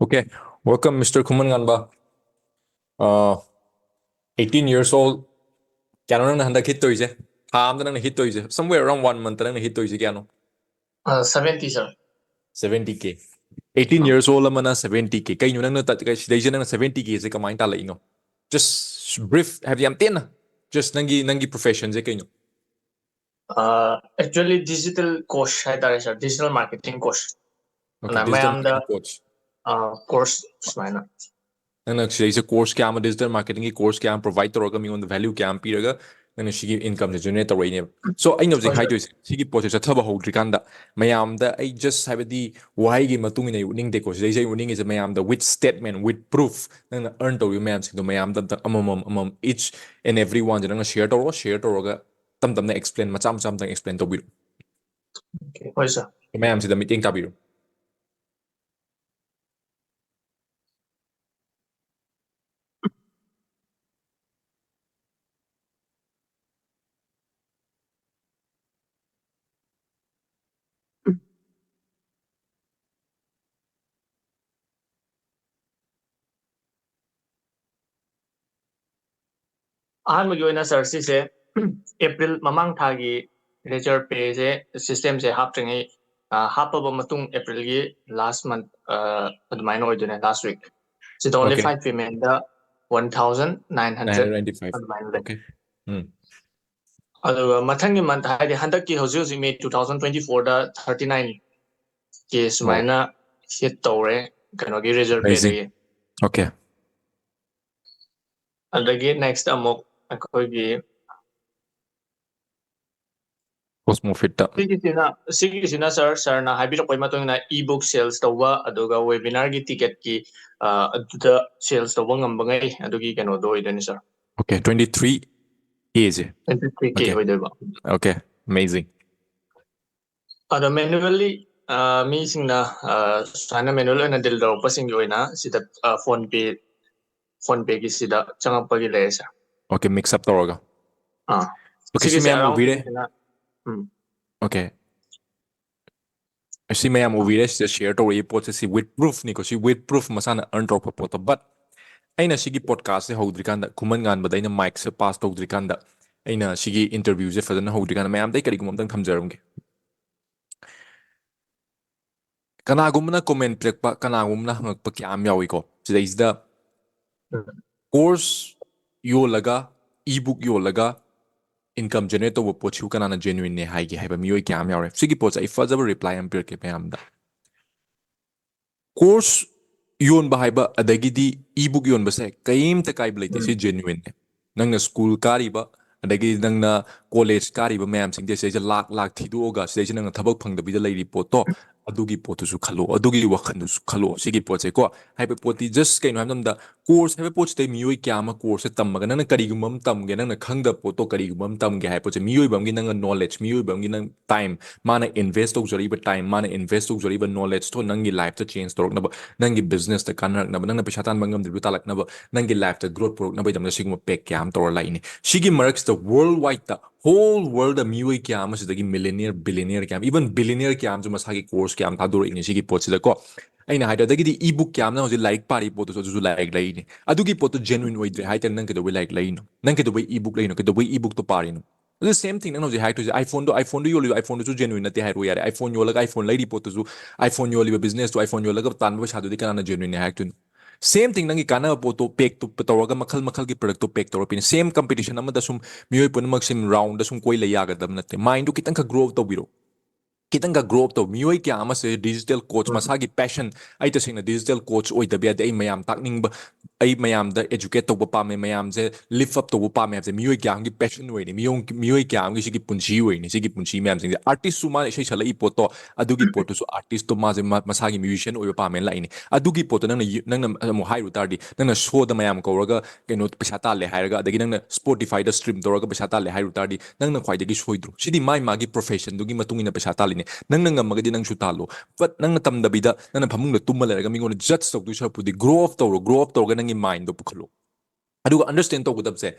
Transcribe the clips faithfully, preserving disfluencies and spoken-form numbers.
Okay, welcome, Mister Khuman Nganba. Uh, eighteen years old. ꯀꯌꯥꯅꯣ ꯅꯪꯅ ꯍꯟꯗꯛ hit ꯇꯧꯔꯤꯁꯦ? ꯊꯥ ꯑꯝꯗ ꯅꯪꯅ hit ꯇꯧꯔꯤꯁꯦ, somewhere around one month ꯅꯪꯅ hit ꯇꯧꯔꯤꯁꯦ ꯀꯌꯥꯅꯣ? Uh, seventy, sir. seventy K. eighteen years old ꯑꯃꯅ seventy K. ꯀꯩꯅꯣ ꯅꯪꯅ ꯇꯠ-, ꯀꯩ-, ꯁꯤꯗꯩꯁꯦ ꯅꯪꯅ seventy K ꯁꯦ ꯀꯃꯥꯏꯅ ꯇꯥꯜꯂꯛꯏꯅꯣ? Just brief, ꯍꯥꯏꯕꯗꯤ ꯌꯥꯝ ꯇꯦꯟꯅ, just ꯅꯪꯒꯤ, ꯅꯪꯒꯤ profession ꯁꯦ ꯀꯩꯅꯣ? Uh, actually, digital course ꯍꯥꯏꯇꯥꯔꯦ, sir. Digital marketing course. Okay, ꯅ digital ꯃꯌꯥꯝꯗ marketing course. Uh, course ꯁꯨꯃꯥꯏꯅ. ꯅꯪꯅ ꯁꯤꯗꯩꯁꯤꯗ course ꯀꯌꯥ ꯑꯃ, digital marketing ꯒꯤ course ꯀꯌꯥ ꯑꯃ provide ꯇꯧꯔꯒ, ꯃꯤꯉꯣꯟꯗ value ꯀꯌꯥ ꯑꯃ ꯄꯤꯔꯒ ꯅꯪꯅ ꯁꯤꯒꯤ income ꯁꯦ generate ꯇꯧꯔꯛꯏꯅꯦꯕ꯫ So ꯑꯩꯅ ꯍꯧꯖꯤꯛ ꯍꯣꯏ, sir. ꯍꯥꯏꯗꯣꯏꯁꯦ, ꯁꯤꯒꯤ ꯄꯣꯠꯁꯦ ꯆꯠꯊꯕ ꯍꯧꯗ꯭ꯔꯤꯀꯥꯟꯗ ꯃꯌꯥꯝꯗ ꯑꯩ just, ꯍꯥꯏꯕꯗꯤ, ꯋꯥꯍꯩꯒꯤ ꯃꯇꯨꯡ ꯏꯟꯅ ꯑꯩ ꯎꯠꯅꯤꯡꯗꯦꯀꯣ꯫ ꯁꯤꯗꯩꯁꯤꯗ ꯑꯩ ꯎꯠꯅꯤꯡꯉꯤꯁꯦ ꯃꯌꯥꯝꯗ with statement, with proof, ꯅꯪꯅ earn ꯇꯧꯔꯤꯕ ꯃꯌꯥꯝꯁꯤꯡꯗꯣ ꯃꯌꯥꯝꯗ ꯑꯝꯇ ꯑꯃꯃꯝ ꯑꯃꯃꯝ, each and every one ꯁꯦ ꯅꯪꯅ share ꯇꯧꯔꯣ꯫ Share ꯇꯧꯔꯒ ꯇꯞ ꯇꯞꯅ explain, ꯃꯆꯥ ꯃꯆꯥ ꯑꯝꯇꯪ explain ꯇꯧꯕꯤꯔꯣ꯫ Okay, ꯍꯣꯏ, sir. ꯃꯌꯥꯝꯁꯤꯗ ꯃꯤꯠꯌꯦꯡ ꯇꯥꯕꯤꯔꯣ꯫ ꯑꯍꯥꯟꯕꯒꯤ ꯑꯣꯏꯅ, sir, ꯁꯤꯁꯦ April ꯃꯃꯥꯡ ꯊꯥꯒꯤ Razorpay ꯁꯦ, system ꯁꯦ ꯍꯥꯞꯇ꯭ꯔꯤꯉꯩ, ꯑ, ꯍꯥꯞꯄꯕ ꯃꯇꯨꯡ April ꯒꯤ last month, ꯑ, ꯑꯗꯨꯃꯥꯏꯅ ꯑꯣꯏꯗꯣꯏꯅꯦ, last week꯫ ꯁꯤꯗ only Okay. five payment ꯗ one thousand nine hundred Nine ninety five. ꯑꯗꯨꯃꯥꯏꯅ ꯂꯩ꯫ Okay. ꯎꯝ. ꯑꯗꯨꯒ ꯃꯊꯪꯒꯤ month ꯍꯥꯏꯗꯤ ꯍꯟꯗꯛꯀꯤ ꯍꯧꯖꯤꯛ ꯍꯧꯖꯤꯛ May two thousand twenty four ꯗ thirty nine K ꯁꯨꯃꯥꯏꯅ hit ꯇꯧꯔꯦ ꯀꯩꯅꯣꯒꯤ Razorpay Amazing. ꯗꯒꯤ꯫ Okay. ꯑꯗꯒꯤ next ꯑꯃꯨꯛ ꯑꯩꯈꯣꯏꯒꯤ Cosmofit ꯇ. ꯁꯤꯒꯤꯁꯤꯅ, ꯁꯤꯒꯤꯁꯤꯅ, sir, sir ꯅ ꯍꯥꯏꯕꯤꯔꯛꯄꯒꯤ ꯃꯇꯨꯡ ꯏꯟꯅ e-book sales ꯇꯧꯕ, ꯑꯗꯨꯒ webinar ꯒꯤ ticket ꯀꯤ, ꯑ, ꯑꯗꯨꯗ sales ꯇꯧꯕ ꯉꯝꯕꯉꯩ ꯑꯗꯨꯒꯤ ꯀꯩꯅꯣꯗꯣ ꯑꯣꯏꯗꯣꯏꯅꯤ, sir. Okay, twenty three K ꯁꯦ. Twenty three K Okay. ꯑꯣꯏꯗꯣꯏꯕ꯫ Okay, amazing. ꯑꯗꯣ manually, ꯑ, ꯃꯤꯁꯤꯡꯅ, ꯑ, ꯁꯨꯃꯥꯏꯅ manual ꯑꯣꯏꯅ deal ꯇꯧꯔꯛꯄꯁꯤꯡꯒꯤ ꯑꯣꯏꯅ ꯁꯤꯗ, ꯑ, PhonePe, PhonePe ꯒꯤ ꯁꯤꯗ ꯆꯪꯉꯛꯄꯒꯤ ꯂꯩꯔꯦ, sir. Okay, mix up ꯇꯧꯔꯒ. ꯑꯥ꯫ Okay, ꯁꯤ ꯁꯤꯒꯤꯁꯦ ꯃꯌꯥꯝ around ꯎꯕꯤꯔꯦ? ꯁꯤꯒꯤꯁꯤꯅ, ꯎꯝ꯫ Okay. ꯑꯁꯤ ꯃꯌꯥꯝ ꯎꯕꯤꯔꯦ, ꯁꯤꯗ share ꯇꯧꯔꯛꯏ ꯄꯣꯠꯁꯦ, ꯁꯤ with proof ꯅꯤꯀꯣ, ꯁꯤ with proof ꯃꯁꯥꯅ earn ꯇꯧꯔꯛꯄ ꯄꯣꯠꯇꯣ꯫ But ꯑꯩꯅ ꯁꯤꯒꯤ podcast ꯁꯦ ꯍꯧꯗ꯭ꯔꯤꯀꯥꯟꯗ, ꯈꯨꯃꯟ ꯉꯥꯟꯕꯗ ꯑꯩꯅ mic ꯁꯦ pass ꯇꯧꯗ꯭ꯔꯤꯀꯥꯟꯗ, ꯑꯩꯅ ꯁꯤꯒꯤ interview ꯁꯦ ꯐꯖꯅ ꯍꯧꯗ꯭ꯔꯤꯀꯥꯟꯗ, ꯃꯌꯥꯝꯗ ꯑꯩ ꯀꯔꯤꯒꯨꯝꯕ ꯑꯝꯇꯪ ꯊꯝꯖꯔꯝꯒꯦ꯫ ꯀꯅꯥꯒꯨꯝꯕꯅ comment ꯄꯤꯔꯛꯄ, ꯀꯅꯥꯒꯨꯝꯕꯅ ꯍꯪꯉꯛꯄ ꯀꯌꯥ ꯑꯃ ꯌꯥꯎꯏꯀꯣ꯫ ꯁꯤꯗꯩꯁꯤꯗ course ꯌꯣꯜꯂꯒ, e-book ꯌꯣꯜꯂꯒ income generate ꯇꯧꯕ ꯄꯣꯠꯁꯤꯕꯨ ꯀꯅꯥꯅ genuine ꯅꯦ ꯍꯥꯏꯒꯦ ꯍꯥꯏꯕ ꯃꯤꯑꯣꯏ ꯀꯌꯥ ꯑꯃ ꯌꯥꯎꯔꯦ꯫ ꯁꯤꯒꯤ ꯄꯣꯠꯁꯦ ꯑꯩ ꯐꯖꯕ reply ꯑꯃ ꯄꯤꯔꯛꯀꯦ ꯃꯌꯥꯝꯗ꯫ Course ꯌꯣꯟꯕ ꯍꯥꯏꯕ, ꯑꯗꯒꯤꯗꯤ e-book ꯌꯣꯟꯕꯁꯦ ꯀꯩꯝꯇ ꯀꯥꯏꯕ ꯂꯩꯇꯦ, ꯁꯤ genuine ꯅꯦ꯫ ꯅꯪꯅ school ꯀꯥꯔꯤꯕ, ꯑꯗꯒꯤ ꯅꯪꯅ college ꯀꯥꯔꯤꯕ ꯃꯌꯥꯝꯁꯤꯡꯁꯦ, ꯁꯤꯗꯩꯁꯤꯗ ꯂꯥꯛ ꯂꯥꯛ ꯊꯤꯗꯣꯛꯑꯒ ꯁꯤꯗꯩꯁꯤꯗ ꯅꯪꯅ ꯊꯕꯛ ꯐꯪꯗꯕꯤꯗ ꯂꯩꯔꯤ ꯄꯣꯠꯇꯣ, ꯑꯗꯨꯒꯤ ꯄꯣꯠꯇꯨꯁꯨ ꯈꯜꯂꯣ, ꯑꯗꯨꯒꯤ ꯋꯥꯈꯜꯗꯨꯁꯨ ꯈꯜꯂꯣ꯫ ꯁꯤꯒꯤ ꯄꯣꯠꯁꯦꯀꯣ, ꯍꯥꯏꯕ ꯄꯣꯠꯇꯤ just ꯀꯩꯅꯣ ꯍꯥꯏꯕ ꯃꯇꯝꯗ, course ꯍꯥꯏꯕ ꯄꯣꯠꯁꯤꯗꯩ ꯃꯤꯑꯣꯏ ꯀꯌꯥ ꯑꯃ course ꯁꯦ ꯇꯝꯃꯒ, ꯅꯪꯅ ꯀꯔꯤꯒꯨꯝꯕ ꯑꯃ ꯇꯝꯒꯦ, ꯅꯪꯅ ꯈꯪꯗꯕ ꯄꯣꯠꯇꯣ ꯀꯔꯤꯒꯨꯝꯕ ꯑꯃ ꯇꯝꯒꯦ ꯍꯥꯏꯕ ꯄꯣꯠꯁꯦ, ꯃꯤꯑꯣꯏꯕ ꯑꯃꯒꯤ ꯅꯪꯅ knowledge, ꯃꯤꯑꯣꯏꯕ ꯑꯃꯒꯤ ꯅꯪ time, ꯃꯥꯅ invest ꯇꯧꯖꯔꯤꯕ time, ꯃꯥꯅ invest ꯇꯧꯖꯔꯤꯕ knowledge ꯇꯣ ꯅꯪꯒꯤ life ꯇ change ꯇꯧꯔꯛꯅꯕ, ꯅꯪꯒꯤ business ꯇ ꯀꯥꯟꯅꯔꯛꯅꯕ, ꯅꯪꯅ ꯄꯩꯁꯥ ꯇꯥꯟꯕ ꯉꯝꯗ꯭ꯔꯤꯕ ꯇꯥꯜꯂꯛꯅꯕ, ꯅꯪꯒꯤ life ꯇ growth ꯄꯨꯔꯛꯅꯕꯒꯤꯗꯃꯛꯇ ꯁꯤꯒꯨꯝꯕ pack ꯀꯌꯥ ꯑꯃ ꯇꯧꯔ ꯂꯥꯛꯏꯅꯤ꯫ ꯁꯤꯒꯤ ꯃꯔꯛꯁꯤꯗ world wide ꯇ, whole world ꯗ ꯃꯤꯑꯣꯏ ꯀꯌꯥ ꯑꯃ ꯁꯤꯗꯒꯤ millionaire, billionaire ꯀꯌꯥ ꯑꯃ, even billionaire ꯀꯌꯥ ꯑꯃꯁꯨ ꯃꯁꯥꯒꯤ course ꯀꯌꯥ ꯑꯃ ꯊꯥꯗꯣꯔꯛꯏꯅꯤ ꯁꯤꯒꯤ ꯄꯣꯠꯁꯤꯗꯀꯣ꯫ ꯑꯩꯅ ꯍꯥꯏꯗꯣ, ꯑꯗꯒꯤꯗꯤ e-book ꯀꯌꯥ ꯑꯃꯅ ꯍꯧꯖꯤꯛ ꯂꯥꯏꯔꯤꯛ ꯄꯥꯔꯤ ꯄꯣꯠꯇꯨꯁꯨ ꯑꯗꯨꯁꯨ ꯂꯥꯏꯔꯤꯛ ꯂꯩꯔꯤꯅꯤ꯫ ꯑꯗꯨꯒꯤ ꯄꯣꯠꯇꯨ genuine ꯑꯣꯏꯗ꯭ꯔꯦ ꯍꯥꯏꯇꯥꯔꯗꯤ ꯅꯪ ꯀꯩꯗꯧꯕꯩ ꯂꯥꯏꯔꯤꯛ ꯂꯩꯔꯤꯅꯣ? ꯅꯪ ꯀꯩꯗꯧꯕꯩ e-book ꯂꯩꯔꯤꯅꯣ? ꯀꯩꯗꯧꯕꯩ e-book ꯇꯣ ꯄꯥꯔꯤꯅꯣ? ꯑꯗꯨ same thing ꯅꯪꯅ ꯍꯧꯖꯤꯛ ꯍꯥꯏꯔꯛꯇꯣꯏꯁꯦ, iPhone ꯗꯣ, iPhone ꯗꯣ ꯌꯣꯜꯂꯤꯕ, iPhone ꯗꯨꯁꯨ genuine ꯅꯠꯇꯦ ꯍꯥꯏꯔꯣ ꯌꯥꯔꯦ꯫ iPhone ꯌꯣꯜꯂꯒ iPhone ꯂꯩꯔꯤ ꯄꯣꯠꯇꯨꯁꯨ, iPhone ꯌꯣꯜꯂꯤꯕ business ꯇꯣ, iPhone ꯌꯣꯜꯂꯒ ꯇꯥꯟꯕ ꯄꯩꯁꯥꯗꯨꯗꯤ ꯀꯅꯥꯅ genuine ꯅꯦ ꯍꯥꯏꯔꯛꯇꯣꯏꯅꯣ? Same thing ꯅꯪꯒꯤ ꯀꯥꯟꯅꯕ ꯄꯣꯠꯇꯣ pack ꯇꯨ ꯇꯧꯔꯒ, ꯃꯈꯜ ꯃꯈꯜꯒꯤ product ꯇꯣ pack ꯇꯧꯔ ꯄꯤꯅꯤ꯫ Same competition ꯑꯃꯗ ꯁꯨꯝ ꯃꯤꯑꯣꯏ ꯄꯨꯝꯅꯃꯛ ꯁꯨꯝ round ꯗ ꯁꯨꯝ ꯀꯣꯏ ꯂꯩ ꯌꯥꯒꯗꯕ ꯅꯠꯇꯦ꯫ Mind ꯗꯨ ꯈꯤꯇꯪꯈꯛ grow up ꯇꯧꯕꯤꯔꯣ꯫ ꯈꯤꯇꯪꯒ grow up ꯇꯧ꯫ ꯃꯤꯑꯣꯏ ꯀꯌꯥ ꯑꯃꯁꯦ digital coach, ꯎꯝ꯫ ꯃꯁꯥꯒꯤ passion, "ꯑꯩ ꯇꯁꯦꯡꯅ digital coach ꯑꯣꯏꯗꯕ ꯌꯥꯗꯦ, ꯑꯩ ꯃꯌꯥꯝ ꯇꯥꯛꯅꯤꯡꯕ, ꯑꯩ ꯃꯌꯥꯝꯗ educate ꯇꯧꯕ ꯄꯥꯝꯃꯦ, ꯃꯌꯥꯝꯁꯦ lift up ꯇꯧꯕ ꯄꯥꯝꯃꯦ" ꯍꯥꯏꯕꯁꯦ ꯃꯤꯑꯣꯏ ꯀꯌꯥ ꯑꯃꯒꯤ passion ꯑꯣꯏꯔꯤꯅꯤ, ꯃꯤꯑꯣꯏ, ꯃꯤꯑꯣꯏ ꯀꯌꯥ ꯑꯃꯒꯤ ꯁꯤꯒꯤ ꯄꯨꯟꯁꯤ ꯑꯣꯏꯔꯤꯅꯤ꯫ ꯁꯤꯒꯤ ꯄꯨꯟꯁꯤ ꯃꯌꯥꯝꯁꯤꯡꯁꯦ, artist ꯁꯨ ꯃꯥꯅ ꯏꯁꯩ ꯁꯛꯂꯛꯏ ꯄꯣꯠꯇꯣ, ꯑꯗꯨꯒꯤ ꯄꯣꯠꯇꯨꯁꯨ artist ꯇꯣ ꯃꯥꯁꯦ ꯃ-, ꯃꯁꯥꯒꯤ musician ꯑꯣꯏꯕ ꯄꯥꯝꯃꯦꯅ ꯂꯥꯛꯏꯅꯤ꯫ ꯑꯗꯨꯒꯤ ꯄꯣꯠꯇꯣ ꯅꯪꯅ ꯌꯨ-, ꯅꯪꯅ ꯑꯃꯨꯛ ꯍꯥꯏꯔꯨ ꯇꯥꯔꯗꯤ, ꯅꯪꯅ show ꯗ ꯃꯌꯥꯝ ꯀꯧꯔꯒ ꯀꯩꯅꯣ ꯄꯩꯁꯥ ꯇꯥꯜꯂꯦ ꯍꯥꯏꯔꯒ, ꯑꯗꯒꯤ ꯅꯪꯅ Spotify ꯗ stream ꯇꯧꯔꯒ ꯄꯩꯁꯥ ꯇꯥꯜꯂꯦ ꯍꯥꯏꯔꯨ ꯇꯥꯔꯗꯤ, ꯅꯪꯅ ꯈ꯭ꯋꯥꯏꯗꯒꯤ ꯁꯣꯏꯗ꯭ꯔꯣ? ꯁꯤꯗꯤ ꯃꯥꯏ ꯃꯥꯒꯤ profession ꯗꯨꯒꯤ ꯃꯇꯨꯡ ꯏꯟꯅ ꯄꯩꯁꯥ ꯇꯥꯜꯂꯤꯅꯦ꯫ ꯅꯪꯅ ꯉꯝꯃꯒꯗꯤ ꯅꯪꯁꯨ ꯇꯥꯜꯂꯣ꯫ But ꯅꯪꯅ ꯇꯝꯗꯕꯤꯗ ꯅꯪꯅ ꯐꯃꯨꯡꯗ ꯇꯨꯝꯃ ꯂꯩꯔꯒ ꯃꯤꯉꯣꯟꯗ judge ꯇꯧꯗꯣꯏ ꯁꯔꯨꯛꯄꯨꯗꯤ grow up ꯇꯧꯔꯣ꯫ Grow up ꯇꯧꯔꯒ ꯅꯪꯒꯤ mind ꯗꯣ ꯄꯨꯈꯠꯂꯣ꯫ ꯑꯗꯨꯒ understand ꯇꯧꯒꯗꯕꯁꯦ,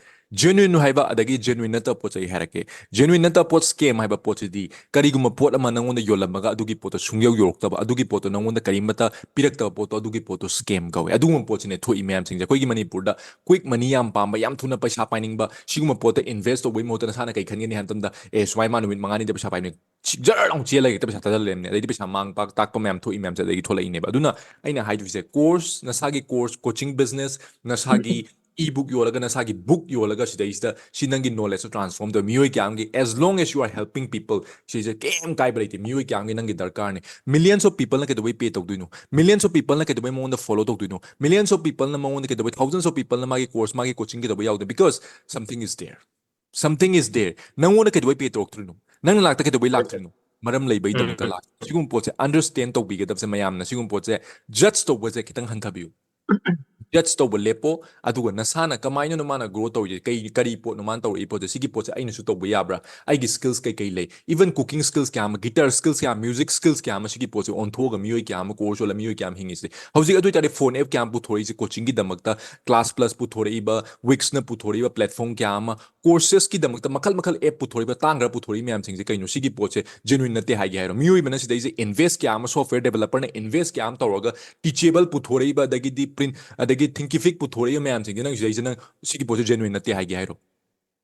genuine ꯍꯥꯏꯕ ꯑꯗꯒꯤ genuine ꯅꯠꯇꯕ ꯄꯣꯠ ꯆꯩ ꯍꯥꯏꯔꯛꯀꯦ꯫ Genuine ꯅꯠꯇꯕ ꯄꯣꯠ, scam ꯍꯥꯏꯕ ꯄꯣꯠꯁꯤꯗꯤ ꯀꯔꯤꯒꯨꯝꯕ ꯄꯣꯠ ꯑꯃ ꯅꯪꯉꯣꯟꯗ ꯌꯣꯜꯂꯝꯃꯒ ꯑꯗꯨꯒꯤ ꯄꯣꯠꯇꯣ ꯁꯨꯡꯌꯧ ꯌꯧꯔꯛꯇꯕ, ꯑꯗꯨꯒꯤ ꯄꯣꯠꯇꯣ ꯅꯪꯉꯣꯟꯗ ꯀꯔꯤꯃꯠꯇ ꯄꯤꯔꯛꯇꯕ ꯄꯣꯠꯇꯣ, ꯑꯗꯨꯒꯤ ꯄꯣꯠꯇꯣ scam ꯀꯧꯋꯦ꯫ ꯑꯗꯨꯒꯨꯝꯕ ꯄꯣꯠꯁꯤꯅꯦ ꯊꯣꯛꯏ ꯃꯌꯥꯝꯁꯤꯡꯁꯦ꯫ ꯑꯩꯈꯣꯏꯒꯤ ꯃꯅꯤꯄꯨꯔꯗ quick money ꯌꯥꯝ ꯄꯥꯝꯕ, ꯌꯥꯝ ꯊꯨꯅ ꯄꯩꯁꯥ ꯄꯥꯏꯅꯤꯡꯕ, ꯁꯤꯒꯨꯝꯕ ꯄꯣꯠꯇ invest ꯇꯧꯕꯒꯤ ꯃꯍꯨꯠꯇ ꯅꯁꯥꯅ ꯀꯩ ꯈꯟꯒꯅꯤ ꯍꯥꯏꯕ ꯃꯇꯝꯗ, "ꯑꯦ, ꯁꯨꯃꯥꯏ ꯃꯥ ꯅꯨꯃꯤꯠ ꯃꯉꯥꯅꯤꯗ ꯄꯩꯁꯥ ꯄꯥꯏꯅꯤ", ꯖꯔ ꯂꯥꯎ ꯆꯦꯜꯂꯒ ꯍꯦꯛꯇ ꯄꯩꯁꯥ ꯊꯥꯗꯔ ꯂꯩꯔꯝꯅꯦ꯫ ꯑꯗꯩꯗꯤ ꯄꯩꯁꯥ ꯃꯥꯡ ꯄꯥꯛ ꯇꯥꯛꯄ ꯃꯌꯥꯝ ꯊꯣꯛꯏ ꯃꯌꯥꯝꯁꯦ ꯑꯗꯒꯤ ꯊꯣꯛꯂꯛꯏꯅꯦꯕ꯫ ꯑꯗꯨꯅ ꯑꯩꯅ ꯍꯥꯏꯗꯣꯏꯁꯦ, course, ꯅꯁꯥꯒꯤ course, coaching business, ꯅꯁꯥꯒꯤ e-book ꯌꯣꯜꯂꯒ, ꯅꯁꯥꯒꯤ book ꯌꯣꯜꯂꯒ, ꯁꯤꯗꯩꯁꯤꯗ ꯁꯤ ꯅꯪꯒꯤ knowledge transform ꯇꯧꯋꯦ꯫ ꯃꯤꯑꯣꯏ ꯀꯌꯥ ꯑꯃꯒꯤ, as long as you are helping people, ꯁꯤꯁꯦ ꯀꯩꯝ ꯀꯥꯏꯕ ꯂꯩꯇꯦ꯫ ꯃꯤꯑꯣꯏ ꯀꯌꯥ ꯑꯃꯒꯤ ꯅꯪꯒꯤ ꯗꯔꯀꯥꯔꯅꯤ꯫ Millions of people ꯅ ꯀꯩꯗꯧꯕꯩ pay ꯇꯧꯗꯣꯏꯅꯣ? Millions of people ꯅ ꯀꯩꯗꯧꯕꯩ ꯃꯉꯣꯟꯗ follow ꯇꯧꯗꯣꯏꯅꯣ? Millions of people ꯅ ꯃꯉꯣꯟꯗ ꯀꯩꯗꯧꯕꯩ, thousands of people ꯅ ꯃꯥꯒꯤ course, ꯃꯥꯒꯤ coaching ꯀꯩꯗꯧꯕꯩ ꯌꯥꯎꯗꯣꯏꯅꯣ? Because something is there. Something is there. ꯅꯪꯉꯣꯟꯗ ꯀꯩꯗꯧꯕꯩ pay ꯇꯧꯔꯛꯇ꯭ꯔꯤꯅꯣ? ꯅꯪ ꯅꯅꯥꯛꯇ ꯀꯩꯗꯧꯕꯩ ꯂꯥꯛꯇ꯭ꯔꯤꯅꯣ? ꯃꯔꯝ ꯂꯩꯕꯩꯗꯃꯛꯇ ꯎꯝ, ꯎꯝ꯫ ꯂꯥꯛ-, ꯁꯤꯒꯨꯝꯕ ꯄꯣꯠꯁꯦ understand ꯇꯧꯕꯤꯒꯗꯕꯁꯦ ꯃꯌꯥꯝꯅ꯫ ꯁꯤꯒꯨꯝꯕ ꯄꯣꯠꯁꯦ judge ꯇꯧꯕꯁꯦ ꯈꯤꯇꯪ ꯍꯟꯊꯕꯤꯌꯨ꯫ Judge ꯇꯧꯕ ꯂꯦꯞꯄꯣ, ꯑꯗꯨꯒ ꯅꯁꯥꯅ ꯀꯃꯥꯏꯅꯅꯣ ꯃꯥꯅ grow ꯇꯧꯔꯤꯁꯦ, ꯀꯩ, ꯀꯔꯤ ꯄꯣꯠꯅꯣ ꯃꯥꯅ ꯇꯧꯔꯛꯏ ꯄꯣꯠꯁꯦ, ꯁꯤꯒꯤ ꯄꯣꯠꯁꯦ ꯑꯩꯅꯁꯨ ꯇꯧꯕ ꯌꯥꯕ꯭ꯔꯥ? ꯑꯩꯒꯤ skills ꯀꯩ ꯀꯩ ꯂꯩ? Even cooking skills ꯀꯌꯥ ꯑꯃ, guitar skills ꯀꯌꯥ ꯑꯃ, music skills ꯀꯌꯥ ꯑꯃ, ꯁꯤꯒꯤ ꯄꯣꯠꯁꯦ ꯑꯣꯟꯊꯣꯛꯑꯒ ꯃꯤꯑꯣꯏ ꯀꯌꯥ ꯑꯃ course ꯌꯣꯜꯂ ꯃꯤꯑꯣꯏ ꯀꯌꯥ ꯑꯃ ꯍꯤꯡꯉꯤꯁꯦ꯫ ꯍꯧꯖꯤꯛ ꯑꯗꯨ ꯑꯣꯏꯇꯥꯔꯗꯤ phone app ꯀꯌꯥ ꯑꯃ ꯄꯨꯊꯣꯔꯛꯏꯁꯦ, coaching ꯒꯤꯗꯃꯛꯇ Class Plus ꯄꯨꯊꯣꯔꯛꯏꯕ, Wix ꯅ ꯄꯨꯊꯣꯔꯛꯏꯕ platform ꯀꯌꯥ ꯑꯃ, courses ꯀꯤꯗꯃꯛꯇ ꯃꯈꯜ ꯃꯈꯜ app ꯄꯨꯊꯣꯔꯛꯏꯕ, ꯇꯥꯡꯈ꯭ꯔ ꯄꯨꯊꯣꯔꯛꯏ ꯃꯌꯥꯝꯁꯤꯡꯁꯦ ꯀꯩꯅꯣ? ꯁꯤꯒꯤ ꯄꯣꯠꯁꯦ genuine ꯅꯠꯇꯦ ꯍꯥꯏꯒꯦ ꯍꯥꯏꯔꯣ? ꯃꯤꯑꯣꯏꯕꯅ ꯁꯤꯗꯩꯁꯦ invest ꯀꯌꯥ ꯑꯃ, software developer ꯅ invest ꯀꯌꯥ ꯑꯃ ꯇꯧꯔꯒ teachable ꯄꯨꯊꯣꯔꯛꯏꯕ, ꯑꯗꯒꯤꯗꯤ print, ꯑꯗꯒꯤ Thinkific ꯄꯨꯊꯣꯔꯛꯏꯕ ꯃꯌꯥꯝꯁꯤꯡꯁꯦ ꯅꯪ ꯁꯤꯗꯩꯁꯦ, ꯅꯪ ꯁꯤꯒꯤ ꯄꯣꯠꯁꯦ genuine ꯅꯠꯇꯦ ꯍꯥꯏꯒꯦ ꯍꯥꯏꯔꯣ?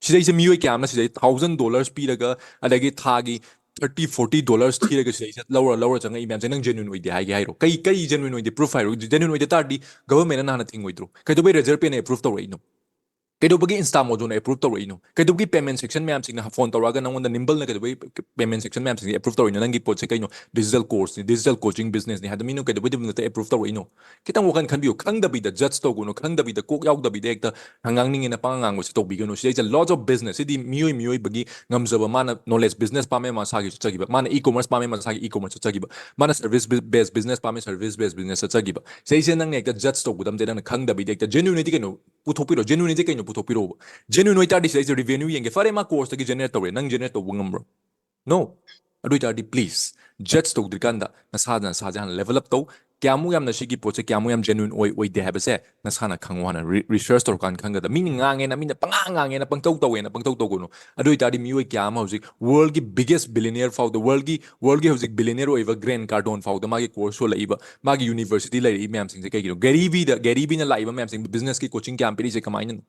ꯁꯤꯗꯩꯁꯦ ꯃꯤꯑꯣꯏ ꯀꯌꯥ ꯑꯃꯅ ꯁꯤꯗꯩ thousand dollars ꯄꯤꯔꯒ, ꯑꯗꯒꯤ ꯊꯥꯒꯤ thirty, forty dollars ꯊꯤꯔꯒ ꯁꯤꯗꯩꯁꯦ ꯂꯧꯔ, ꯂꯧꯔ ꯆꯪꯉꯛꯏ ꯃꯌꯥꯝꯁꯦ ꯅꯪ genuine ꯑꯣꯏꯗꯦ ꯍꯥꯏꯒꯦ ꯍꯥꯏꯔꯣ? ꯀꯩ, ꯀꯩ genuine ꯑꯣꯏꯗꯦ? Proof ꯍꯥꯏꯔꯣ꯫ Genuine ꯑꯣꯏꯗ ꯇꯥꯔꯗꯤ government ꯅ ꯅꯍꯥꯟꯅ ꯊꯤꯡꯉꯣꯏꯗ꯭ꯔꯣ? ꯀꯩꯗꯧꯕꯩ Razorpay ꯅ approve ꯇꯧꯔꯛꯏꯅꯣ? ꯀꯩꯗꯧꯕꯒꯤ InstaMojo ꯅ approve ꯇꯧꯔꯛꯏꯅꯣ? ꯀꯩꯗꯧꯕꯒꯤ payment section ꯃꯌꯥꯝꯁꯤꯡꯅ phone ꯇꯧꯔꯛꯑꯒ ꯅꯪꯉꯣꯟꯗ Nimble ꯅ ꯀꯩꯗꯧꯕꯒꯤ payment section ꯃꯌꯥꯝꯁꯤꯡꯁꯦ approve ꯇꯧꯔꯛꯏꯅꯣ? ꯅꯪꯒꯤ ꯄꯣꯠꯁꯦ ꯀꯩꯅꯣ? Digital course ꯅꯤ, digital coaching business ꯅꯤ ꯍꯥꯏꯗ ꯃꯤꯅ ꯀꯩꯗꯧꯕꯩ ꯗꯦꯕꯂꯞꯇ approve ꯇꯧꯔꯛꯏꯅꯣ? ꯈꯤꯇꯪ ꯋꯥꯈꯜ ꯈꯟꯕꯤꯌꯨ꯫ ꯈꯪꯗꯕꯤꯗ judge ꯇꯧꯒꯅꯨ, ꯈꯪꯗꯕꯤꯗ, ꯀꯣꯛ ꯌꯥꯎꯗꯕꯤꯗ ꯍꯦꯛꯇ ꯉꯥꯡꯅꯤꯡꯉꯦꯅ ꯄꯉꯥꯡ ꯉꯥꯡꯕꯁꯦ ꯇꯧꯕꯤꯒꯅꯨ꯫ ꯁꯤꯗꯩꯁꯤꯗ lots of business, ꯁꯤꯗꯤ ꯃꯤꯑꯣꯏ ꯃꯤꯑꯣꯏꯕꯒꯤ ꯉꯝꯖꯕ, ꯃꯥꯅ knowledge business ꯄꯥꯝꯃꯦ ꯃꯁꯥꯒꯤ ꯆꯠꯆꯈꯤꯕ, ꯃꯥꯅ e-commerce ꯄꯥꯝꯃꯦ ꯃꯁꯥꯒꯤ e-commerce ꯆꯠꯆꯈꯤꯕ, ꯃꯥꯅ service based business ꯄꯥꯝꯃꯦ service based business ꯆꯠꯆꯈꯤꯕ꯫ ꯁꯤꯗꯩꯁꯤꯗ ꯅꯪꯅ ꯍꯦꯛꯇ judge ꯇꯧꯒꯗꯕꯁꯦ ꯅꯪꯅ ꯈꯪꯗꯕꯤꯗ ꯍꯦꯛꯇ genuine ꯗꯤ ꯀꯩꯅꯣ ꯄꯨꯊꯣꯛꯄꯤꯔꯣ, genuine ꯗꯤ ꯀꯩꯅꯣ ꯄꯨꯊꯣꯛꯄꯤꯔꯛꯑꯣꯕ꯫ Genuine ꯑꯣꯏꯇꯥꯔꯗꯤ ꯁꯤꯗꯩꯁꯤꯗ revenue ꯌꯦꯡꯒꯦ꯫ ꯐꯔꯦ, ꯃꯥ course ꯇꯒꯤ generate ꯇꯧꯔꯦ, ꯅꯪ generate ꯇꯧꯕ ꯉꯝꯕ꯭ꯔꯣ? No. ꯑꯗꯨ ꯑꯣꯏꯇꯥꯔꯗꯤ please, judge ꯇꯧꯗ꯭ꯔꯤꯀꯥꯟꯗ ꯅꯁꯥꯗ ꯅꯁꯥꯁꯦ ꯍꯥꯟꯅ level up ꯇꯧ, ꯀꯌꯥꯃꯨꯛ ꯌꯥꯝꯅ ꯁꯤꯒꯤ ꯄꯣꯠꯁꯦ ꯀꯌꯥꯃꯨꯛ ꯌꯥꯝ genuine ꯑꯣꯏ ꯑꯣꯏꯗꯦ ꯍꯥꯏꯕꯁꯦ ꯅꯁꯥꯅ ꯈꯪꯉꯣ ꯍꯥꯟꯅ꯫ Research ꯇꯧꯔꯀꯥꯟꯗ ꯈꯪꯒꯗꯕ꯫ ꯃꯤꯅ ꯉꯥꯡꯉꯦꯅ, ꯃꯤꯅ ꯄꯉꯥꯡ ꯉꯥꯡꯉꯦꯅ ꯄꯪꯇꯧ ꯇꯧꯋꯦꯅ ꯄꯪꯇꯧ ꯇꯧꯒꯅꯨ꯫ ꯑꯗꯨ ꯑꯣꯏꯇꯥꯔꯗꯤ ꯃꯤꯑꯣꯏ ꯀꯌꯥ ꯑꯃ ꯍꯧꯖꯤꯛ world ꯒꯤ biggest billionaire ꯐꯥꯎꯗ, world ꯒꯤ world ꯒꯤ ꯍꯧꯖꯤꯛ billionaire ꯑꯣꯏꯕ Grant Cardone ꯐꯥꯎꯗ ꯃꯥꯒꯤ course ꯍꯣꯜꯂꯛꯏꯕ, ꯃꯥꯒꯤ university ꯂꯩꯔꯛꯏ ꯃꯌꯥꯝꯁꯤꯡꯁꯦ ꯀꯩꯒꯤꯅꯣ? Gary Vee ꯗ, Gary Vee ꯅ ꯂꯥꯛꯏꯕ ꯃꯌꯥꯝꯁꯤꯡ, business ꯀꯤ coaching ꯀꯌꯥꯝ ꯄꯤꯔꯤꯁꯦ ꯀꯃꯥꯏꯅꯅꯣ?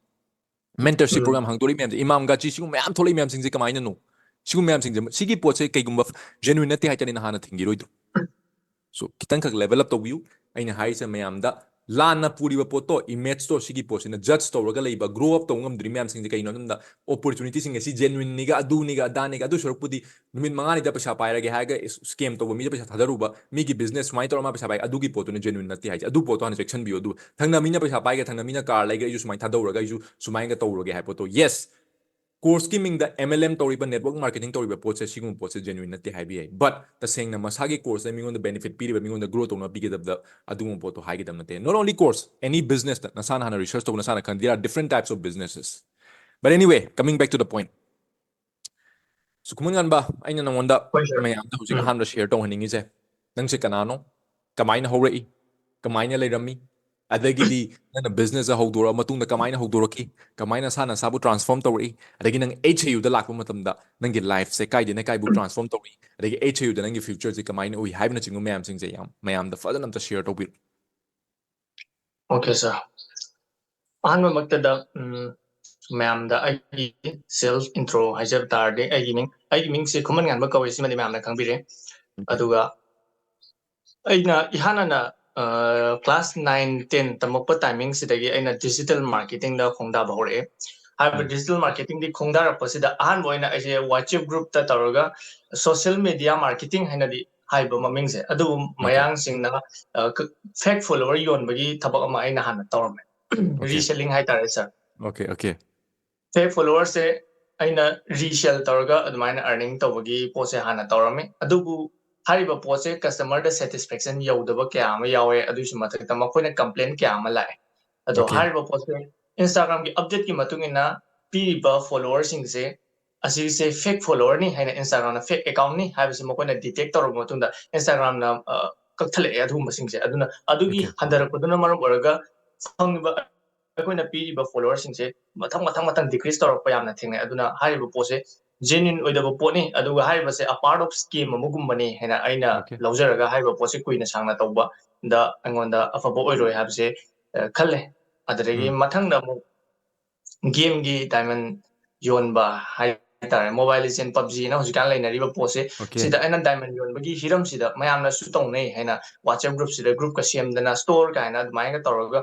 Mentorship program ꯍꯥꯡꯗꯣꯔꯛꯏ ꯃꯌꯥꯝꯁꯦ, ꯏꯃꯥꯝ ꯒꯥꯆꯤ, ꯁꯤꯒꯨꯝꯕ ꯃꯌꯥꯝ ꯊꯣꯛꯂꯛꯏ ꯃꯌꯥꯝꯁꯤꯡꯁꯦ ꯀꯃꯥꯏꯅꯅꯣ? ꯁꯤꯒꯨꯝꯕ ꯃꯌꯥꯝꯁꯤꯡꯁꯦ, ꯁꯤꯒꯤ ꯄꯣꯠꯁꯦ ꯀꯩꯒꯨꯝꯕ genuine ꯅꯠꯇꯦ ꯍꯥꯏꯇꯥꯔꯗꯤ ꯅꯍꯥꯟꯅ ꯊꯤꯡꯈꯤꯔꯣꯏꯗ꯭ꯔꯣ? So ꯈꯤꯇꯪꯈꯛ level up ꯇꯧꯕꯤꯌꯨ꯫ ꯑꯩꯅ ꯍꯥꯏꯔꯤꯁꯦ ꯃꯌꯥꯝꯗ ꯂꯥꯟꯅ ꯄꯨꯔꯤꯕ ꯄꯣꯠꯇꯣ, image ꯇꯣ, ꯁꯤꯒꯤ ꯄꯣꯠꯁꯤꯅ judge ꯇꯧꯔꯒ ꯂꯩꯕ, grow up ꯇꯧꯕ ꯉꯝꯗ꯭ꯔꯤ ꯃꯌꯥꯝꯁꯤꯡꯁꯦ ꯀꯩꯅꯣ ꯍꯥꯏꯕꯗ, opportunity ꯁꯤꯡ ꯑꯁꯤ genuine ꯅꯤꯒ, ꯑꯗꯨꯅꯤꯒ, ꯑꯗꯥꯅꯤꯒ, ꯑꯗꯨ ꯁꯔꯨꯛꯄꯨꯗꯤ ꯅꯨꯃꯤꯠ ꯃꯉꯥꯅꯤꯗ ꯄꯩꯁꯥ ꯄꯥꯏꯔꯒꯦ ꯍꯥꯏꯔꯒ scam ꯇꯧꯕ ꯃꯤꯗ ꯄꯩꯁꯥ ꯊꯥꯗꯔꯨꯕ, ꯃꯤꯒꯤ business ꯁꯨꯃꯥꯏꯅ ꯇꯧꯔ ꯃꯥ ꯄꯩꯁꯥ ꯄꯥꯏ, ꯑꯗꯨꯒꯤ ꯄꯣꯠꯇꯨꯅ genuine ꯅꯠꯇꯦ ꯍꯥꯏꯁꯦ꯫ ꯑꯗꯨ ꯄꯣꯠꯇꯣ ꯍꯥꯟꯅ ꯆꯦꯛꯁꯤꯟꯕꯤꯌꯨ꯫ ꯑꯗꯨ ꯊꯪꯅ ꯃꯤꯅ ꯄꯩꯁꯥ ꯄꯥꯏꯒ, ꯊꯪꯅ ꯃꯤꯅ car ꯂꯩꯒ, ꯑꯩꯁꯨ ꯁꯨꯃꯥꯏꯅ ꯊꯥꯗꯧꯔꯒ ꯑꯩꯁꯨ ꯁꯨꯃꯥꯏꯅꯒ ꯇꯧꯔꯒꯦ ꯍꯥꯏꯕ ꯄꯣꯠꯇꯣ, yes, course ꯀꯤ ꯃꯤꯡꯗ MLM ꯇꯧꯔꯤꯕ, network marketing ꯇꯧꯔꯤꯕ ꯄꯣꯠꯁꯦ, ꯁꯤꯒꯨꯝꯕ ꯄꯣꯠꯁꯦ genuine ꯅꯠꯇꯦ ꯍꯥꯏꯕ ꯌꯥꯏ꯫ But ꯇꯁꯦꯡꯅ ꯃꯁꯥꯒꯤ course ꯅ ꯃꯤꯉꯣꯟꯗ benefit ꯄꯤꯔꯤꯕ, ꯃꯤꯉꯣꯟꯗ grow ꯇꯧꯅꯕ ꯄꯤꯒꯗꯕꯗ ꯑꯗꯨꯒꯨꯝꯕ ꯄꯣꯠꯇꯣ ꯍꯥꯏꯒꯗꯕ ꯅꯠꯇꯦ꯫ Not only course, any business ꯇ ꯅꯁꯥꯅ ꯍꯥꯟꯅ research ꯇꯧ, ꯅꯁꯥꯅ ꯈꯪ, there are different types of businesses. But anyway, coming back to the point. ꯁꯨꯈꯨꯃꯟ ꯉꯥꯟꯕ, ꯑꯩꯅ ꯅꯉꯣꯟꯗ ꯍꯣꯏ, sir. ꯃꯌꯥꯝꯗ ꯍꯧꯖꯤꯛ ꯎꯝ꯫ ꯑꯍꯥꯟꯕ share ꯇꯧꯍꯟꯅꯤꯡꯉꯤꯁꯦ, ꯅꯪꯁꯦ ꯀꯅꯥꯅꯣ, ꯀꯃꯥꯏꯅ ꯍꯧꯔꯛꯏ, ꯀꯃꯥꯏꯅ ꯂꯩꯔꯝꯃꯤ, ꯑꯗꯒꯤꯗꯤ ꯅꯪꯅ business ꯍꯧꯗꯣꯔꯛꯑ ꯃꯇꯨꯡꯗ ꯀꯃꯥꯏꯅ ꯍꯧꯗꯣꯔꯛꯈꯤ, ꯀꯃꯥꯏꯅ ꯅꯁꯥ ꯅꯁꯥꯕꯨ transform ꯇꯧꯔꯛꯏ, ꯑꯗꯒꯤ ꯅꯪ H A U ꯗ ꯂꯥꯛꯄ ꯃꯇꯝꯗ ꯅꯪꯒꯤ life ꯁꯦ ꯀꯥꯏꯗꯩꯅ ꯀꯥꯏꯕꯨ transform ꯇꯧꯔꯛꯏ, ꯑꯗꯒꯤ H A U ꯗ ꯅꯪꯒꯤ future ꯁꯦ ꯀꯃꯥꯏꯅ ꯎꯏ ꯍꯥꯏꯕꯅꯆꯤꯡꯕ ꯃꯌꯥꯝꯁꯤꯡꯁꯦ ꯌꯥꯝ ꯃꯌꯥꯝꯗ ꯐꯖꯅ ꯑꯝꯇ share ꯇꯧꯕꯤꯔꯣ꯫ Okay, sir. ꯑꯍꯥꯟꯕꯃꯛꯇꯗ, ꯎꯝ, ꯃꯌꯥꯝꯗ ꯑꯩꯒꯤ self intro ꯍꯥꯏꯖꯕ ꯇꯥꯔꯗꯤ, ꯑꯩꯒꯤ ꯃꯤꯡ, ꯑꯩꯒꯤ ꯃꯤꯡꯁꯦ ꯈꯨꯃꯟ ꯉꯥꯟꯕ ꯀꯧꯏ, ꯁꯤꯃꯗꯤ ꯃꯌꯥꯝꯅ ꯈꯪꯕꯤꯔꯦ꯫ ꯑꯗꯨꯒ ꯑꯩꯅ ꯏꯍꯥꯟ ꯍꯥꯟꯅ, ꯑ, class nine, ten ꯇꯝꯃꯛꯄ timing ꯁꯤꯗꯒꯤ ꯑꯩꯅ digital marketing ꯗ ꯈꯣꯡꯗꯥꯕ ꯍꯧꯔꯛꯑꯦ꯫ ꯍꯥꯏꯔꯤꯕ ꯎꯝ꯫ Digital marketing ꯗꯤ ꯈꯣꯡꯗꯥꯔꯛꯄꯁꯤꯗ ꯑꯍꯥꯟꯕ ꯑꯣꯏꯅ ꯑꯩꯁꯦ WhatsApp group ꯇ ꯇꯧꯔꯒ social media marketing ꯍꯥꯏꯅꯗꯤ ꯍꯥꯏꯕ ꯃꯃꯤꯡꯁꯦ, ꯑꯗꯨꯕꯨ Okay. ꯃꯌꯥꯡꯁꯤꯡꯅ, ꯑ, ꯀ-, fake follower ꯌꯣꯟꯕꯒꯤ ꯊꯕꯛ ꯑꯃ ꯑꯩꯅ ꯍꯥꯟꯅ ꯇꯧꯔꯝꯃꯦ꯫ Okay. Reselling ꯍꯥꯏꯇꯥꯔꯦ, sir꯫ Okay, okay. Fake follower ꯁꯦ ꯑꯩꯅ resell ꯇꯧꯔꯒ ꯑꯗꯨꯃꯥꯏꯅ earning ꯇꯧꯕꯒꯤ ꯄꯣꯠꯁꯦ ꯍꯥꯟꯅ ꯇꯧꯔꯝꯃꯤ꯫ ꯑꯗꯨꯕꯨ ꯍꯥꯏꯔꯤꯕ ꯄꯣꯠꯁꯦ customer ꯗ satisfaction ꯌꯧꯗꯕ ꯀꯌꯥ ꯑꯃ ꯌꯥꯎꯋꯦ, ꯑꯗꯨꯒꯤꯁꯨ ꯃꯊꯛꯇ ꯃꯈꯣꯏꯅ complain ꯀꯌꯥ ꯑꯃ ꯂꯥꯛꯑꯦ꯫ ꯑꯗꯣ Okay. ꯍꯥꯏꯔꯤꯕ ꯄꯣꯠꯁꯦ Instagram ꯒꯤ update ꯀꯤ ꯃꯇꯨꯡ ꯏꯟꯅ ꯄꯤꯔꯤꯕ follower ꯁꯤꯡꯁꯦ ꯑꯁꯤꯁꯦ fake follower ꯅꯤ ꯍꯥꯏꯅ, Instagram ꯅ fake account ꯅꯤ ꯍꯥꯏꯕꯁꯤ ꯃꯈꯣꯏꯅ detect ꯇꯧꯔꯕ ꯃꯇꯨꯡꯗ Instagram ꯅ, ꯑ, ꯀꯛꯊꯠꯂꯛꯑꯦ ꯑꯗꯨꯒꯨꯝꯕꯁꯤꯡꯁꯦ꯫ ꯑꯗꯨꯅ ꯑꯗꯨꯒꯤ Okay. ꯍꯟꯊꯔꯛꯄꯗꯨꯅ ꯃꯔꯝ ꯑꯣꯏꯔꯒ ꯐꯪꯉꯤꯕ, ꯑꯩꯈꯣꯏꯅ ꯄꯤꯔꯤꯕ followerꯁꯤꯡꯁꯦ ꯃꯊꯪ ꯃꯊꯪ ꯃꯊꯪ decrease ꯇꯧꯔꯛꯄ ꯌꯥꯝꯅ ꯊꯦꯡꯅꯩ꯫ ꯑꯗꯨꯅ ꯍꯥꯏꯔꯤꯕ ꯄꯣꯠꯁꯦ genuine ꯑꯣꯏꯗꯕ ꯄꯣꯠꯅꯤ, ꯑꯗꯨꯒ ꯍꯥꯏꯔꯤꯕꯁꯦ a part of scam ꯑꯃꯒꯨꯝꯕꯅꯤ ꯍꯥꯏꯅ ꯑꯩꯅ Okay. ꯂꯧꯖꯔꯒ ꯍꯥꯏꯔꯤꯕ ꯄꯣꯠꯁꯦ ꯀꯨꯏꯅ ꯁꯥꯡꯅ ꯇꯧꯕꯗ ꯑꯩꯉꯣꯟꯗ ꯑꯐꯕ ꯑꯣꯏꯔꯣꯏ ꯍꯥꯏꯕꯁꯦ, ꯑ, ꯈꯜꯂꯦ꯫ ꯑꯗꯨꯗꯒꯤ ꯎꯝ꯫ ꯃꯊꯪꯗ ꯑꯃꯨꯛ gameꯒꯤ diamond ꯌꯣꯟꯕ ꯍꯥꯏꯇꯥꯔꯦ, Mobile Legend, PUBGꯅ ꯍꯧꯖꯤꯛꯀꯥꯟ ꯂꯩꯅꯔꯤꯕ ꯄꯣꯠꯁꯦ, Okay. ꯁꯤꯗ ꯑꯩꯅ diamond ꯌꯣꯟꯕꯒꯤ ꯍꯤꯔꯝꯁꯤꯗ ꯃꯌꯥꯝꯅꯁꯨ ꯇꯧꯅꯩ ꯍꯥꯏꯅ WhatsApp groupꯁꯤꯗ groupꯀ ꯁꯦꯝꯗꯅ store ꯀꯥꯏꯅ ꯑꯗꯨꯃꯥꯏꯅ ꯇꯧꯔꯒ,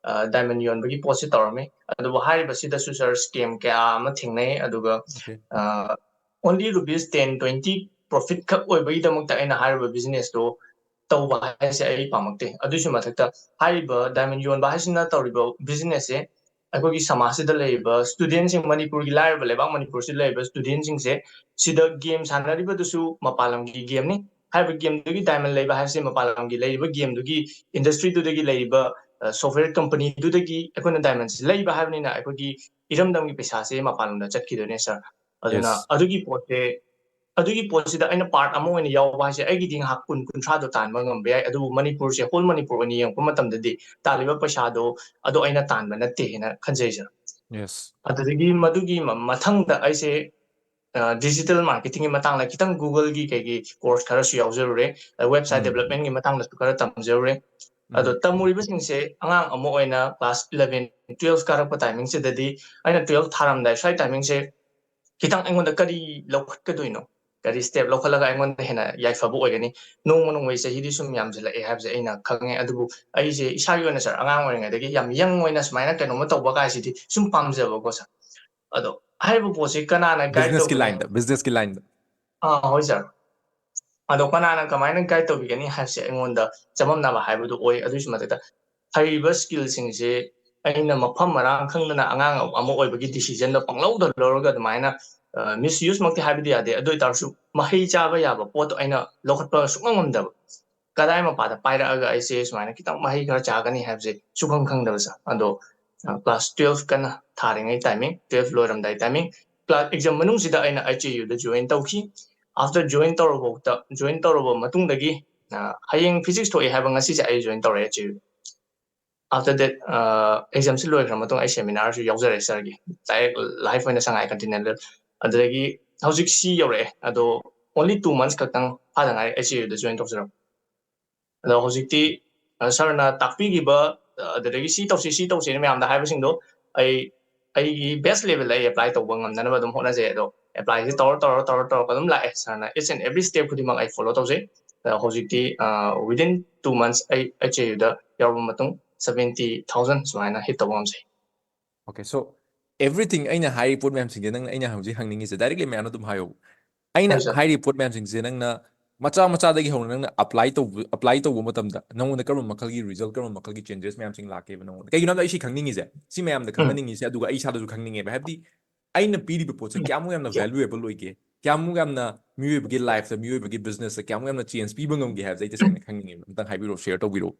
ꯑ, diamond ꯌꯣꯟꯕꯒꯤ ꯄꯣꯠꯁꯦ ꯇꯧꯔꯝꯃꯤ꯫ ꯑꯗꯨꯕꯨ ꯍꯥꯏꯔꯤꯕꯁꯤꯗꯁꯨ sir scam ꯀꯌꯥ ꯑꯃ ꯊꯦꯡꯅꯩ꯫ ꯑꯗꯨꯒ, Okay. ꯑ, only rupees ten, twenty profit ꯈꯛ ꯑꯣꯏꯕꯒꯤꯗꯃꯛꯇ ꯑꯩꯅ ꯍꯥꯏꯔꯤꯕ businessꯇꯣ ꯇꯧꯕ ꯍꯥꯏꯁꯦ ꯑꯩ ꯄꯥꯝꯃꯛꯇꯦ꯫ ꯑꯗꯨꯒꯤꯁꯨ ꯃꯊꯛꯇ ꯍꯥꯏꯔꯤꯕ diamond ꯌꯣꯟꯕ ꯍꯥꯏꯁꯤꯅ ꯇꯧꯔꯤꯕ businessꯁꯦ ꯑꯩꯈꯣꯏꯒꯤ ꯁꯃꯥꯖꯁꯤꯗ ꯂꯩꯔꯤꯕ studentꯁꯤꯡ, ꯃꯅꯤꯄꯨꯔꯒꯤ ꯂꯥꯏꯔꯕ ꯂꯩꯕꯥꯛ ꯃꯅꯤꯄꯨꯔꯁꯤꯗ ꯂꯩꯔꯤꯕ studentꯁꯤꯡꯁꯦ ꯁꯤꯗ game ꯁꯥꯟꯅꯔꯤꯕꯗꯨꯁꯨ ꯃꯄꯥꯟ ꯂꯝꯒꯤ gameꯅꯤ꯫ ꯍꯥꯏꯔꯤꯕ gameꯗꯨꯒꯤ diamond ꯂꯩꯕ ꯍꯥꯏꯕꯁꯦ ꯃꯄꯥꯟ ꯂꯝꯒꯤ ꯂꯩꯔꯤꯕ gameꯗꯨꯒꯤ industryꯗꯨꯗꯒꯤ ꯂꯩꯔꯤꯕ, ꯑ, software companyꯗꯨꯗꯒꯤ ꯑꯩꯈꯣꯏꯅ diamondꯁꯦ ꯂꯩꯕ ꯍꯥꯏꯕꯅꯤꯅ ꯑꯩꯈꯣꯏꯒꯤ ꯏꯔꯝꯗꯝꯒꯤ ꯄꯩꯁꯥꯁꯦ ꯃꯄꯥꯟ ꯂꯝꯗ ꯆꯠꯈꯤꯗꯣꯏꯅꯦ sir꯫ ꯑꯗꯨꯅ Yes. ꯑꯗꯨꯒꯤ ꯄꯣꯠꯁꯦ, ꯑꯗꯨꯒꯤ ꯄꯣꯠꯁꯤꯗ ꯑꯩꯅ part ꯑꯃ ꯑꯣꯏꯅ ꯌꯥꯎꯕ ꯍꯥꯏꯁꯦ ꯑꯩꯒꯤꯗꯤ ꯉꯥꯏꯍꯥꯛ ꯀꯨꯟ ꯀꯨꯟꯊ꯭ꯔꯥꯗꯣ ꯇꯥꯟꯕ ꯉꯝꯕ ꯌꯥꯏ, ꯑꯗꯨꯕꯨ ꯃꯅꯤꯄꯨꯔꯁꯦ, whole ꯃꯅꯤꯄꯨꯔ ꯑꯣꯏꯅ ꯌꯦꯡꯉꯛꯄ ꯃꯇꯝꯗꯗꯤ ꯇꯥꯜꯂꯤꯕ ꯄꯩꯁꯥꯗꯣ ꯑꯗꯣ ꯑꯩꯅ ꯇꯥꯟꯕ ꯅꯠꯇꯦ ꯍꯥꯏꯅ ꯈꯟꯖꯩ sir꯫ Yes. ꯑꯗꯨꯗꯒꯤ ꯃꯗꯨꯒꯤ ꯃ-, ꯃꯊꯪꯗ ꯑꯩꯁꯦ, ꯑ, digital marketingꯒꯤ ꯃꯇꯥꯡꯗ ꯈꯤꯇꯪ Googleꯒꯤ ꯀꯩꯒꯤ course ꯈꯔꯁꯨ ꯌꯥꯎꯖꯔꯨꯔꯦ, ꯑ, website ꯎꯝ꯫ developmentꯒꯤ ꯃꯇꯥꯡꯗꯁꯨ ꯈꯔ ꯇꯝꯖꯔꯨꯔꯦ꯫ ꯑꯗꯣ ꯎꯝ꯫ ꯇꯝꯃꯨꯔꯤꯕꯁꯤꯡꯁꯦ ꯑꯉꯥꯡ ꯑꯃ ꯑꯣꯏꯅ class eleven, twelve ꯀꯥꯔꯛꯄ timingꯁꯤꯗꯗꯤ ꯑꯩꯅ twelve ꯊꯥꯔꯝꯗꯥꯏ ꯁ꯭ꯋꯥꯏ timingꯁꯦ ꯈꯤꯇꯪ ꯑꯩꯉꯣꯟꯗ ꯀꯔꯤ ꯂꯧꯈꯠꯀꯗꯣꯏꯅꯣ, ꯀꯔꯤ step ꯂꯧꯈꯠꯂꯒ ꯑꯩꯉꯣꯟꯗ ꯍꯦꯟꯅ ꯌꯥꯏꯐꯕ ꯑꯣꯏꯒꯅꯤ? ꯅꯣꯡꯃ ꯅꯣꯡꯃꯒꯤ ꯆꯍꯤꯗꯤ ꯁꯨꯝ ꯌꯥꯝꯁꯤꯜꯂꯛꯑꯦ ꯍꯥꯏꯕꯁꯦ ꯑꯩꯅ ꯈꯪꯉꯦ꯫ ꯑꯗꯨꯕꯨ ꯑꯩꯁꯦ ꯏꯁꯥꯒꯤ ꯑꯣꯏꯅ sir ꯑꯉꯥꯡ ꯑꯣꯏꯔꯤꯉꯩꯗꯒꯤ ꯌꯥꯝ young ꯑꯣꯏꯅ ꯁꯨꯃꯥꯏꯅ ꯀꯩꯅꯣꯝꯃ ꯇꯧꯕ ꯀꯥꯏꯁꯤꯗꯤ ꯁꯨꯝ ꯄꯥꯝꯖꯕꯀꯣ sir꯫ ꯑꯗꯣ ꯍꯥꯏꯔꯤꯕ ꯄꯣꯠꯁꯤ ꯀꯅꯥꯅ guide Businessꯀꯤ ꯇꯧꯒꯅꯤ? lineꯗ, businessꯀꯤ lineꯗ꯫ ꯑꯥ, ꯍꯣꯏ sir꯫ ꯑꯗꯣ ꯀꯅꯥꯅ ꯀꯃꯥꯏꯅ guide ꯇꯧꯕꯤꯒꯅꯤ ꯍꯥꯏꯕꯁꯦ ꯑꯩꯉꯣꯟꯗ ꯆꯃꯝꯅꯕ ꯍꯥꯏꯕꯗꯨ ꯑꯣꯏ꯫ ꯑꯗꯨꯒꯤꯁꯨ ꯃꯊꯛꯇ ꯍꯩꯔꯤꯕ skillꯁꯤꯡꯁꯦ ꯑꯩꯅ ꯃꯐꯝ ꯃꯔꯥꯡ ꯈꯪꯗꯅ ꯑꯉꯥꯡ ꯑꯃ ꯑꯣꯏꯕꯒꯤ decisionꯗꯣ ꯄꯪꯂꯧꯗ ꯂꯧꯔꯒ ꯑꯗꯨꯃꯥꯏꯅ, ꯑ, misuseꯃꯛꯇꯤ ꯍꯥꯏꯕꯗꯤ ꯌꯥꯗꯦ, ꯑꯗꯨ ꯑꯣꯏꯇꯥꯔꯁꯨ ꯃꯍꯩ ꯆꯥꯕ ꯌꯥꯕ ꯄꯣꯠꯇꯣ ꯑꯩꯅ ꯂꯧꯈꯠꯄ ꯁꯨꯡꯉꯝ ꯉꯝꯗꯕ꯫ ꯀꯗꯥꯏ ꯃꯄꯥꯗ ꯄꯥꯏꯔꯛꯑꯒ ꯑꯩꯁꯦ ꯁꯨꯃꯥꯏꯅ ꯈꯤꯇꯪ ꯃꯍꯩ ꯈꯔ ꯆꯥꯒꯅꯤ ꯍꯥꯏꯕꯁꯦ ꯁꯨꯈꯪ ꯈꯪꯗꯕ sir꯫ ꯑꯗꯣ, ꯑ, class twelve ꯀꯟꯅ ꯊꯥꯔꯤꯉꯩ timing, twelve ꯂꯣꯏꯔꯝꯗꯥꯏ timing, class exam ꯃꯅꯨꯡꯁꯤꯗ ꯑꯩꯅ HAUꯗ join ꯇꯧꯈꯤ꯫ After join ꯇꯧꯔꯕ, join ꯇꯧꯔꯕ ꯃꯇꯨꯡꯗꯒꯤ ꯍꯌꯦꯡ physics ꯊꯣꯛꯑꯦ ꯍꯥꯏꯕ ꯉꯁꯤꯁꯦ ꯑꯩ join ꯇꯧꯔꯦ H A U. After that, examꯁꯤ ꯂꯣꯏꯈ꯭ꯔ ꯃꯇꯨꯡ ꯑꯩ seminarꯁꯨ ꯌꯥꯎꯖꯔꯦ ꯁꯥꯔꯒꯤ, direct live ꯑꯣꯏꯅ ꯁꯉꯥꯏ ꯀꯟꯇꯤꯅꯦꯟꯇꯦꯜ꯫ ꯑꯗꯨꯗꯒꯤ ꯍꯧꯖꯤꯛ ꯁꯤ ꯌꯧꯔꯛꯑꯦ, ꯑꯗꯣ only two months ꯈꯛꯇꯪ ꯐꯥꯗ ꯉꯥꯏꯔꯤ ꯑꯩꯆ ꯑꯦ ꯌꯨꯗ join ꯇꯧꯖꯔꯛꯄ꯫ ꯑꯗꯣ ꯍꯧꯖꯤꯛꯇꯤ ꯁꯥꯔꯅ ꯇꯥꯛꯄꯤꯈꯤꯕ, ꯑꯗꯨꯗꯒꯤ ꯁꯤ ꯇꯧꯁꯤ, ꯁꯤ ꯇꯧꯁꯤꯅ ꯃꯌꯥꯝꯗ ꯍꯥꯏꯕꯁꯤꯡꯗꯣ ꯑꯩ ꯑꯩꯒꯤ best levelꯗ ꯑꯩ apply ꯇꯧꯕ ꯉꯝꯅꯅꯕ ꯑꯗꯨꯝ ꯍꯣꯠꯅꯖꯩ꯫ ꯑꯗꯣ applyꯁꯦ ꯇꯧꯔ ꯇꯧꯔ ꯇꯧꯔ ꯇꯧꯔꯒ ꯑꯗꯨꯝ ꯂꯥꯛꯑꯦ꯫ ꯁꯥꯔꯅ each and every step ꯈꯨꯗꯤꯡꯃꯛ ꯑꯩ follow ꯇꯧꯖꯩ꯫ ꯑꯗꯣ ꯍꯧꯖꯤꯛꯇꯤ within two months ꯑꯩ ꯑꯩꯆ ꯑꯦ ꯌꯨꯗ ꯌꯥꯎꯔꯕ ꯃꯇꯨꯡ seventy thousand ꯁꯨꯃꯥꯏꯅ hit ꯇꯧꯕ ꯉꯝꯖꯩ꯫ Okay, so everything ꯑꯩꯅ ꯍꯥꯏꯔꯤꯕ ꯄꯣꯠ ꯃꯌꯥꯝꯁꯤꯡꯁꯦ, ꯅꯪꯅ, ꯑꯩꯅ ꯍꯧꯖꯤꯛ ꯍꯪꯅꯤꯡꯉꯤꯁꯦ, directly ꯃꯌꯥꯝꯅ ꯑꯗꯨꯝ ꯍꯥꯏꯌꯣ꯫ ꯑꯩꯅ Yes, sir. ꯍꯥꯏꯔꯤꯕ ꯄꯣꯠ ꯃꯌꯥꯝꯁꯤꯡꯁꯦ ꯅꯪꯅ ꯃꯆꯥ ꯃꯆꯥꯗꯒꯤ ꯍꯧꯅ ꯅꯪꯅ apply ꯇꯧꯕ, apply ꯇꯧꯕ ꯃꯇꯝꯗ ꯅꯉꯣꯟꯗ ꯀꯔꯝꯕ ꯃꯈꯜꯒꯤ result, ꯀꯔꯝꯕ ꯃꯈꯜꯒꯤ changes ꯃꯌꯥꯝꯁꯤꯡ ꯂꯥꯛꯀꯦꯕ ꯅꯉꯣꯟꯗ? ꯀꯩꯒꯤꯅꯣ ꯍꯥꯏꯕꯗ ꯑꯩ ꯁꯤ ꯈꯪꯅꯤꯡꯉꯤꯁꯦ, ꯁꯤ ꯃꯌꯥꯝꯗ ꯎꯝ. ꯈꯪꯍꯟꯅꯤꯡꯉꯤꯁꯦ, ꯑꯗꯨꯒ ꯑꯩ ꯏꯁꯥꯗꯁꯨ ꯈꯪꯅꯤꯡꯉꯦꯕ꯫ ꯍꯥꯏꯕꯗꯤ ꯑꯩꯅ ꯄꯤꯔꯤꯕ ꯄꯣꯠꯁꯦ ꯀꯌꯥꯃꯨꯛ ꯌꯥꯝꯅ valuable ꯑꯣꯏꯒꯦ, ꯀꯌꯥꯃꯨꯛ ꯌꯥꯝꯅ ꯃꯤꯑꯣꯏꯕꯒꯤ lifeꯇ, ꯃꯤꯑꯣꯏꯕꯒꯤ businessꯇ ꯀꯌꯥꯃꯨꯛ ꯌꯥꯝꯅ change ꯄꯤꯕ ꯉꯝꯒꯦ ꯍꯥꯏꯕꯁꯦ ꯑꯩ ꯇꯁꯦꯡꯅ ꯈꯪꯅꯤꯡꯉꯦꯕ꯫ ꯑꯝꯇꯪ ꯍꯥꯏꯕꯤꯔꯛꯑꯣ, share ꯇꯧꯕꯤꯔꯛꯑꯣ꯫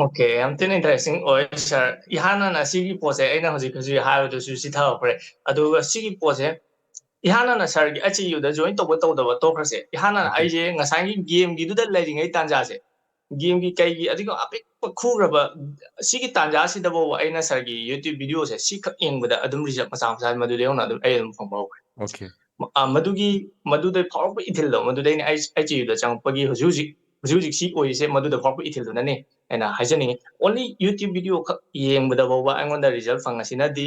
Okay, ꯌꯥꯝ ꯊꯤꯅ interesting ꯑꯣꯏ ꯁꯥꯔ꯫ ꯏꯍꯥꯟ ꯍꯥꯟꯅ ꯁꯤꯒꯤ ꯄꯣꯠꯁꯦ ꯑꯩꯅ ꯍꯧꯖꯤꯛ ꯍꯧꯖꯤꯛ ꯍꯥꯏꯕꯗꯨꯁꯨ ꯆꯤꯊꯍꯧꯈ꯭ꯔꯦ꯫ ꯑꯗꯨꯒ ꯁꯤꯒꯤ ꯄꯣꯠꯁꯦ ꯏꯍꯥꯟ ꯍꯥꯟꯅ ꯁꯥꯔꯒꯤ ꯑꯩꯆ ꯑꯦ ꯌꯨꯗ join ꯇꯧꯕ ꯇꯧꯗꯕ ꯇꯣꯛꯈ꯭ꯔꯁꯦ꯫ ꯏꯍꯥꯟ ꯍꯥꯟꯅ Okay. ꯑꯩꯁꯦ ꯉꯁꯥꯏꯒꯤ gameꯒꯤꯗꯨꯗ ꯂꯩꯔꯤꯉꯩ ꯇꯥꯟꯖꯥꯁꯦ, gameꯒꯤ ꯀꯩꯒꯤ ꯑꯗꯨꯒ ꯑꯄꯤꯛꯄ ꯈꯨꯈ꯭ꯔꯕ ꯁꯤꯒꯤ ꯇꯥꯟꯖꯥꯁꯤꯗꯐꯥꯎꯕ ꯑꯩꯅ ꯁꯥꯔꯒꯤ YouTube videoꯁꯦ ꯁꯤꯈꯛ ꯌꯦꯡꯕꯗ ꯑꯗꯨꯝ result ꯃꯆꯥ ꯃꯆꯥ ꯃꯗꯨꯗ ꯌꯧꯅ ꯑꯗꯨꯝ ꯑꯩ ꯑꯗꯨꯝ ꯐꯪꯕ ꯍꯧꯈ꯭ꯔꯦ꯫ Okay. ꯃ-, ꯑ, ꯃꯗꯨꯒꯤ ꯃꯗꯨꯗꯩ ꯐꯥꯎꯔꯛꯄ ꯏꯊꯤꯜꯗꯣ, ꯃꯗꯨꯗꯩꯅ ꯑꯩ ꯑꯩꯆ ꯑꯦ ꯌꯨꯗ ꯆꯪꯉꯛꯄꯒꯤ ꯍꯧꯖꯤꯛ ꯍꯧꯖꯤꯛ ꯍꯧꯖꯤꯛ ꯍꯧꯖꯤꯛ ꯁꯤ ꯑꯣꯏꯔꯤꯁꯦ ꯃꯗꯨꯗ ꯐꯥꯎꯔꯛꯄ ꯏꯊꯤꯜꯗꯨꯅꯅꯦ ꯑꯩꯅ ꯍꯥꯏꯖꯅꯤꯡꯉꯤ꯫ Only YouTube video ꯈꯛ ꯌꯦꯡꯕꯗ ꯐꯥꯎꯕ ꯑꯩꯉꯣꯟꯗ result ꯐꯪꯉꯁꯤꯅꯗꯤ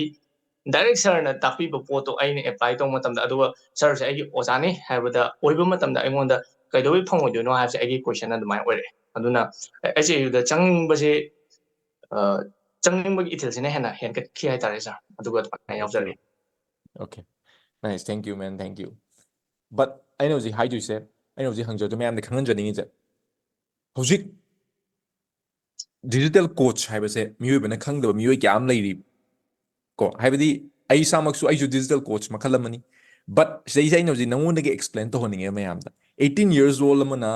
direct ꯁꯥꯔꯅ ꯇꯥꯛꯄꯤꯕ ꯄꯣꯠꯇꯣ ꯑꯩꯅ apply ꯇꯧꯕ ꯃꯇꯝꯗ, ꯑꯗꯨꯒ ꯁꯥꯔꯁꯦ ꯑꯩꯒꯤ ꯑꯣꯖꯥꯅꯤ ꯍꯥꯏꯕꯗ ꯑꯣꯏꯕ ꯃꯇꯝꯗ ꯑꯩꯉꯣꯟꯗ ꯀꯩꯗꯧꯕꯩ ꯐꯪꯉꯣꯏꯗꯣꯏꯅꯣ ꯍꯥꯏꯕꯁꯦ ꯑꯩꯒꯤ question ꯑꯗꯨꯃꯥꯏꯅ ꯑꯣꯏꯔꯛꯑꯦ꯫ ꯑꯗꯨꯅ ꯑꯩꯆ ꯑꯦ ꯌꯨꯗ ꯆꯪꯅꯤꯡꯕꯁꯦ, ꯑ, ꯆꯪꯅꯤꯡꯕꯒꯤ ꯏꯊꯤꯜꯁꯤꯅ ꯍꯦꯟꯅ ꯍꯦꯟꯒꯠꯈꯤ ꯍꯥꯏꯇꯥꯔꯦ ꯁꯥꯔ, ꯑꯗꯨꯒ ꯑꯗꯨꯃꯥꯏꯅ ꯌꯥꯎꯖꯔꯛꯑꯦ꯫ Okay. Nice, thank you, man, thank you. But ꯑꯩꯅ ꯍꯧꯖꯤꯛ ꯍꯥꯏꯗꯣꯏꯁꯦ, ꯑꯩꯅ ꯍꯧꯖꯤꯛ ꯍꯪꯖꯗꯣꯏ ꯃꯌꯥꯝꯗ ꯈꯪꯍꯟꯖꯅꯤꯡꯉꯤꯁꯦ, ꯍꯧꯖꯤꯛ digital coach ꯍꯥꯏꯕꯁꯦ ꯃꯤꯑꯣꯏꯕꯅ ꯈꯪꯗꯕ ꯃꯤꯑꯣꯏ ꯀꯌꯥ ꯑꯃ ꯂꯩꯔꯤ꯫ ꯀꯣ, ꯍꯥꯏꯕꯗꯤ ꯑꯩ ꯏꯁꯥꯃꯛꯁꯨ, ꯑꯩꯁꯨ digital coach ꯃꯈꯜ ꯑꯃꯅꯤ꯫ But ꯁꯤꯗꯩꯁꯤꯗ ꯑꯩꯅ ꯍꯧꯖꯤꯛ ꯅꯉꯣꯟꯗꯒꯤ explain ꯇꯧꯍꯟꯅꯤꯡꯉꯦ ꯃꯌꯥꯝꯗ꯫ Eighteen years old ꯑꯃꯅ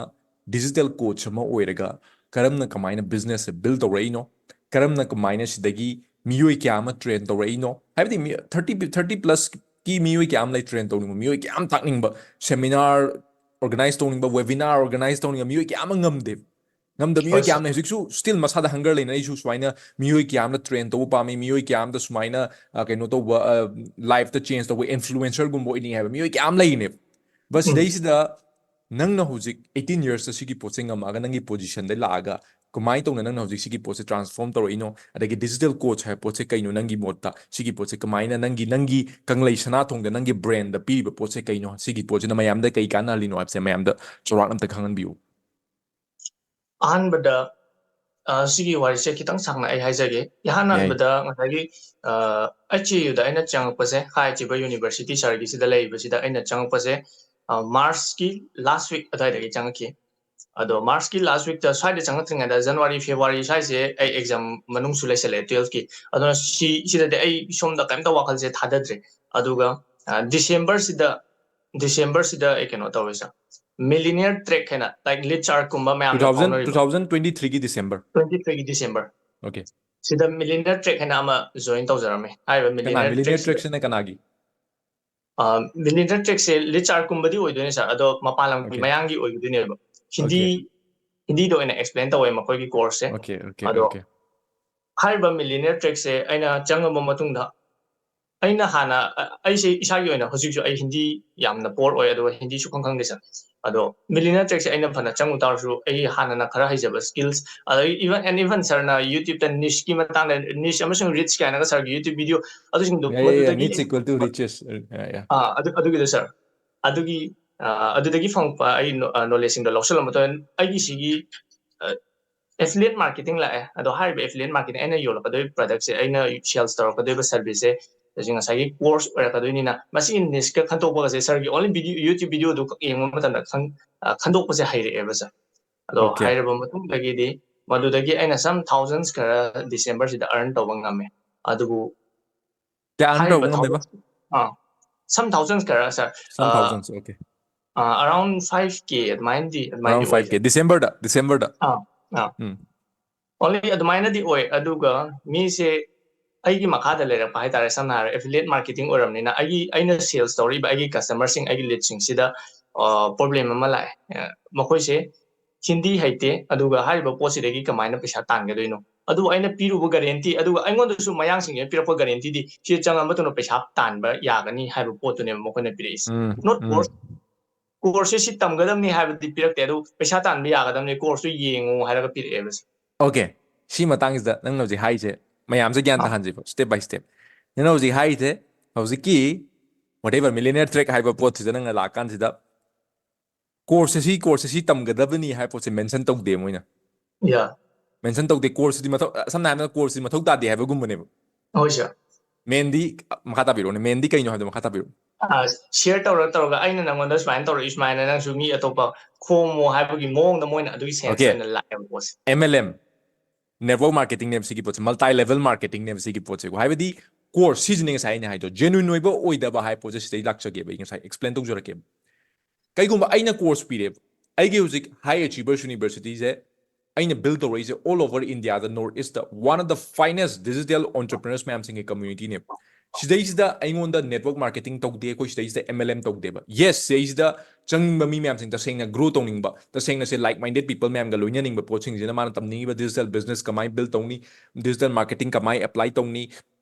digital coach ꯑꯃ ꯑꯣꯏꯔꯒ ꯀꯔꯝꯅ, ꯀꯃꯥꯏꯅ businessꯁꯦ build ꯇꯧꯔꯛꯏꯅꯣ, ꯀꯔꯝꯅ, ꯀꯃꯥꯏꯅ ꯁꯤꯗꯒꯤ ꯃꯤꯑꯣꯏ ꯀꯌꯥ ꯑꯃ train ꯇꯧꯔꯛꯏꯅꯣ, ꯍꯥꯏꯕꯗꯤ ꯃꯤ thirty, thirty plusꯀꯤ ꯃꯤꯑꯣꯏ ꯀꯌꯥ ꯑꯃ ꯂꯩ train ꯇꯧꯅꯤꯡꯕ, ꯃꯤꯑꯣꯏ ꯀꯌꯥ ꯑꯃ ꯇꯥꯛꯅꯤꯡꯕ, seminar organize ꯇꯧꯅꯤꯡꯕ, webinar organize ꯇꯧꯅꯤꯡꯕ ꯃꯤꯑꯣꯏ ꯀꯌꯥ ꯑꯃ ꯉꯝꯗꯦ꯫ ꯉꯝꯗꯕ ꯃꯤꯑꯣꯏ ꯍꯣꯏ, ꯀꯌꯥ sir. ꯑꯃꯅ ꯍꯧꯖꯤꯛꯁꯨ still ꯃꯁꯥꯗ hunger ꯂꯩꯅ, ꯑꯩꯁꯨ ꯁꯨꯃꯥꯏꯅ ꯃꯤꯑꯣꯏ ꯀꯌꯥ ꯑꯃꯅ train ꯇꯧꯕ ꯄꯥꯝꯃꯤ, ꯃꯤꯑꯣꯏ ꯀꯌꯥ ꯑꯃꯗ ꯁꯨꯃꯥꯏꯅ ꯑ, ꯀꯩꯅꯣ ꯇꯧꯕ, life ꯇ change ꯇꯧꯕ influencer ꯒꯨꯝꯕ ꯑꯣꯏꯅꯤꯡꯉꯦ ꯍꯥꯏꯕ ꯃꯤꯑꯣꯏ ꯀꯌꯥ ꯑꯃ ꯂꯩꯔꯤꯅꯦꯕ꯫ But ꯎꯝ. ꯁꯤꯗꯩꯁꯤꯗ ꯅꯪꯅ ꯍꯧꯖꯤꯛ eighteen years ꯇ ꯁꯤꯒꯤ ꯄꯣꯠꯁꯦ ꯉꯝꯃꯛꯑꯒ ꯅꯪꯒꯤ position ꯗ ꯂꯥꯛꯑꯒ ꯀꯃꯥꯏꯅ ꯇꯧꯅ ꯅꯪꯅ ꯍꯧꯖꯤꯛ ꯁꯤꯒꯤ ꯄꯣꯠꯁꯦ transform ꯇꯧꯔꯛꯏꯅꯣ? ꯑꯗꯒꯤ digital coach ꯍꯥꯏꯕ ꯄꯣꯠꯁꯦ ꯀꯩꯅꯣ? ꯅꯪꯒꯤ ꯃꯣꯠꯇ ꯁꯤꯒꯤ ꯄꯣꯠꯁꯦ ꯀꯃꯥꯏꯅ ꯅꯪꯒꯤ, ꯅꯪꯒꯤ ꯀꯪꯂꯩ ꯁꯅꯥꯊꯣꯡꯗ ꯅꯪꯒꯤ brand ꯗ ꯄꯤꯔꯤꯕ ꯄꯣꯠꯁꯦ ꯀꯩꯅꯣ? ꯁꯤꯒꯤ ꯄꯣꯠꯁꯤꯅ ꯃꯌꯥꯝꯗ ꯀꯩ ꯀꯥꯟꯅꯍꯜꯂꯤꯅꯣ ꯍꯥꯏꯕꯁꯦ ꯃꯌꯥꯝꯗ ꯆꯥꯎꯔꯥꯛꯅ ꯑꯝꯇ ꯈꯪꯍꯟꯕꯤꯌꯨ꯫ ꯑꯍꯥꯟꯕꯗ, ꯑ, ꯁꯤꯒꯤ ꯋꯥꯔꯤꯁꯦ ꯈꯤꯇꯪ ꯁꯥꯡꯅ ꯑꯩ ꯍꯥꯏꯖꯒꯦ꯫ ꯏꯍꯥꯟ ꯌꯥꯏ꯫ ꯍꯥꯟꯕꯗ ꯉꯁꯥꯏꯒꯤ, ꯑ, HU ꯗ ꯑꯩꯅ ꯆꯪꯉꯛꯄꯁꯦ, ꯈꯥ ꯍꯩꯆꯤꯕ University sir ꯒꯤꯁꯤꯗ ꯂꯩꯔꯤꯕꯁꯤꯗ ꯑꯩꯅ ꯆꯪꯉꯛꯄꯁꯦ, ꯑ, March ꯀꯤ last week ꯑꯗꯨꯋꯥꯏꯗꯒꯤ ꯆꯪꯉꯛꯈꯤ꯫ ꯑꯗꯣ March ꯀꯤ last week ꯇ ꯁ꯭ꯋꯥꯏꯗ ꯆꯪꯉꯛꯇ꯭ꯔꯤꯉꯩꯗ January, February ꯁ꯭ꯋꯥꯏꯁꯦ ꯑꯩ exam ꯃꯅꯨꯡꯁꯨ ꯂꯩꯁꯜꯂꯛꯑꯦ twelve ꯀꯤ꯫ ꯑꯗꯨꯅ ꯁꯤ, ꯁꯤꯗꯗꯤ ꯑꯩ ꯁꯣꯝꯗ ꯀꯩꯝꯇ ꯋꯥꯈꯜꯁꯦ ꯊꯥꯗꯗ꯭ꯔꯦ꯫ ꯑꯗꯨꯒ, ꯑ, December ꯁꯤꯗ, December ꯁꯤꯗ ꯑꯩ ꯀꯩꯅꯣ ꯇꯧꯋꯦ, sir꯫ Millionaire Trek ꯍꯥꯏꯅ, like, Lit Shark ꯀꯨꯝꯕ ꯃꯌꯥꯝꯅ two thousand, ꯐꯥꯎꯅꯔꯤꯕ two thousand twenty-three ꯒꯤ December. twenty three ꯒꯤ December꯫ Okay. ꯁꯤꯗ Millionaire Trek ꯍꯥꯏꯅ ꯑꯃ join ꯇꯧꯖꯔꯝꯃꯦ꯫ ꯍꯥꯏꯔꯤꯕ ꯀꯅꯥ? Millionaire Trek Millionaire Trek ꯁꯤꯗ, ꯁꯤꯅ ꯀꯅꯥꯒꯤ? ꯑ, Millionaire Trek ꯁꯦ Lit Shark ꯀꯨꯝꯕꯗꯤ ꯑꯣꯏꯗꯣꯏꯅꯦ, sir꯫ ꯑꯗꯣ ꯃꯄꯥꯟ ꯂꯝꯒꯤ Okay. ꯃꯌꯥꯡꯒꯤ ꯑꯣꯏꯒꯗꯣꯏꯅꯦꯕ꯫ ꯍꯤꯟꯗꯤ, Okay. ꯍꯤꯟꯗꯤꯗ ꯑꯣꯏꯅ explain ꯇꯧꯋꯦ ꯃꯈꯣꯏꯒꯤ course ꯁꯦ꯫ Okay, okay, ꯑꯗꯣ okay. ꯍꯥꯏꯔꯤꯕ Millionaire Trek ꯁꯦ ꯑꯩꯅ ꯆꯪꯉꯕ ꯃꯇꯨꯡꯗ, ꯑꯩꯅ ꯍꯥꯟꯅ, ꯑ, ꯑꯩꯁꯦ ꯏꯁꯥꯒꯤ ꯑꯣꯏꯅ ꯍꯧꯖꯤꯛꯁꯨ ꯑꯩ ꯍꯤꯟꯗꯤ ꯌꯥꯝꯅ poor ꯑꯣꯏ, ꯑꯗꯨꯒ ꯍꯤꯟꯗꯤ ꯁꯨꯈꯪ ꯈꯪꯗꯦ, sir꯫ ꯑꯗꯣ Millionaire Trek ꯁꯦ ꯑꯩꯅ ꯐꯅ ꯆꯪꯉꯨ ꯇꯥꯔꯁꯨ, ꯑꯩ ꯍꯥꯟꯅꯅ ꯈꯔ ꯍꯩꯖꯕ skills, ꯑꯗꯒꯤ even, and even sir ꯅ YouTube ꯇ niche ꯀꯤ ꯃꯇꯥꯡꯗ, niche ꯑꯃꯁꯨꯡ reach ꯀꯥꯏꯅꯒ sir ꯒꯤ YouTube video ꯑꯗꯨꯁꯤꯡꯗꯣ Yeah, yeah, yeah. ꯃꯗꯨꯗꯒꯤ Niche equal to riches. Uh, yeah, yeah. ꯑꯥ, ꯑꯗꯨ, ꯑꯗꯨꯒꯤꯗꯣ, sir, ꯑꯗꯨꯒꯤ, ꯑ, ꯑꯗꯨꯗꯒꯤ ꯐꯪꯉꯛꯄ ꯑꯩ ꯅꯣ-, ꯑ, knowledge ꯁꯤꯡꯗꯣ ꯂꯧꯁꯤꯜꯂ ꯃꯇꯨꯡꯗ ꯑꯩꯒꯤ ꯁꯤꯒꯤ, ꯑ, affiliate marketing ꯂꯥꯛꯑꯦ꯫ ꯑꯗꯣ ꯍꯥꯏꯔꯤꯕ affiliate marketing ꯑꯩꯅ ꯌꯣꯜꯂꯛꯀꯗꯣꯏꯕ product ꯁꯦ, ꯑꯩꯅ sales ꯇꯧꯔꯛꯀꯗꯣꯏꯕ service ꯁꯦ, ꯑꯁꯤ ꯉꯁꯥꯏꯒꯤ course ꯑꯣꯏꯔꯛꯀꯗꯣꯏꯅꯤꯅ, ꯃꯁꯤꯒꯤ niche ꯀ ꯈꯟꯗꯣꯛꯄꯒꯁꯦ sir ꯒꯤ only video, YouTube video ꯗꯨ ꯈꯛ ꯌꯦꯡꯕ ꯃꯇꯝꯗ ꯈꯪ-, ꯑ, ꯈꯟꯗꯣꯛꯄꯁꯦ ꯍꯩꯔꯛꯑꯦꯕ, sir꯫ ꯑꯗꯣ Okay. ꯍꯩꯔꯕ ꯃꯇꯨꯡꯗꯒꯤꯗꯤ ꯃꯗꯨꯗꯒꯤ ꯑꯩꯅ some thousands ꯈꯔ December ꯁꯤꯗ earn ꯇꯧꯕ ꯉꯝꯃꯦ꯫ ꯑꯗꯨꯕꯨ ꯀꯌꯥ earn ꯍꯥꯏꯔꯤꯕ ꯇꯧꯕ ꯉꯝꯃꯦꯕ? thousands, ꯑꯥ, some thousands ꯈꯔ, sir, Some ꯑ, thousands, okay. ꯑ, around five K ꯑꯗꯨꯃꯥꯏꯅꯗꯤ, ꯑꯗꯨꯃꯥꯏꯅꯗꯤ Around five K. ꯑꯣꯏ, sir. December ꯗ, December ꯗ. ꯑꯥ, ꯑꯥ. ꯎꯝ. Only ꯑꯗꯨꯃꯥꯏꯅꯗꯤ ꯑꯣꯏ꯫ ꯑꯗꯨꯒ ꯃꯤꯁꯦ ꯑꯩꯒꯤ ꯃꯈꯥꯗ ꯂꯩꯔꯛꯄ ꯍꯥꯏꯇꯥꯔꯦ, ꯁꯝꯅ ꯍꯥꯏꯔ affiliate marketing ꯑꯣꯏꯔꯕꯅꯤꯅ ꯑꯩꯒꯤ, ꯑꯩꯅ sales ꯇꯧꯔꯤꯕ ꯑꯩꯒꯤ customer ꯁꯤꯡ, ꯑꯩꯒꯤ lead ꯁꯤꯡꯁꯤꯗ, ꯄ꯭ꯔꯣꯕ꯭ꯂꯦꯝ ꯑꯃ ꯂꯥꯛꯑꯦ꯫ ꯑ, ꯃꯈꯣꯏꯁꯦ ꯍꯤꯟꯗꯤ ꯍꯩꯇꯦ, ꯑꯗꯨꯒ ꯍꯥꯏꯔꯤꯕ ꯄꯣꯠꯁꯤꯗꯒꯤ ꯀꯃꯥꯏꯅ ꯄꯩꯁꯥ ꯇꯥꯟꯒꯗꯣꯏꯅꯣ? ꯑꯗꯨꯕꯨ ꯑꯩꯅ ꯄꯤꯔꯨꯕ ꯒꯥꯔꯦꯟꯇꯤ, ꯑꯗꯨꯒ ꯑꯩꯉꯣꯟꯗꯁꯨ ꯃꯌꯥꯡꯁꯤꯡꯁꯤꯅ ꯄꯤꯔꯛꯄ ꯒꯥꯔꯦꯟꯇꯤꯗꯤ ꯁꯤ ꯆꯪꯉ ꯃꯇꯨꯡꯗ ꯄꯩꯁꯥ ꯇꯥꯟꯕ ꯌꯥꯒꯅꯤ ꯍꯥꯏꯕ ꯄꯣꯠꯇꯨꯅꯦꯕ ꯃꯈꯣꯏꯅ ꯄꯤꯔꯛꯏꯁꯦ꯫ ꯎꯝ, ꯅꯣꯠ ꯎꯝ. ꯀꯣꯔꯁ, ꯀꯣꯔꯁꯁꯦ ꯁꯤ ꯇꯝꯒꯗꯕꯅꯤ ꯍꯥꯏꯕꯗꯤ ꯄꯤꯔꯛꯇꯦ, ꯑꯗꯨ ꯄꯩꯁꯥ ꯇꯥꯟꯕ ꯌꯥꯒꯗꯕꯅꯤ, ꯀꯣꯔꯁꯇꯨ ꯌꯦꯡꯉꯨ ꯍꯥꯏꯔꯒ ꯄꯤꯔꯛꯑꯦꯕ ꯁꯦ꯫ Okay, ꯁꯤ ꯃꯇꯥꯡꯁꯤꯗ ꯅꯪꯅ ꯍꯧꯖꯤꯛ ꯍꯥꯏꯔꯤꯁꯦ ꯃꯌꯥꯝꯁꯦ ꯒ꯭ꯌꯥꯟ ꯑꯥ. ꯇꯥꯍꯟꯁꯤꯕ, step by step. ꯅꯪꯅ ꯍꯧꯖꯤꯛ ꯍꯥꯏꯔꯤꯁꯦ, ꯍꯧꯖꯤꯛꯀꯤ whatever millionaire track ꯍꯥꯏꯕ ꯄꯣꯠꯁꯤꯗ ꯅꯪꯅ ꯂꯥꯛꯀꯥꯟꯁꯤꯗ ꯀꯣꯔꯁꯁꯦ ꯁꯤ, ꯀꯣꯔꯁꯁꯦ ꯁꯤ ꯇꯝꯒꯗꯕꯅꯤ ꯍꯥꯏꯕ ꯄꯣꯠꯁꯦ ꯃꯦꯟꯁꯟ ꯇꯧꯗꯦ ꯃꯣꯏꯅ꯫ ꯌꯥ. ꯃꯦꯟꯁꯟ ꯇꯧꯗꯦ, ꯀꯣꯔꯁꯁꯤꯗꯤ ꯃꯊꯧ, ꯁꯝꯅ ꯍꯥꯏꯔꯕꯗ ꯀꯣꯔꯁꯁꯤꯗꯤ ꯃꯊꯧ ꯇꯥꯗꯦ ꯍꯥꯏꯕꯒꯨꯝꯕꯅꯦꯕ꯫ ꯍꯣꯏ ꯁꯥꯔ. ꯃꯦꯟꯗꯤ, ꯃꯈꯥ ꯇꯥꯕꯤꯔꯛꯑꯣꯅꯦ, ꯃꯦꯟꯗꯤ ꯀꯩꯅꯣ ꯍꯥꯏꯕꯗꯣ ꯃꯈꯥ ꯇꯥꯕꯤꯔꯛꯑꯣ꯫ ꯁꯤꯌꯔ ꯇꯧꯔ ꯇꯧꯔꯒ ꯑꯩꯅ ꯅꯪꯉꯣꯟꯗ ꯁꯨꯃꯥꯏꯅ ꯇꯧꯔꯛꯏ, ꯁꯨꯃꯥꯏꯅ ꯅꯪꯁꯨ ꯃꯤ ꯑꯇꯣꯞꯄ ꯈꯣꯝꯃꯣ ꯍꯥꯏꯕꯒꯤ ꯃꯑꯣꯡꯗ ꯃꯣꯏꯅ ꯑꯗꯨꯒꯤ ꯁꯦꯟꯁ Okay. ꯑꯣꯏꯅ ꯂꯥꯛꯑꯦꯕ ꯄꯣꯠꯁꯦ. MLM, network marketing ꯅꯦꯕ ꯁꯤꯒꯤ ꯄꯣꯠꯁꯦ, multi level marketing ꯅꯦꯕ ꯁꯤꯒꯤ ꯄꯣꯠꯁꯦꯀꯣ꯫ ꯍꯥꯏꯕꯗꯤ ꯀꯣꯔꯁ ꯁꯤꯁꯤꯅꯦ ꯉꯁꯥꯏ ꯑꯩꯅ ꯍꯥꯏꯗꯣ, genuine ꯑꯣꯏꯕ ꯑꯣꯏꯗꯕ ꯍꯥꯏꯕ ꯄꯣꯠꯁꯦ ꯁꯤꯗꯩ ꯂꯥꯛꯆꯒꯦꯕ, ꯑꯩ ꯉꯁꯥꯏ explain ꯇꯧꯖꯔꯛꯀꯦꯕ꯫ ꯀꯩꯒꯨꯝꯕ ꯑꯩꯅ ꯀꯣꯔꯁ ꯄꯤꯔꯦꯕ, ꯑꯩꯒꯤ ꯍꯧꯖꯤꯛ High Achievers University ꯁꯦ ꯑꯩꯅ build ꯇꯧꯔꯛꯏꯁꯦ all over India ꯗ, North East ꯇ one of the finest digital entrepreneurs ꯃꯌꯥꯝꯁꯤꯡꯒꯤ community ꯅꯦꯕ꯫ ꯁꯤꯗꯩꯁꯤꯗ ꯑꯩꯉꯣꯟꯗ network marketing ꯇꯧꯗꯦ, ꯑꯩꯈꯣꯏ ꯁꯤꯗꯩꯁꯤꯗ MLM ꯇꯧꯗꯦꯕ꯫ Yes, ꯁꯤꯗꯩꯁꯤꯗ ꯆꯪꯅꯤꯡꯕ ꯃꯤ ꯃꯌꯥꯝꯁꯤꯡ, ꯇꯁꯦꯡꯅ grow ꯇꯧꯅꯤꯡꯕ, ꯇꯁꯦꯡꯅ ꯁꯦ like minded people ꯃꯌꯥꯝꯒ ꯂꯣꯏꯅꯅꯤꯡꯕ ꯄꯣꯠꯁꯤꯡꯁꯤꯅ, ꯃꯥꯅ ꯇꯝꯅꯤꯡꯉꯤꯕ digital business ꯀꯃꯥꯏꯅ build ꯇꯧꯅꯤ, digital marketing ꯀꯃꯥꯏꯅ apply ꯇꯧꯅꯤ,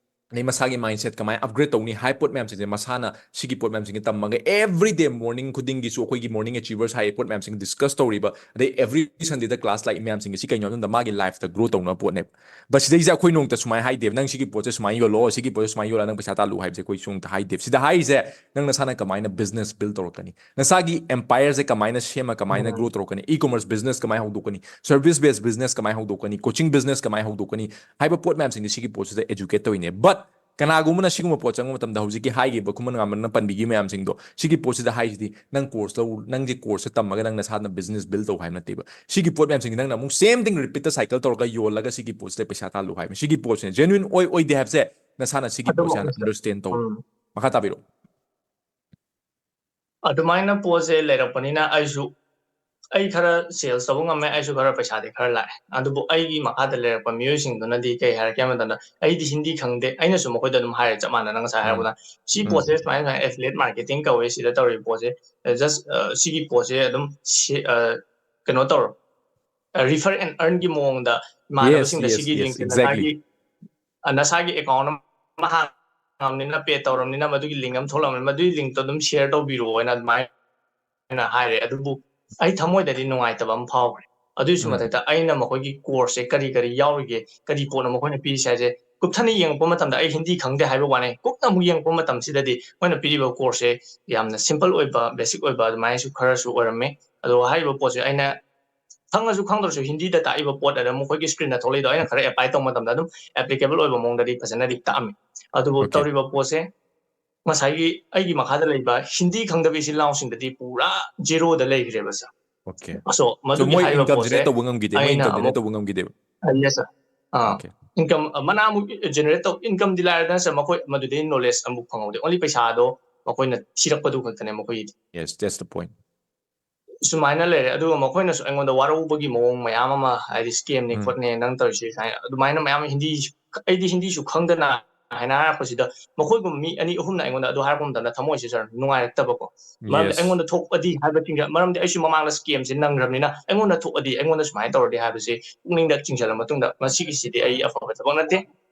ꯑꯗꯩ ꯃꯁꯥꯒꯤ mindset ꯀꯃꯥꯏꯅ upgrade ꯇꯧꯅꯤ ꯍꯥꯏꯕ ꯄꯣꯠ ꯃꯌꯥꯝꯁꯤꯡꯁꯦ ꯃꯁꯥꯅ ꯁꯤꯒꯤ ꯄꯣꯠ ꯃꯌꯥꯝꯁꯤꯡꯁꯦ ꯇꯝꯃꯒ, every day morning ꯈꯨꯗꯤꯡꯒꯤꯁꯨ ꯑꯩꯈꯣꯏꯒꯤ Morning Achievers ꯍꯥꯏ ꯄꯣꯠ ꯃꯌꯥꯝꯁꯤꯡ discuss ꯇꯧꯔꯤꯕ, ꯑꯗꯩ every Sunday ꯗ class ꯂꯥꯛꯏ ꯃꯌꯥꯝꯁꯤꯡꯁꯦ ꯁꯤ ꯀꯩꯅꯣ ꯍꯥꯏꯕ ꯃꯇꯝꯗ ꯃꯥꯒꯤ life ꯇ grow ꯇꯧꯅꯕ ꯄꯣꯠꯅꯦꯕ꯫ But ꯁꯤꯗꯩꯁꯤꯗ ꯑꯩꯈꯣꯏ ꯅꯣꯡꯃꯇ ꯁꯨꯃꯥꯏꯅ ꯍꯥꯏꯗꯦꯕ, "ꯅꯪ ꯁꯤꯒꯤ ꯄꯣꯠꯁꯦ ꯁꯨꯃꯥꯏꯅ ꯌꯣꯜꯂꯣ, ꯁꯤꯒꯤ ꯄꯣꯠꯁꯦ ꯁꯨꯃꯥꯏꯅ ꯌꯣꯜꯂꯒ ꯅꯪ ꯄꯩꯁꯥ ꯇꯥꯜꯂꯨ" ꯍꯥꯏꯕꯁꯦ ꯑꯩꯈꯣꯏ ꯁꯨꯝꯇ ꯍꯥꯏꯗꯦꯕ꯫ ꯁꯤꯗ ꯍꯥꯏꯔꯤꯁꯦ ꯅꯪ ꯅꯁꯥꯅ ꯀꯃꯥꯏꯅ business build ꯇꯧꯔꯛꯀꯅꯤ, ꯅꯁꯥꯒꯤ empire ꯁꯦ ꯀꯃꯥꯏꯅ ꯁꯦꯝꯃ, ꯀꯃꯥꯏꯅ grow ꯇꯧꯔꯛꯀꯅꯤ, e-commerce business ꯀꯃꯥꯏꯅ ꯍꯧꯗꯣꯛꯀꯅꯤ, service based business ꯀꯃꯥꯏꯅ ꯍꯧꯗꯣꯛꯀꯅꯤ, coaching business ꯀꯃꯥꯏꯅ ꯍꯧꯗꯣꯛꯀꯅꯤ ꯍꯥꯏꯕ ꯄꯣꯠ ꯃꯌꯥꯝꯁꯤꯡꯁꯦ ꯁꯤꯒꯤ ꯄꯣꯠꯁꯤꯗ educate ꯇꯧꯔꯤꯅꯦ꯫ But ꯀꯅꯥꯒꯨꯝꯕꯅ ꯁꯤꯒꯨꯝꯕ ꯄꯣꯠ ꯆꯪꯕ ꯃꯇꯝꯗ ꯍꯧꯖꯤꯛꯀꯤ ꯍꯥꯏꯈꯤꯕ ꯈꯨꯃꯟ ꯉꯥꯝꯕꯅ ꯄꯟꯕꯤꯈꯤꯕ ꯃꯌꯥꯝꯁꯤꯡꯗꯣ, ꯁꯤꯒꯤ ꯄꯣꯠꯁꯤꯗ ꯍꯥꯏꯁꯤꯗꯤ, "ꯅꯪ ꯀꯣꯔꯁ ꯂꯧ, ꯅꯪꯁꯦ ꯀꯣꯔꯁꯁꯦ ꯇꯝꯃꯒ ꯅꯪ ꯅꯁꯥꯅ business build ꯇꯧ" ꯍꯥꯏꯕ ꯅꯠꯇꯦꯕ꯫ ꯁꯤꯒꯤ ꯄꯣꯠ ꯃꯌꯥꯝꯁꯤꯡꯁꯦ ꯅꯪꯅ ꯑꯃꯨꯛ same thing repeat ꯇ cycle ꯇꯧꯔꯒ ꯌꯣꯜꯂꯒ ꯁꯤꯒꯤ ꯄꯣꯠꯁꯤꯗ ꯄꯩꯁꯥ ꯇꯥꯜꯂꯨ ꯍꯥꯏꯕꯅꯤ꯫ ꯁꯤꯒꯤ ꯄꯣꯠꯁꯤꯅ genuine ꯑꯣꯏ ꯑꯣꯏꯗꯦ ꯍꯥꯏꯕꯁꯦ ꯅꯁꯥꯅ ꯁꯤꯒꯤ ꯄꯣꯠꯁꯦ ꯍꯥꯟꯅ ꯑꯗꯨꯃꯛꯅꯦ ꯁꯥꯔ. understand ꯇꯧ꯫ ꯎꯝ. ꯃꯈꯥ ꯇꯥꯕꯤꯔꯛꯑꯣ꯫ ꯑꯗꯨꯃꯥꯏꯅ ꯄꯣꯠꯁꯦ ꯂꯩꯔꯛꯄꯅꯤꯅ ꯑꯩꯁꯨ ꯑꯩ ꯈꯔ ꯁꯦꯜꯁ ꯇꯧꯕ ꯉꯝꯃꯦ, ꯑꯩꯁꯨ ꯈꯔ ꯄꯩꯁꯥꯗꯤ ꯈꯔ ꯂꯥꯛꯑꯦ꯫ ꯑꯗꯨꯕꯨ ꯑꯩꯒꯤ ꯃꯈꯥꯗ ꯂꯩꯔꯛꯄ ꯃꯤꯑꯣꯏꯁꯤꯡꯗꯨꯅꯗꯤ ꯀꯩ ꯍꯥꯏꯔꯛꯀꯦ ꯍꯥꯏꯕ ꯃꯇꯝꯗ, ꯑꯩꯗꯤ ꯍꯤꯟꯗꯤ ꯈꯪꯗꯦ꯫ ꯑꯩꯅꯁꯨ ꯃꯈꯣꯏꯗ ꯑꯗꯨꯝ ꯍꯥꯏꯔꯦ, ꯆꯞ ꯃꯥꯟꯅꯅ ꯉꯁꯥꯏ ꯍꯥꯏꯔꯛꯄꯗ, "ꯁꯤ ꯄꯣꯠꯁꯦ ꯁꯨꯃꯥꯏꯅ ꯁꯨꯃꯥꯏꯅ ꯑꯦꯐꯤꯂꯤꯌꯦꯠ ꯃꯥꯔꯀꯦꯇꯤꯡ ꯀꯧꯋꯦ, ꯁꯤꯗ ꯇꯧꯔꯤꯕ ꯄꯣꯠꯁꯦ, ꯖꯁ ꯁꯤꯒꯤ ꯄꯣꯠꯁꯦ ꯑꯗꯨꯝ ꯁꯤ-, ꯑ, ꯀꯩꯅꯣ ꯇꯧꯔꯣ, ꯔꯤꯐꯔ ꯑꯦꯟ ꯑꯔꯟꯒꯤ ꯃꯑꯣꯡꯗ ꯏꯃꯥꯟꯅꯕꯁꯤꯡꯗ ꯁꯤꯒꯤ ꯂꯤꯡꯁꯦ ꯅꯁꯥꯒꯤ, ꯑ, ꯅꯁꯥꯒꯤ ꯑꯦꯀꯥꯎꯟ ꯑꯃ ꯍꯥꯡꯉꯕꯅꯤꯅ, ꯄꯦ ꯇꯧꯔꯕꯅꯤꯅ, ꯃꯗꯨꯒꯤ ꯂꯤꯡ ꯑꯃ ꯊꯣꯛꯂꯛꯑꯕꯅꯤꯅ, ꯃꯗꯨꯒꯤ ꯂꯤꯡꯇꯣ ꯑꯗꯨꯝ ꯁꯤꯌꯔ ꯇꯧꯕꯤꯔꯛꯑꯣꯅ" ꯑꯗꯨꯃꯥꯏꯅ ꯍꯥꯏꯔꯦ꯫ ꯑꯗꯨꯕꯨ ꯑꯩ ꯊꯃꯣꯏꯗꯗꯤ ꯅꯨꯡꯉꯥꯏꯇꯕ ꯑꯃ ꯐꯥꯎꯈ꯭ꯔꯦ꯫ ꯑꯗꯨꯒꯤꯁꯨ ꯃꯊꯛꯇ ꯑꯩꯅ ꯃꯈꯣꯏꯒꯤ ꯀꯣꯔꯁꯁꯦ ꯀꯔꯤ ꯀꯔꯤ ꯌꯥꯎꯔꯤꯒꯦ, ꯀꯔꯤ ꯄꯣꯠꯅꯣ ꯃꯈꯣꯏꯅ ꯄꯤꯔꯤꯁꯦ ꯍꯥꯏꯁꯦ ꯀꯨꯞꯊꯅ ꯌꯦꯡꯉꯛꯄ ꯃꯇꯝꯗ, ꯑꯩ ꯍꯤꯟꯗꯤ ꯈꯪꯗꯦ ꯍꯥꯏꯕ ꯋꯥꯅꯦ, ꯀꯨꯞꯅ ꯑꯃꯨꯛ ꯌꯦꯡꯉꯛꯄ ꯃꯇꯝꯁꯤꯗꯗꯤ ꯃꯣꯏꯅ ꯄꯤꯔꯤꯕ ꯀꯣꯔꯁꯁꯦ ꯌꯥꯝꯅ ꯁꯤꯝꯄꯜ ꯑꯣꯏꯕ, ꯕꯦꯁꯤꯛ ꯑꯣꯏꯕ ꯑꯗꯨꯃꯥꯏꯅꯁꯨ ꯈꯔꯁꯨ ꯑꯣꯏꯔꯝꯃꯦ꯫ ꯑꯗꯣ ꯍꯥꯏꯔꯤꯕ ꯄꯣꯠꯁꯦ ꯑꯩꯅ ꯈꯪꯉꯁꯨ ꯈꯪꯗ꯭ꯔꯁꯨ ꯍꯤꯟꯗꯤꯗ ꯇꯥꯛꯏꯕ ꯄꯣꯠ ꯑꯗ ꯃꯈꯣꯏꯒꯤ ꯁ꯭ꯀ꯭ꯔꯤꯟꯗ ꯊꯣꯛꯂꯛꯏꯗꯣ ꯑꯩꯅ ꯈꯔ ꯑꯦꯄ꯭ꯂꯥꯏ ꯇꯧꯕ ꯃꯇꯝꯗ ꯑꯗꯨꯝ ꯑꯦꯄ꯭ꯂꯤꯀꯦꯕꯜ ꯑꯣꯏꯕ ꯃꯑꯣꯡꯗꯗꯤ ꯐꯖꯅꯗꯤ ꯇꯥꯛꯑꯝꯃꯤ꯫ ꯑꯗꯨꯕꯨ ꯇꯧꯔꯤꯕ ꯄꯣꯠꯁꯦ ꯉꯁꯥꯏꯒꯤ ꯑꯩꯒꯤ ꯃꯈꯥꯗ ꯂꯩꯕ ꯍꯤꯟꯗꯤ ꯈꯪꯗꯕ ꯏꯆꯤꯜ ꯏꯅꯥꯎꯁꯤꯡꯗꯗꯤ ꯄꯨꯔꯥ ꯖꯦꯔꯣꯗ ꯂꯩꯈ꯭ꯔꯦꯕ, ꯁꯥꯔ꯫ ꯑꯣꯀꯦ꯫ ꯑꯁꯣ, So ꯃꯗꯨꯒꯤ ꯃꯣꯏ ꯍꯥꯏꯔꯤꯕ ꯏꯟꯀꯝ ꯄꯣꯠꯁꯦ ꯖꯦꯅꯦꯔꯦꯠ ꯇꯧꯕ ꯉꯝꯈꯤꯗꯦ, ꯃꯣꯏ ꯑꯩꯅ ꯏꯟꯀꯝ ꯖꯦꯅꯦꯔꯦꯠ ꯑꯃꯨꯛ ꯇꯧꯕ ꯉꯝꯈꯤꯗꯦꯕ꯫ ꯑ, yes, sir. ꯑꯥ, ꯑꯣꯀꯦ꯫ ꯏꯟꯀꯝ, ꯑ, ꯃꯅꯥ ꯑꯃꯨꯛ ꯖꯦꯅꯦꯔꯦꯠ ꯇꯧ, ꯏꯟꯀꯝꯗꯤ ꯂꯥꯏꯔꯗꯅ, ꯁꯥꯔ, ꯃꯈꯣꯏ ꯃꯗꯨꯗꯩ ꯅꯣꯂꯦꯖ ꯑꯃꯨꯛ ꯐꯪꯍꯧꯗꯦ꯫ ꯑꯣꯟꯂꯤ ꯄꯩꯁꯥꯗꯣ ꯃꯈꯣꯏꯅ ꯊꯤꯔꯛꯄꯗꯨ ꯈꯛꯇꯅꯦ ꯃꯈꯣꯏꯒꯤꯗꯤ꯫ Yes, that's the point. ꯁꯨꯃꯥꯏꯅ ꯂꯩꯔꯦ꯫ ꯑꯗꯨꯒ ꯃꯈꯣꯏꯅꯁꯨ ꯑꯩꯉꯣꯟꯗ ꯋꯥꯔꯧꯕꯒꯤ ꯃꯑꯣꯡ ꯃꯌꯥꯝ ꯑꯃ, ꯍꯥꯏꯗꯤ, "ꯁ꯭ꯀꯦꯝꯅꯤ ꯎꯝ꯫ ꯈꯣꯠꯅꯤ ꯅꯪ ꯇꯧꯔꯤꯁꯦ" ꯁꯨꯃꯥꯏꯅ, ꯑꯗꯨꯃꯥꯏꯅ ꯃꯌꯥꯝ ꯍꯤꯟꯗꯤ, ꯑꯩꯗꯤ ꯍꯤꯟꯗꯤꯁꯨ ꯈꯪꯗꯅ ꯍꯥꯏꯅ ꯍꯥꯏꯔꯛꯄꯁꯤꯗ, ꯃꯈꯣꯏꯒꯨꯝꯕ ꯃꯤ ꯑꯅꯤ ꯑꯍꯨꯝꯅ ꯑꯩꯉꯣꯟꯗ ꯑꯗꯨ ꯍꯥꯏꯔꯛꯄ ꯃꯇꯝꯗ ꯊꯃꯣꯏꯁꯦ, ꯁꯥꯔ, ꯅꯨꯡꯉꯥꯏꯔꯛꯇꯕꯀꯣ꯫ ꯃꯔꯝꯗꯤ Yes. ꯑꯩꯉꯣꯟꯗ ꯊꯣꯛꯄꯗꯤ ꯍꯥꯏꯕ ꯆꯤꯡꯅ-, ꯃꯔꯝꯗꯤ ꯑꯩꯁꯨ ꯃꯃꯥꯡꯗ ꯁ꯭ꯀꯦꯝꯁꯦ ꯅꯪꯈ꯭ꯔꯕꯅꯤꯅ, ꯑꯩꯉꯣꯟꯗ ꯊꯣꯛꯑꯗꯤ, ꯑꯩꯉꯣꯟꯗ ꯁꯨꯃꯥꯏꯅ ꯇꯧꯔꯗꯤ ꯍꯥꯏꯕꯁꯦ ꯄꯨꯛꯅꯤꯡꯗ ꯆꯤꯡꯁꯤꯜꯂ ꯃꯇꯨꯡꯗ, ꯃꯁꯤꯒꯤꯁꯤꯗꯤ ꯑꯩ ꯑꯐꯕ ꯊꯕꯛ ꯅꯠꯇꯦ,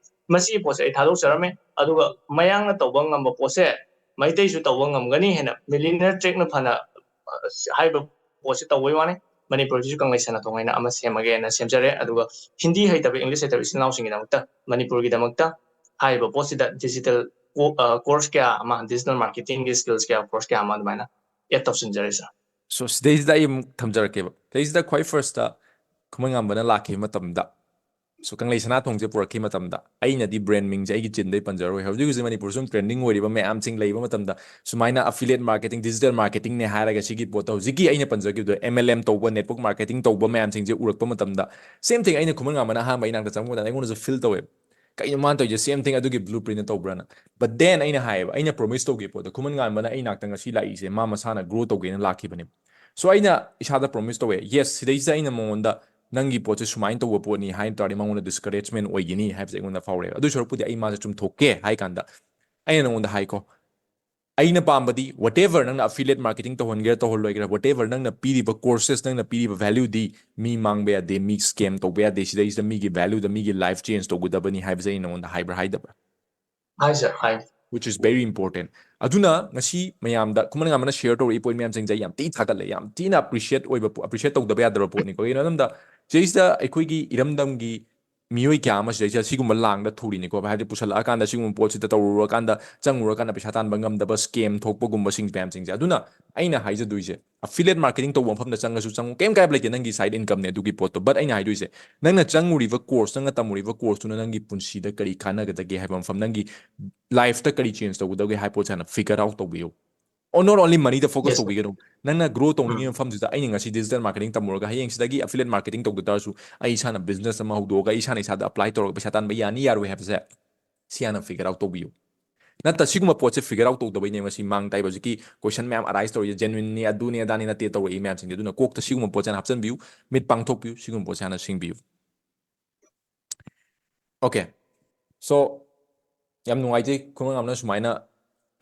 ꯃꯁꯤꯒꯤ ꯄꯣꯠꯁꯦ ꯑꯩ ꯊꯥꯗꯣꯛꯆꯔꯝꯃꯦ꯫ ꯑꯗꯨꯒ ꯃꯌꯥꯡꯅ ꯇꯧꯕ ꯉꯝꯕ ꯄꯣꯠꯁꯦ ꯃꯩꯇꯩꯁꯨ ꯇꯧꯕ ꯉꯝꯒꯅꯤ ꯍꯥꯏꯅ, ꯃꯤꯂꯤꯅꯤꯌꯔ ꯇ꯭ꯔꯦꯛꯅ ꯐꯅ, ꯑ, ꯍꯥꯏꯕ ꯄꯣꯠꯁꯦ ꯇꯧꯕꯩ ꯋꯥꯅꯤ꯫ ꯃꯅꯤꯄꯨꯔꯒꯤꯁꯨ ꯀꯪꯂꯩ ꯁꯅꯥꯊꯣꯡ ꯍꯥꯏꯅ ꯑꯃ ꯁꯦꯝꯃꯒꯦꯅ ꯁꯦꯝꯖꯔꯦ꯫ ꯑꯗꯨꯒ ꯍꯤꯟꯗꯤ ꯍꯩꯇꯕ, ꯏꯪꯂꯤꯁ ꯍꯩꯇꯕ ꯏꯆꯤꯜ ꯏꯅꯥꯎꯁꯤꯡꯒꯤꯗꯃꯛꯇ, ꯃꯅꯤꯄꯨꯔꯒꯤꯗꯃꯛꯇ ꯍꯥꯏꯔꯤꯕ ꯄꯣꯠꯁꯤꯗ ꯗꯤꯖꯤꯇꯦꯜ ꯀꯣ-, ꯑ, ꯀꯣꯔꯁ ꯀꯌꯥ ꯑꯃ, ꯗꯤꯖꯤꯇꯦꯜ ꯃꯥꯔꯀꯦꯇꯤꯡꯒꯤ ꯁ꯭ꯀꯤꯜꯁ ꯀꯌꯥ, ꯀꯣꯔꯁ ꯀꯌꯥ ꯑꯃ ꯑꯗꯨꯃꯥꯏꯅ ꯑꯦꯗ ꯇꯧꯁꯤꯟꯖꯔꯦ, ꯁꯥꯔ꯫ So, ꯁꯤꯗꯩꯁꯤꯗ ꯑꯩ ꯑꯃꯨꯛ ꯊꯝꯖꯔꯛꯀꯦꯕ꯫ ꯁꯤꯗꯩꯁꯤꯗ ꯈ꯭ꯋꯥꯏ ꯐꯥꯔꯁꯇ ꯈꯨꯃꯟ ꯉꯥꯝꯕꯅ ꯂꯥꯛꯈꯤꯕ ꯃꯇꯝꯗ, so, ꯀꯪꯂꯩ ꯁꯅꯥꯊꯣꯡꯁꯦ ꯄꯨꯔꯛꯈꯤꯕ ꯃꯇꯝꯗ, ꯑꯩꯅꯗꯤ ꯕ꯭ꯔꯦꯟ ꯃꯤꯡꯁꯦ ꯑꯩꯒꯤ ꯆꯤꯟꯗꯩ ꯄꯟꯖꯔꯣꯏ꯫ ꯍꯧꯖꯤꯛ ꯍꯧꯖꯤꯛ ꯃꯅꯤꯄꯨꯔ ꯁꯨꯝ ꯇ꯭ꯔꯦꯟꯗꯤꯡ ꯑꯣꯏꯔꯤꯕ ꯃꯌꯥꯝꯁꯤꯡ ꯂꯩꯕ ꯃꯇꯝꯗ, ꯁꯨꯃꯥꯏꯅ affiliate marketing, digital marketing ꯅꯦ ꯍꯥꯏꯔꯒ ꯁꯤꯒꯤ ꯄꯣꯠꯇꯣ ꯍꯧꯖꯤꯛꯀꯤ ꯑꯩꯅ ꯄꯟꯖꯈꯤꯕꯗꯣ, M L M ꯇꯧꯕ, network marketing ꯇꯧꯕ ꯃꯌꯥꯝꯁꯤꯡꯁꯦ ꯎꯔꯛꯄ ꯃꯇꯝꯗ, same thing, ꯑꯩꯅ ꯈꯨꯃꯟ ꯉꯥꯝꯕꯅ ꯑꯍꯥꯟꯕ ꯑꯩ ꯅꯥꯛꯇ ꯆꯪꯕ ꯃꯇꯝꯗ ꯑꯩꯉꯣꯟꯗꯁꯨ ꯐꯤꯜ ꯇꯧꯋꯦꯕ꯫ "ꯀꯩꯅꯣ ꯃꯥꯅ ꯇꯧꯔꯤꯁꯦ? Same thing ꯑꯗꯨꯒꯤ blueprint ꯇꯧꯕ꯭ꯔꯥꯅ?" But then ꯑꯩꯅ ꯍꯥꯏꯌꯦꯕ, ꯑꯩꯅ ꯄ꯭ꯔꯣꯃꯤꯁ ꯇꯧꯈꯤꯕ ꯄꯣꯠꯇꯣ, ꯈꯨꯃꯟ ꯉꯥꯝꯕꯅ ꯑꯩ ꯅꯥꯛꯇ ꯉꯁꯤ ꯂꯥꯛꯏꯁꯦ, ꯃꯥ ꯃꯁꯥꯅ ꯒ꯭ꯔꯣ ꯇꯧꯒꯦꯅ ꯂꯥꯛꯈꯤꯕꯅꯦꯕ꯫ So ꯑꯩꯅ ꯏꯁꯥꯗ promise ꯇꯧꯋꯦ, yes, ꯁꯤꯗꯩꯁꯤꯗ ꯑꯩꯅ ꯃꯉꯣꯟꯗ ꯅꯪꯒꯤ ꯄꯣꯠꯁꯦ ꯁꯨꯃꯥꯏꯅ ꯇꯧꯕ ꯄꯣꯠꯅꯤ ꯍꯥꯏ ꯇꯥꯔꯗꯤ ꯃꯉꯣꯟꯗ discouragement ꯑꯣꯏꯒꯅꯤ ꯍꯥꯏꯕꯁꯦ ꯑꯩꯉꯣꯟꯗ ꯐꯥꯎꯔꯦꯕ꯫ ꯑꯗꯨ ꯁꯔꯨꯛꯄꯨꯗꯤ ꯑꯩ ꯃꯥꯁꯦ ꯆꯨꯝꯊꯣꯛꯀꯦ ꯍꯥꯏ ꯀꯥꯟꯗ ꯑꯩꯅ ꯅꯉꯣꯟꯗ ꯍꯥꯏꯀꯣ, ꯑꯩꯅ ꯄꯥꯝꯕꯗꯤ whatever ꯅꯪꯅ affiliate marketing ꯇꯧꯍꯟꯒꯦꯔꯥ ꯇꯧꯍꯜꯂꯣꯏꯒꯦꯔꯥ, whatever ꯅꯪꯅ ꯄꯤꯔꯤꯕ courses, ꯅꯪꯅ ꯄꯤꯔꯤꯕ value ꯗꯤ ꯃꯤ ꯃꯥꯡꯕ ꯌꯥꯗꯦ, ꯃꯤ scam ꯇꯧꯕ ꯌꯥꯗꯦ, ꯁꯤꯗꯩꯁꯤꯗ ꯃꯤꯒꯤ value ꯗ ꯃꯤꯒꯤ life change ꯇꯧꯒꯗꯕꯅꯤ ꯍꯥꯏꯕꯁꯦ ꯑꯩ ꯅꯉꯣꯟꯗ ꯍꯥꯏꯕ꯭ꯔꯥ ꯍꯥꯏꯗꯕ꯭ꯔꯥ? ꯍꯥꯏ ꯁꯥꯔ, ꯍꯥꯏ꯫ Which is very important. ꯑꯗꯨꯅ ꯉꯁꯤ ꯃꯌꯥꯝꯗ ꯈꯨꯃꯟ ꯉꯥꯝꯕꯅ share ꯇꯧꯔꯛꯏ point ꯃꯌꯥꯝꯁꯤꯡꯁꯦ ꯑꯩ ꯌꯥꯝ ꯊꯤ ꯊꯥꯒꯠꯂꯦ, ꯌꯥꯝ ꯊꯤꯅ appreciate ꯑꯣꯏꯕ ꯄꯣ-, appreciate ꯇꯧꯗꯕ ꯌꯥꯗꯕ ꯄꯣꯠꯅꯤꯀꯣ꯫ ꯀꯩꯒꯤꯅꯣ ꯍꯥꯏꯕ ꯃꯇꯝꯗ ꯁꯤꯗꯩꯁꯤꯗ ꯑꯩꯈꯣꯏꯒꯤ ꯏꯔꯝꯗꯝꯒꯤ ꯃꯤꯑꯣꯏ ꯀꯌꯥ ꯑꯃ ꯁꯤꯗꯩꯁꯤꯗ ꯁꯤꯒꯨꯝꯕ ꯂꯥꯡꯗ ꯊꯨꯔꯤꯅꯤꯀꯣ꯫ ꯍꯥꯏꯗꯤ ꯄꯨꯁꯜꯂꯛꯑꯀꯥꯟꯗ ꯁꯤꯒꯨꯝꯕ ꯄꯣꯠꯁꯤꯗ ꯇꯧꯔꯨꯔꯀꯥꯟꯗ ꯆꯪꯉꯨꯔꯀꯥꯟꯗ ꯄꯩꯁꯥ ꯇꯥꯟꯕ ꯉꯝꯗꯕ, scam ꯊꯣꯛꯄꯒꯨꯝꯕꯁꯤꯡ ꯃꯌꯥꯝꯁꯤꯡꯁꯦ꯫ ꯑꯗꯨꯅ ꯑꯩꯅ ꯍꯥꯏꯖꯗꯣꯏꯁꯦ, affiliate marketing ꯇꯧꯕ ꯃꯐꯝꯗ ꯆꯪꯉꯁꯨ ꯆꯪꯉꯨ, ꯀꯩꯝ ꯀꯥꯏꯕ ꯂꯩꯇꯦ, ꯅꯪꯒꯤ side income ꯅꯦ ꯑꯗꯨꯒꯤ ꯄꯣꯠꯇꯣ꯫ But ꯑꯩꯅ ꯍꯥꯏꯗꯣꯏꯁꯦ, ꯅꯪꯅ ꯆꯪꯉꯨꯔꯤꯕ course, ꯅꯪꯅ ꯇꯝꯃꯨꯔꯤꯕ course ꯇꯨꯅ ꯅꯪꯒꯤ ꯄꯨꯟꯁꯤꯗ ꯀꯔꯤ ꯀꯥꯟꯅꯒꯗꯒꯦ ꯍꯥꯏꯕ ꯃꯐꯝ, ꯅꯪꯒꯤ life ꯇ ꯀꯔꯤ change ꯇꯧꯒꯗꯒꯦ ꯍꯥꯏꯕ ꯄꯣꯠꯁꯦ ꯍꯥꯟꯅ figure out ꯇꯧꯕꯤꯌꯨ꯫ Or not only money the focus Yes, sir. ꯇꯧꯕꯤꯒꯅꯨ, ꯅꯪꯅ grow ꯇꯧꯅꯤꯡꯉꯤꯕ ꯎꯝ꯫ ꯃꯐꯝꯁꯤꯗ꯫ ꯑꯩꯅ ꯉꯁꯤ digital marketing ꯇꯝꯃꯨꯔꯒ ꯍꯌꯦꯡꯁꯤꯗꯒꯤ affiliate marketing ꯇꯧꯗ ꯇꯥꯔꯁꯨ ꯑꯩ ꯏꯁꯥꯅ business ꯑꯃ ꯍꯧꯗꯣꯛꯑꯒ ꯑꯩ ꯏꯁꯥꯅ ꯏꯁꯥꯗ apply ꯇꯧꯔꯒ ꯄꯩꯁꯥ ꯇꯥꯟꯕ ꯌꯥꯅꯤ ꯌꯥꯔꯣꯏ ꯍꯥꯏꯕꯁꯦ ꯁꯤ ꯍꯥꯟꯅ figure out ꯇꯧꯕꯤꯌꯨ꯫ ꯅꯠꯇ ꯁꯤꯒꯨꯝꯕ ꯄꯣꯠꯁꯦ figure out ꯇꯧꯗꯕꯩꯅꯦ ꯉꯁꯤ ꯃꯥꯡ ꯇꯥꯏꯕ꯫ ꯍꯧꯖꯤꯛꯀꯤ question ꯃꯌꯥꯝ arise ꯇꯧꯔꯤꯁꯦ genuine ꯅꯤ, ꯑꯗꯨꯅꯤ ꯑꯗꯥꯅꯤ ꯅꯠꯇꯦ ꯇꯧꯔꯛꯏ ꯃꯌꯥꯝꯁꯤꯡꯁꯦ꯫ ꯑꯗꯨꯅ ꯀꯣꯛꯇ ꯁꯤꯒꯨꯝꯕ ꯄꯣꯠꯁꯦ ꯍꯥꯟꯅ ꯍꯥꯞꯆꯤꯟꯕꯤꯌꯨ, ꯃꯤꯠ ꯄꯥꯡꯊꯣꯛꯄꯤꯌꯨ, ꯁꯤꯒꯨꯝꯕ ꯄꯣꯠꯁꯦ ꯍꯥꯟꯅ ꯁꯤꯡꯕꯤꯌꯨ꯫ Okay, so ꯌꯥꯝ ꯅꯨꯡꯉꯥꯏꯖꯩ ꯈꯨꯃꯟ ꯉꯥꯝꯕꯅ ꯁꯨꯃꯥꯏꯅ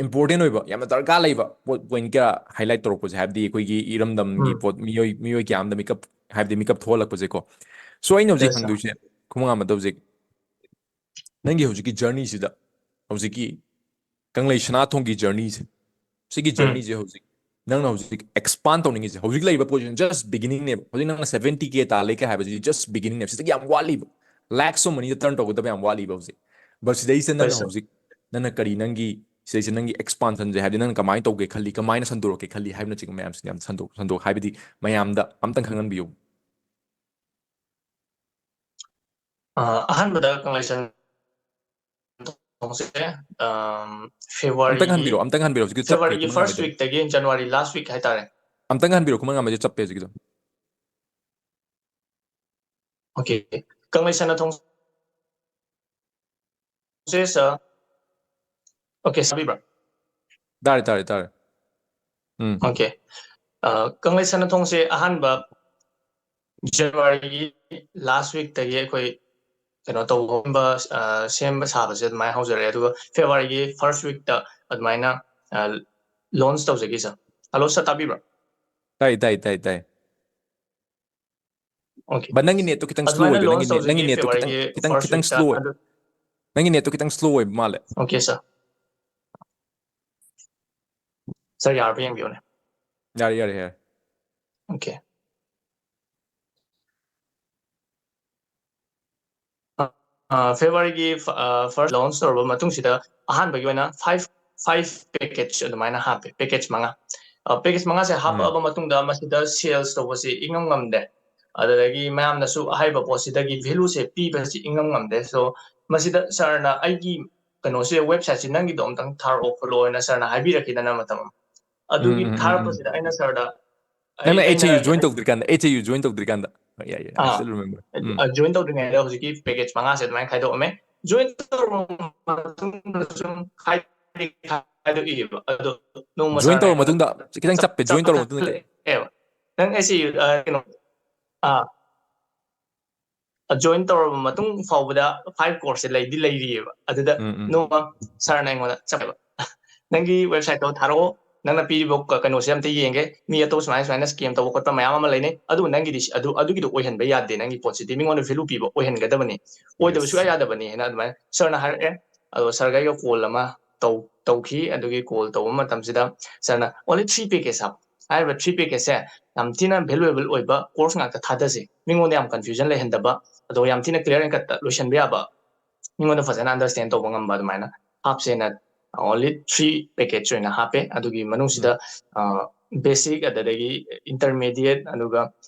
important ꯑꯣꯏꯕ, ꯌꯥꯝꯅ ꯗꯔꯀꯥꯔ ꯂꯩꯕ ꯄꯣꯠ, point ꯀꯌꯥ highlight ꯇꯧꯔꯛꯄꯁꯦ, ꯍꯥꯏꯕꯗꯤ ꯑꯩꯈꯣꯏꯒꯤ ꯏꯔꯝꯗꯝꯒꯤ ꯎꯝ꯫ ꯄꯣꯠ, ꯃꯤꯑꯣꯏ, ꯃꯤꯑꯣꯏ ꯀꯌꯥ ꯑꯃꯗ ꯃꯤꯀꯞ, ꯍꯥꯏꯕꯗꯤ ꯃꯤꯀꯞ ꯊꯣꯛꯍꯜꯂꯛꯄꯁꯦꯀꯣ꯫ So ꯑꯩꯅ ꯍꯧꯖꯤꯛ Yes, sir. ꯍꯪꯗꯣꯏꯁꯦ ꯈꯨꯃꯟ ꯉꯥꯝꯕꯗ, ꯍꯧꯖꯤꯛ ꯅꯪꯒꯤ ꯍꯧꯖꯤꯛꯀꯤ journey ꯁꯤꯗ, ꯍꯧꯖꯤꯛꯀꯤ ꯀꯪꯂꯩ ꯁꯅꯥꯊꯣꯡꯒꯤ journey ꯁꯦ, ꯁꯤꯒꯤ ꯎꯝ꯫ journey ꯁꯦ ꯍꯧꯖꯤꯛ ꯅꯪꯅ ꯍꯧꯖꯤꯛ expand ꯇꯧꯅꯤꯡꯉꯤꯁꯦ, ꯍꯧꯖꯤꯛ ꯂꯩꯔꯤꯕ position just beginning ꯅꯦꯕ꯫ ꯍꯧꯖꯤꯛ ꯅꯪꯅ seventy K ꯇꯥꯜꯂꯦ ꯀꯩ ꯍꯥꯏꯕꯁꯤꯗꯤ just beginning ꯅꯦꯕ꯫ ꯁꯤꯗꯒꯤ ꯌꯥꯝ ꯋꯥꯠꯂꯤꯕ, lakhs of money the turn ꯇꯧꯒꯗꯕ ꯌꯥꯝ ꯋꯥꯠꯂꯤꯕ ꯍꯧꯖꯤꯛ꯫ But ꯁꯤꯗꯩꯁꯤꯗ Yes, ꯅꯪꯅ sir. ꯍꯧꯖꯤꯛ, ꯅꯪꯅ ꯀꯔꯤ, ꯅꯪꯒꯤ ꯁꯤꯗꯩꯁꯤꯗ ꯅꯪꯒꯤ expansion ꯁꯦ, ꯍꯥꯏꯕꯗꯤ ꯅꯪꯅ ꯀꯃꯥꯏꯅ ꯇꯧꯒꯦ ꯈꯜꯂꯤ, ꯀꯃꯥꯏꯅ ꯁꯟꯗꯣꯔꯛꯀꯦ ꯈꯜꯂꯤ ꯍꯥꯏꯕꯅꯆꯤꯡꯕ ꯃꯌꯥꯝꯁꯤꯡ ꯌꯥꯝ ꯁꯟꯗꯣꯛ, ꯁꯟꯗꯣꯛ, ꯍꯥꯏꯕꯗꯤ ꯃꯌꯥꯝꯗ ꯑꯝꯇꯪ ꯈꯪꯍꯟꯕꯤꯌꯨ꯫ ꯑ, ꯑꯍꯥꯟꯕꯗ ꯀꯪꯂꯩꯁꯟ ꯊꯣꯡꯁꯦ, ꯑꯝ, February ꯑꯝꯇꯪ ꯒꯤ, ꯍꯟꯕꯤꯔꯛꯑꯣ, ꯑꯝꯇꯪ ꯍꯟꯕꯤꯔꯛꯑꯣ, ꯍꯧꯖꯤꯛꯀꯤꯗꯣ ꯆꯞꯄꯦ, February ꯒꯤ ꯈꯨꯃꯟ first ꯉꯥꯝꯕꯩꯗꯣ꯫ Week ꯇꯒꯤ January last week ꯍꯥꯏꯇꯥꯔꯦ꯫ ꯑꯝꯇꯪ ꯍꯟꯕꯤꯔꯛꯑꯣ, ꯈꯨꯃꯟ ꯉꯥꯝꯕꯩꯗꯣ ꯆꯞꯄꯦ ꯍꯧꯖꯤꯛꯀꯤꯗꯣ꯫ Okay, ꯀꯪꯂꯩꯁꯟꯅ ꯊꯣꯡꯁꯦ, sir꯫ Okay, ꯁꯥꯕꯤꯕ꯭ꯔꯥ? ꯇꯥꯔꯦ, ꯇꯥꯔꯦ, ꯇꯥꯔꯦ꯫ ꯎꯝ꯫ Okay. ꯀꯪꯂꯩ ꯁꯅꯥꯊꯣꯡꯁꯦ ꯑꯍꯥꯟꯕ January ꯒꯤ last week ꯇꯒꯤ ꯑꯩꯈꯣꯏ ꯀꯩꯅꯣ ꯇꯧꯕ ꯍꯧꯔꯝꯕ, ꯑ, ꯁꯦꯝꯕ ꯁꯥꯕꯁꯦ ꯑꯗꯨꯃꯥꯏꯅ ꯍꯧꯖꯔꯛꯑꯦ꯫ ꯑꯗꯨꯒ February ꯒꯤ first week ꯇ ꯑꯗꯨꯃꯥꯏꯅ, ꯑ, launch ꯇꯧꯖꯒꯦ, sir꯫ Hello, sir, ꯇꯥꯕꯤꯕ꯭ꯔꯥ? ꯇꯥꯏ, ꯇꯥꯏ, ꯇꯥꯏ, ꯇꯥꯏ꯫ Okay. ꯚꯥꯏ, ꯅꯪꯒꯤ ꯅꯦꯠꯇꯣ ꯈꯤꯇꯪ slow ꯑꯗꯨꯃꯥꯏꯅ ꯑꯣꯏꯕ, launch ꯅꯪꯒꯤ ꯅꯦꯠ-, ꯅꯪꯒꯤ ꯇꯧꯖꯒꯦ ꯅꯦꯠꯇꯣ ꯈꯤꯇꯪ, February ꯈꯤꯇꯪ, first ꯈꯤꯇꯪ week ꯇ꯫ slow ꯑꯣꯏꯕ, ꯑꯗꯨ ꯅꯪꯒꯤ ꯅꯦꯠꯇꯣ ꯈꯤꯇꯪ slow ꯑꯣꯏꯕ ꯃꯥꯜꯂꯦ꯫ Okay, sir꯫ Sir, ꯌꯥꯔꯕ ꯌꯦꯡꯕꯤꯌꯨꯅꯦ꯫ ꯌꯥꯔꯦ, ꯌꯥꯔꯦ, ꯌꯥꯔꯦ꯫ Okay꯫ ꯑ, ꯑ, February ꯒꯤ ꯐ-, ꯑ, first launch ꯇꯧꯔꯕ ꯃꯇꯨꯡꯁꯤꯗ ꯑꯍꯥꯟꯕꯒꯤ ꯑꯣꯏꯅ five, five package ꯑꯗꯨꯃꯥꯏꯅ ꯍꯥꯞꯄꯦ, package ꯃꯉꯥ꯫ ꯑ, package ꯃꯉꯥꯁꯦ ꯎꯝ꯫ ꯍꯥꯞꯄꯛꯑꯕ ꯃꯇꯨꯡꯗ ꯃꯁꯤꯗ sales ꯇꯧꯕꯁꯤ ꯏꯉꯝ ꯉꯝꯗꯦ꯫ ꯑꯗꯨꯗꯒꯤ ꯃꯌꯥꯝꯅꯁꯨ ꯑꯍꯥꯏꯕ ꯄꯣꯠꯁꯤꯗꯒꯤ value ꯁꯦ ꯄꯤꯕꯁꯤ ꯏꯉꯝ ꯉꯝꯗꯦ꯫ So, ꯃꯁꯤꯗ sir ꯅ ꯑꯩꯒꯤ ꯀꯩꯅꯣꯁꯦ, website ꯁꯦ ꯅꯪꯒꯤꯗꯣ ꯑꯝꯇꯪ ꯊꯥꯔꯛꯑꯣ ꯈꯣꯠꯂꯣ ꯍꯥꯏꯅ sir ꯅ ꯍꯥꯏꯕꯤꯔꯛꯈꯤꯗꯅ ꯃꯇꯝ ꯑꯃ꯫ ꯑꯗꯨꯒꯤ ꯎꯝ, ꯎꯝ, ꯎꯝ, ꯎꯝ꯫ ꯊꯥꯔꯛꯄꯁꯤꯗ ꯑꯩꯅ sir ꯗ, ꯑꯩ, ꯅꯪꯅ ꯑꯩꯅ H A U join ꯇꯧꯗ꯭ꯔꯤꯀꯥꯟꯗ, H A U join ꯇꯧꯗ꯭ꯔꯤꯀꯥꯟꯗ꯫ Yeah, yeah, I ah, still remember. ꯎꯝ꯫ ꯑ, join ꯇꯧꯗ꯭ꯔꯤꯉꯩꯗ ꯍꯧꯖꯤꯛꯀꯤ package ꯃꯉꯥꯁꯦ ꯑꯗꯨꯃꯥꯏꯅ ꯈꯥꯏꯗꯣꯛꯑꯝꯃꯦ꯫ Join ꯇꯧꯔꯕ ꯃꯇꯨꯡꯗ ꯁꯨꯝ ꯈꯥꯏꯗꯤ ꯈꯥꯏꯗꯣꯛꯏꯕ꯫ ꯑꯗꯣ ꯅꯣꯡꯃ Join sir ꯅ ꯇꯧꯔꯕ ꯑꯩꯉꯣꯟꯗ ꯃꯇꯨꯡꯗ, ꯈꯤꯇꯪ ꯆꯞ-, ꯆꯞꯄꯦ, join ꯇꯧꯔꯕ ꯃꯇꯨꯡꯗ ꯀꯩ? ꯆꯞꯈꯠꯂꯛꯑꯦꯕ꯫ ꯅꯪ H A U, ꯑ, ꯀꯩꯅꯣ, ꯑꯥ, join ꯇꯧꯔꯕ ꯃꯇꯨꯡ ꯐꯥꯎꯕꯗ five course ꯁꯦ ꯂꯩꯗꯤ ꯂꯩꯔꯤꯑꯕ꯫ ꯑꯗꯨꯗ ꯎꯝ, ꯎꯝ꯫ ꯅꯣꯡꯃ sir ꯅ ꯑꯩꯉꯣꯟꯗ ꯆꯠꯂꯦꯕ, "ꯅꯪꯒꯤ website ꯇꯣ ꯊꯥꯔꯛꯑꯣ, ꯅꯪꯅ ꯄꯤꯔꯤꯕ ꯀ-, ꯀꯩꯅꯣꯁꯦ ꯑꯝꯇ ꯌꯦꯡꯒꯦ, ꯃꯤ ꯑꯇꯣꯞꯄ ꯁꯨꯃꯥꯏꯅ, ꯁꯨꯃꯥꯏꯅ scam ꯇꯧꯕ ꯈꯣꯠꯄ ꯃꯌꯥꯝ ꯑꯃ ꯂꯩꯅꯩ, ꯑꯗꯨꯕꯨ ꯅꯪꯒꯤꯗꯤ ꯁꯤ-, ꯑꯗꯨ, ꯑꯗꯨꯒꯤꯗꯣ ꯑꯣꯏꯍꯟꯕ ꯌꯥꯗꯦ, ꯅꯪꯒꯤ ꯄꯣꯠꯁꯤꯗꯤ ꯃꯤꯉꯣꯟꯗ value ꯄꯤꯕ ꯑꯣꯏꯍꯟꯒꯗꯕꯅꯤ, ꯑꯣꯏꯗꯕ Yes꯫ ꯁꯨꯡꯌꯥ ꯌꯥꯗꯕꯅꯤ" ꯍꯥꯏꯅ ꯑꯗꯨꯃꯥꯏꯅ sir ꯅ ꯍꯥꯏꯔꯛꯑꯦ꯫ ꯑꯗꯣ sir ꯒ ꯑꯩꯒ call ꯑꯃ ꯇꯧ-, ꯇꯧꯈꯤ꯫ ꯑꯗꯨꯒꯤ call ꯇꯧꯕ ꯃꯇꯝꯁꯤꯗ sir ꯅ "Only three package ꯍꯥꯞꯄꯨ", ꯍꯥꯏꯔꯤꯕ three package ꯁꯦ ꯌꯥꯝ ꯊꯤꯅ valuable ꯑꯣꯏꯕ course ꯉꯥꯛꯇ ꯊꯥꯗꯁꯤ, ꯃꯤꯉꯣꯟꯗ ꯌꯥꯝ confusion ꯂꯩꯍꯟꯗꯕ, ꯑꯗꯣ ꯌꯥꯝ ꯊꯤꯅ clear and cut ꯇ ꯂꯣꯏꯁꯤꯟꯕ ꯌꯥꯕ, ꯃꯤꯉꯣꯟꯗ ꯐꯖꯅ understand ꯇꯧꯕ ꯉꯝꯕ ꯑꯗꯨꯃꯥꯏꯅ ꯍꯥꯞꯁꯦꯅ only three package ꯑꯣꯏꯅ ꯍꯥꯞꯄꯦ꯫ ꯑꯗꯨꯒꯤ ꯃꯅꯨꯡꯁꯤꯗ, ꯎꯝ꯫ ꯑ, basic, ꯑꯗꯨꯗꯒꯤ intermediate, ꯑꯗꯨꯒ,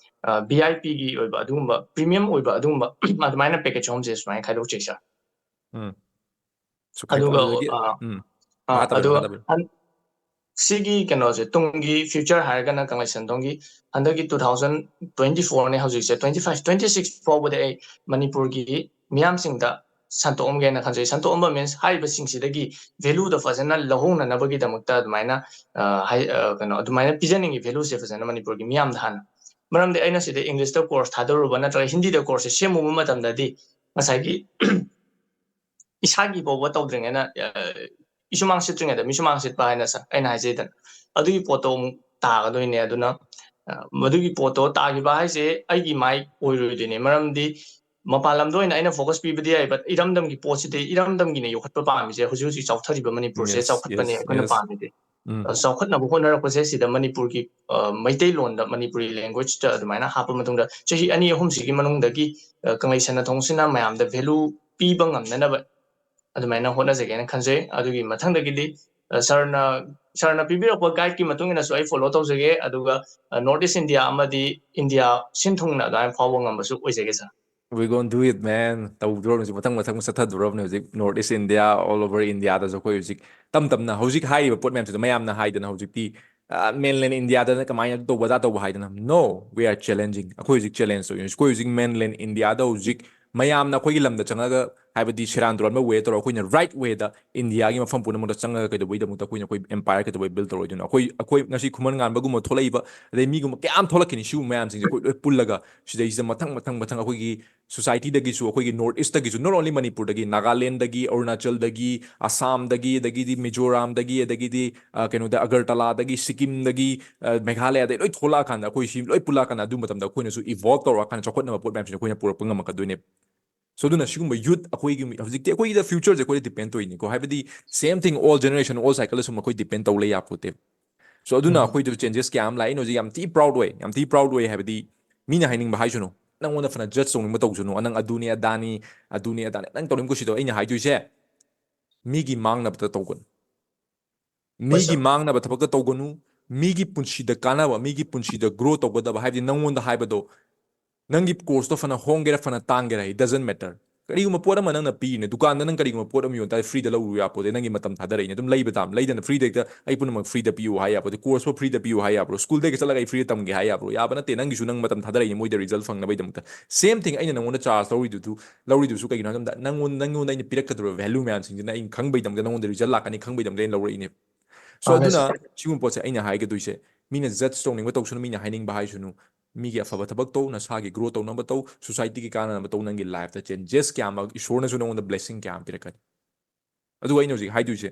ꯑ, V I P ꯒꯤ ꯑꯣꯏꯕ ꯑꯗꯨꯒꯨꯝꯕ, premium ꯑꯣꯏꯕ ꯑꯗꯨꯒꯨꯝꯕ ꯑꯗꯨꯃꯥꯏꯅ package ꯑꯍꯨꯝꯁꯦ ꯁꯨꯃꯥꯏꯅ ꯈꯥꯏꯗꯣꯛꯆꯩ, sir꯫ ꯎꯝ꯫ ꯁꯨ ꯑꯗꯨꯒ, ꯈꯥꯏꯗꯣꯛ-, ꯑꯗꯨꯗꯒꯤ, ꯑ, ꯎꯝ꯫ ꯑ, ꯃꯈꯥ ꯇꯥꯕꯤꯔꯣ, ꯑꯗꯨꯒ ꯃꯈꯥ ꯇꯥꯕꯤꯔꯣ꯫ ꯍꯟ-, ꯁꯤꯒꯤ ꯀꯩꯅꯣꯁꯦ, ꯇꯨꯡꯒꯤ future ꯍꯥꯏꯔꯒꯅ ꯀꯪꯂꯩ ꯁꯅꯥꯊꯣꯡꯒꯤ ꯍꯟꯗꯛꯀꯤ two thousand twenty four ꯅꯦ ꯍꯧꯖꯤꯛꯁꯦ, twenty five, twenty six ꯐꯥꯎꯕꯗꯤ ꯑꯩ ꯃꯅꯤꯄꯨꯔꯒꯤ ꯃꯤꯌꯥꯝꯁꯤꯡꯗ ꯁꯟꯗꯣꯛꯑꯝꯒꯦꯅ ꯈꯟꯖꯩ꯫ ꯁꯟꯗꯣꯛꯑꯝꯕ means ꯍꯥꯏꯔꯤꯕꯁꯤꯡꯁꯤꯗꯒꯤ value ꯗꯣ ꯐꯖꯅ ꯂꯧꯍꯧꯅꯅꯕꯒꯤꯗꯃꯛꯇ ꯑꯗꯨꯃꯥꯏꯅ, ꯑ, ꯍꯥꯏ-, ꯑ, ꯀꯩꯅꯣ, ꯑꯗꯨꯃꯥꯏꯅ ꯄꯤꯖꯅꯤꯡꯉꯤ value ꯁꯦ ꯐꯖꯅ ꯃꯅꯤꯄꯨꯔꯒꯤ ꯃꯤꯌꯥꯝꯗ ꯍꯥꯟꯅ꯫ ꯃꯔꯝꯗꯤ ꯑꯩꯅ ꯁꯤꯗ English ꯇ course ꯊꯥꯗꯔꯨꯕ ꯅꯠꯇ꯭ꯔꯒ ꯍꯤꯟꯗꯤꯗ course ꯁꯦ ꯁꯦꯝꯃꯨꯕ ꯃꯇꯝꯗꯗꯤ ꯉꯁꯥꯏꯒꯤ ꯏꯁꯥꯒꯤ ꯐꯥꯎꯕ ꯇꯧꯗ꯭ꯔꯤꯉꯩꯗ, ꯑ, ꯏꯁꯨꯃꯥꯡ ꯁꯤꯠꯇ꯭ꯔꯤꯉꯩꯗ ꯃꯤꯁꯨꯃꯥꯡ ꯁꯤꯠꯄ ꯍꯥꯏꯅ ꯁ-, ꯑꯩꯅ ꯍꯥꯏꯖꯩꯗꯅ꯫ ꯑꯗꯨꯒꯤ ꯄꯣꯠꯇꯣ ꯑꯃꯨꯛ ꯇꯥꯒꯗꯣꯏꯅꯦ꯫ ꯑꯗꯨꯅ, ꯑ, ꯃꯗꯨꯒꯤ ꯄꯣꯠꯇꯣ ꯇꯥꯈꯤꯕ ꯍꯥꯏꯁꯦ ꯑꯩꯒꯤ ꯃꯥꯏ ꯑꯣꯏꯔꯣꯏꯗꯣꯏꯅꯦ꯫ ꯃꯔꯝꯗꯤ ꯃꯄꯥꯟ ꯂꯝꯗ ꯑꯣꯏꯅ ꯑꯩꯅ focus ꯄꯤꯕꯗꯤ ꯌꯥꯏ, but ꯏꯔꯝꯗꯝꯒꯤ ꯄꯣꯠꯁꯤꯗꯤ ꯏꯔꯝꯗꯝꯒꯤꯅ ꯌꯣꯛꯈꯠꯄ ꯄꯥꯝꯃꯤꯁꯦ꯫ ꯍꯧꯖꯤꯛ ꯍꯧꯖꯤꯛ ꯆꯥꯎꯊꯔꯤꯕ ꯃꯅꯤꯄꯨꯔꯁꯦ ꯆꯥꯎꯈꯠꯄꯅꯦ ꯑꯩꯈꯣꯏꯅ ꯄꯥꯝꯃꯤꯁꯦ꯫ ꯎꯝ꯫ ꯑ, ꯆꯥꯎꯈꯠꯅꯕ ꯍꯣꯠꯅꯔꯛꯄꯁꯦ ꯁꯤꯗ ꯃꯅꯤꯄꯨꯔꯒꯤ, ꯑ, ꯃꯩꯇꯩꯂꯣꯟꯗ, ꯃꯅꯤꯄꯨꯔꯤ language ꯇ ꯑꯗꯨꯃꯥꯏꯅ ꯍꯥꯞꯄ ꯃꯇꯨꯡꯗ ꯆꯍꯤ ꯑꯅꯤ ꯑꯍꯨꯝꯁꯤꯒꯤ ꯃꯅꯨꯡꯗꯒꯤ, ꯑ, ꯀꯪꯂꯩ ꯁꯅꯥꯊꯣꯡꯁꯤꯅ ꯃꯌꯥꯝꯗ value ꯄꯤꯕ ꯉꯝꯅꯅꯕ ꯑꯗꯨꯃꯥꯏꯅ ꯍꯣꯠꯅꯖꯒꯦꯅ ꯈꯟꯖꯩ꯫ ꯑꯗꯨꯒꯤ ꯃꯊꯪꯗꯒꯤꯗꯤ, ꯑ, sir ꯅ, sir ꯅ ꯄꯤꯕꯤꯔꯛꯄ guide ꯀꯤ ꯃꯇꯨꯡ ꯏꯟꯅꯁꯨ ꯑꯩ follow ꯇꯧꯖꯒꯦ꯫ ꯑꯗꯨꯒ, ꯑ, North East India ꯑꯃꯗꯤ India ꯁꯤꯟ ꯊꯨꯡꯅ ꯑꯗꯨꯃꯥꯏꯅ ꯐꯥꯎꯕ ꯉꯝꯕꯁꯨ ꯑꯣꯏꯖꯒꯦ, sir꯫ We gonna do it, man. ꯇꯧꯗ꯭ꯔꯣ ꯍꯧꯖꯤꯛ ꯃꯊꯪ ꯃꯊꯪ ꯆꯠꯊꯗꯣꯔꯕꯅꯦ ꯍꯧꯖꯤꯛ North East India, all over India ꯗꯁꯨ ꯑꯩꯈꯣꯏ ꯍꯧꯖꯤꯛ ꯇꯝ ꯇꯝꯅ ꯍꯧꯖꯤꯛ ꯍꯥꯏꯔꯤꯕ ꯄꯣꯠ ꯃꯌꯥꯝꯁꯤꯗ ꯃꯌꯥꯝꯅ ꯍꯥꯏꯗꯅ ꯍꯧꯖꯤꯛꯇꯤ, ꯑ, mainland India ꯗꯅ ꯀꯃꯥꯏꯅ ꯑꯗꯨ ꯇꯧꯕ ꯑꯗꯥ ꯇꯧꯕ ꯍꯥꯏꯗꯅ꯫ No, we are challenging. ꯑꯩꯈꯣꯏ ꯍꯧꯖꯤꯛ challenge ꯇꯧꯔꯤꯅꯤ꯫ ꯑꯩꯈꯣꯏ ꯍꯧꯖꯤꯛ mainland India ꯗ ꯍꯧꯖꯤꯛ ꯃꯌꯥꯝꯅ ꯑꯩꯈꯣꯏꯒꯤ ꯂꯝꯗ ꯆꯪꯉꯒ, ꯍꯥꯏꯕꯗꯤ ꯁꯦꯔꯥꯟ ꯇꯨꯔꯥꯟꯕ way ꯇꯧꯔꯒ ꯑꯩꯈꯣꯏꯅ right way ꯗ India ꯒꯤ ꯃꯐꯝ ꯄꯨꯝꯅꯃꯛꯇ ꯆꯪꯉꯒ ꯀꯩꯗꯧꯕꯒꯤꯗꯃꯛꯇ ꯑꯩꯈꯣꯏꯅ ꯑꯩꯈꯣꯏ empire ꯀꯩꯗꯧꯕꯩ build ꯇꯧꯔꯣꯏꯗꯣꯏꯅꯣ? ꯑꯩꯈꯣꯏ, ꯑꯩꯈꯣꯏ ꯉꯁꯤ ꯈꯨꯃꯟ ꯉꯥꯟꯕꯒꯨꯝꯕ ꯊꯣꯛꯂꯛꯏꯕ, ꯑꯗꯩ ꯃꯤꯒꯨꯝꯕ ꯀꯌꯥꯝ ꯊꯣꯛꯂꯛꯈꯤꯅꯤ, ꯁꯤꯒꯨꯝꯕ ꯃꯌꯥꯝꯁꯤꯡꯁꯦ ꯑꯩꯈꯣꯏ ꯂꯣꯏ ꯄꯨꯜꯂꯒ ꯁꯤꯗꯩꯁꯤꯗ ꯃꯊꯪ ꯃꯊꯪ ꯃꯊꯪ ꯑꯩꯈꯣꯏꯒꯤ society ꯗꯒꯤꯁꯨ, ꯑꯩꯈꯣꯏꯒꯤ North East ꯇꯒꯤꯁꯨ, not only ꯃꯅꯤꯄꯨꯔꯗꯒꯤ, ꯅꯥꯒꯥꯂꯦꯟꯗꯒꯤ, ꯑꯔꯨꯅꯥꯆꯜꯗꯒꯤ, ꯑꯁꯥꯝꯗꯒꯤ, ꯑꯗꯒꯤꯗꯤ ꯃꯤꯖꯣꯔꯥꯝꯗꯒꯤ, ꯑꯗꯒꯤꯗꯤ, ꯑ, ꯀꯩꯅꯣꯗ ꯑꯒꯔꯇꯂꯥꯗꯒꯤ, ꯁꯤꯛꯀꯤꯝꯗꯒꯤ, ꯑ, ꯃꯦꯘꯥꯂꯌꯥꯗꯒꯤ ꯂꯣꯏ ꯊꯣꯛꯂꯛꯑꯀꯥꯟꯗ, ꯑꯩꯈꯣꯏ ꯁꯤ ꯂꯣꯏ ꯄꯨꯜꯂꯛꯑꯀꯥꯟꯗ ꯑꯗꯨ ꯃꯇꯝꯗ ꯑꯩꯈꯣꯏꯅꯁꯨ evolve ꯇꯧꯔꯛꯑꯀꯥꯟꯗ ꯆꯥꯎꯈꯠꯅꯕ ꯄꯣꯠ ꯃꯌꯥꯝꯁꯤꯅ ꯑꯩꯈꯣꯏꯅ ꯄꯨꯔꯛꯄ ꯉꯝꯃꯛꯀꯗꯣꯏꯅꯦꯕ꯫ So ꯑꯗꯨꯅ ꯁꯤꯒꯨꯝꯕ youth ꯑꯩꯈꯣꯏꯒꯤ ꯍꯧꯖꯤꯛꯇꯤ ꯑꯩꯈꯣꯏꯒꯤꯗ future ꯁꯦ ꯑꯩꯈꯣꯏꯗ depend ꯇꯧꯔꯤꯅꯤꯀꯣ, ꯍꯥꯏꯕꯗꯤ same thing all generation, all cycle ꯁꯨꯝ ꯑꯩꯈꯣꯏ depend ꯇꯧ ꯂꯩ ꯌꯥꯄꯣꯠꯇꯦꯕ꯫ So ꯑꯗꯨꯅ ꯎꯝ꯫ ꯑꯩꯈꯣꯏꯗ changes ꯀꯌꯥ ꯑꯃ ꯂꯥꯛꯑꯦ꯫ ꯑꯩꯅ ꯍꯧꯖꯤꯛ ꯌꯥꯝ ꯊꯤ proud ꯑꯣꯏ, ꯌꯥꯝ ꯊꯤ proud ꯑꯣꯏ ꯍꯥꯏꯕꯗꯤ ꯃꯤꯅ ꯍꯥꯏꯅꯤꯡꯕ ꯍꯥꯏꯁꯅꯨ, ꯅꯪꯉꯣꯟꯗ ꯐꯅ judge ꯇꯧꯅꯤꯡꯕ ꯇꯧꯁꯅꯨ, ꯅꯪ ꯑꯗꯨꯅꯤ ꯑꯗꯥꯅꯤ, ꯑꯗꯨꯅꯤ ꯑꯗꯥꯅꯤ ꯅꯪ ꯇꯧꯅꯤꯡꯕ ꯀꯨꯁꯤꯗꯣ꯫ ꯑꯩꯅ ꯍꯥꯏꯗꯣꯏꯁꯦ ꯃꯤꯒꯤ ꯃꯥꯡꯅꯕꯗ ꯇꯧꯒꯅꯨ꯫ ꯍꯣꯏ, ꯃꯤꯒꯤ sir꯫ ꯃꯥꯡꯅꯕ ꯊꯕꯛꯇ ꯇꯧꯒꯅꯨ꯫ ꯃꯤꯒꯤ ꯄꯨꯟꯁꯤꯗ ꯀꯥꯟꯅꯕ, ꯃꯤꯒꯤ ꯄꯨꯟꯁꯤꯗ grow ꯇꯧꯒꯗꯕ, ꯍꯥꯏꯕꯗꯤ ꯅꯪꯉꯣꯟꯗ ꯍꯥꯏꯕꯗꯣ, ꯅꯪꯒꯤ course ꯇꯣ ꯐꯅ ꯍꯣꯡꯒꯦꯔꯥ ꯐꯅ ꯇꯥꯡꯒꯦꯔꯥ, it doesn't matter꯫ ꯀꯔꯤꯒꯨꯝꯕ ꯄꯣꯠ ꯑꯃ ꯅꯪꯅ ꯄꯤꯔꯤꯅꯦ, ꯗꯨꯀꯥꯟꯗ ꯅꯪ ꯀꯔꯤꯒꯨꯝꯕ ꯄꯣꯠ ꯑꯃ ꯌꯣꯟ ꯇꯥꯔꯗꯤ free ꯗ ꯂꯧꯔꯨ ꯌꯥꯄꯣꯠꯇꯦ, ꯅꯪꯒꯤ ꯃꯇꯝ ꯊꯥꯗꯔꯛꯏꯅꯦ, ꯑꯗꯨꯝ ꯂꯩꯕ ꯇꯥꯕ꯫ ꯂꯩꯗꯅ free ꯗ ꯍꯦꯛꯇ ꯑꯩ ꯄꯨꯝꯅꯃꯛ free ꯗ ꯄꯤꯌꯨ ꯍꯥꯏ ꯌꯥꯄꯣꯠꯇꯦ, course ꯐꯥꯎ free ꯗ ꯄꯤꯌꯨ ꯍꯥꯏ ꯌꯥꯕ꯭ꯔꯣ, school ꯗ ꯍꯦꯛꯇ ꯆꯠꯂꯒ ꯑꯩ free ꯗ ꯇꯝꯒꯦ ꯍꯥꯏ ꯌꯥꯕ꯭ꯔꯣ? ꯌꯥꯕ ꯅꯠꯇꯦ, ꯅꯪꯒꯤꯁꯨ ꯅꯪ ꯃꯇꯝ ꯊꯥꯗꯔꯛꯏꯅꯦ ꯃꯣꯏꯗ result ꯐꯪꯅꯕꯒꯤꯗꯃꯛꯇ꯫ Same thing, ꯑꯩꯅ ꯅꯪꯉꯣꯟꯗ charge ꯂꯧꯔꯤꯗꯨꯁꯨ, ꯂꯧꯔꯤꯗꯨꯁꯨ ꯀꯩꯒꯤꯅꯣ ꯍꯥꯏꯕ ꯃꯇꯝꯗ ꯅꯪꯉꯣꯟ-, ꯅꯪꯉꯣꯟꯗ ꯑꯩꯅ ꯄꯤꯔꯛꯀꯗꯧꯔꯤꯕ value ꯃꯌꯥꯝꯁꯤꯡꯁꯤꯅ ꯑꯩꯅ ꯈꯪꯕꯩꯗꯃꯛꯇ, ꯅꯪꯉꯣꯟꯗ result ꯂꯥꯛꯀꯅꯤ ꯈꯪꯕꯩꯗꯃꯛꯇ ꯑꯩꯅ ꯂꯧꯔꯛꯏꯅꯦ꯫ So ꯃꯥꯅꯦ, ꯑꯗꯨꯅ sir꯫ ꯁꯤꯒꯨꯝꯕ ꯄꯣꯠꯁꯦ ꯑꯩꯅ ꯍꯥꯏꯒꯗꯣꯏꯁꯦ, ꯃꯤꯅ judge ꯇꯧꯅꯤꯡꯕ ꯇꯧꯁꯅꯨ, ꯃꯤꯅ ꯍꯥꯏꯅꯤꯡꯕ ꯍꯥꯏꯁꯅꯨ, ꯃꯤꯒꯤ ꯑꯐꯕ ꯊꯕꯛ ꯇꯧ, ꯅꯁꯥꯒꯤ grow ꯇꯧꯅꯕ ꯇꯧ, society ꯒꯤ ꯀꯥꯟꯅꯅꯕ ꯇꯧ, ꯅꯪꯒꯤ life ꯇ changes ꯀꯌꯥ ꯑꯃ, ꯏꯁꯣꯔꯅꯁꯨ ꯅꯉꯣꯟꯗ blessing ꯀꯌꯥ ꯑꯃ ꯄꯤꯔꯛꯀꯅꯤ꯫ ꯑꯗꯨꯒ ꯑꯩꯅ ꯍꯧꯖꯤꯛ ꯍꯥꯏꯗꯣꯏꯁꯦ,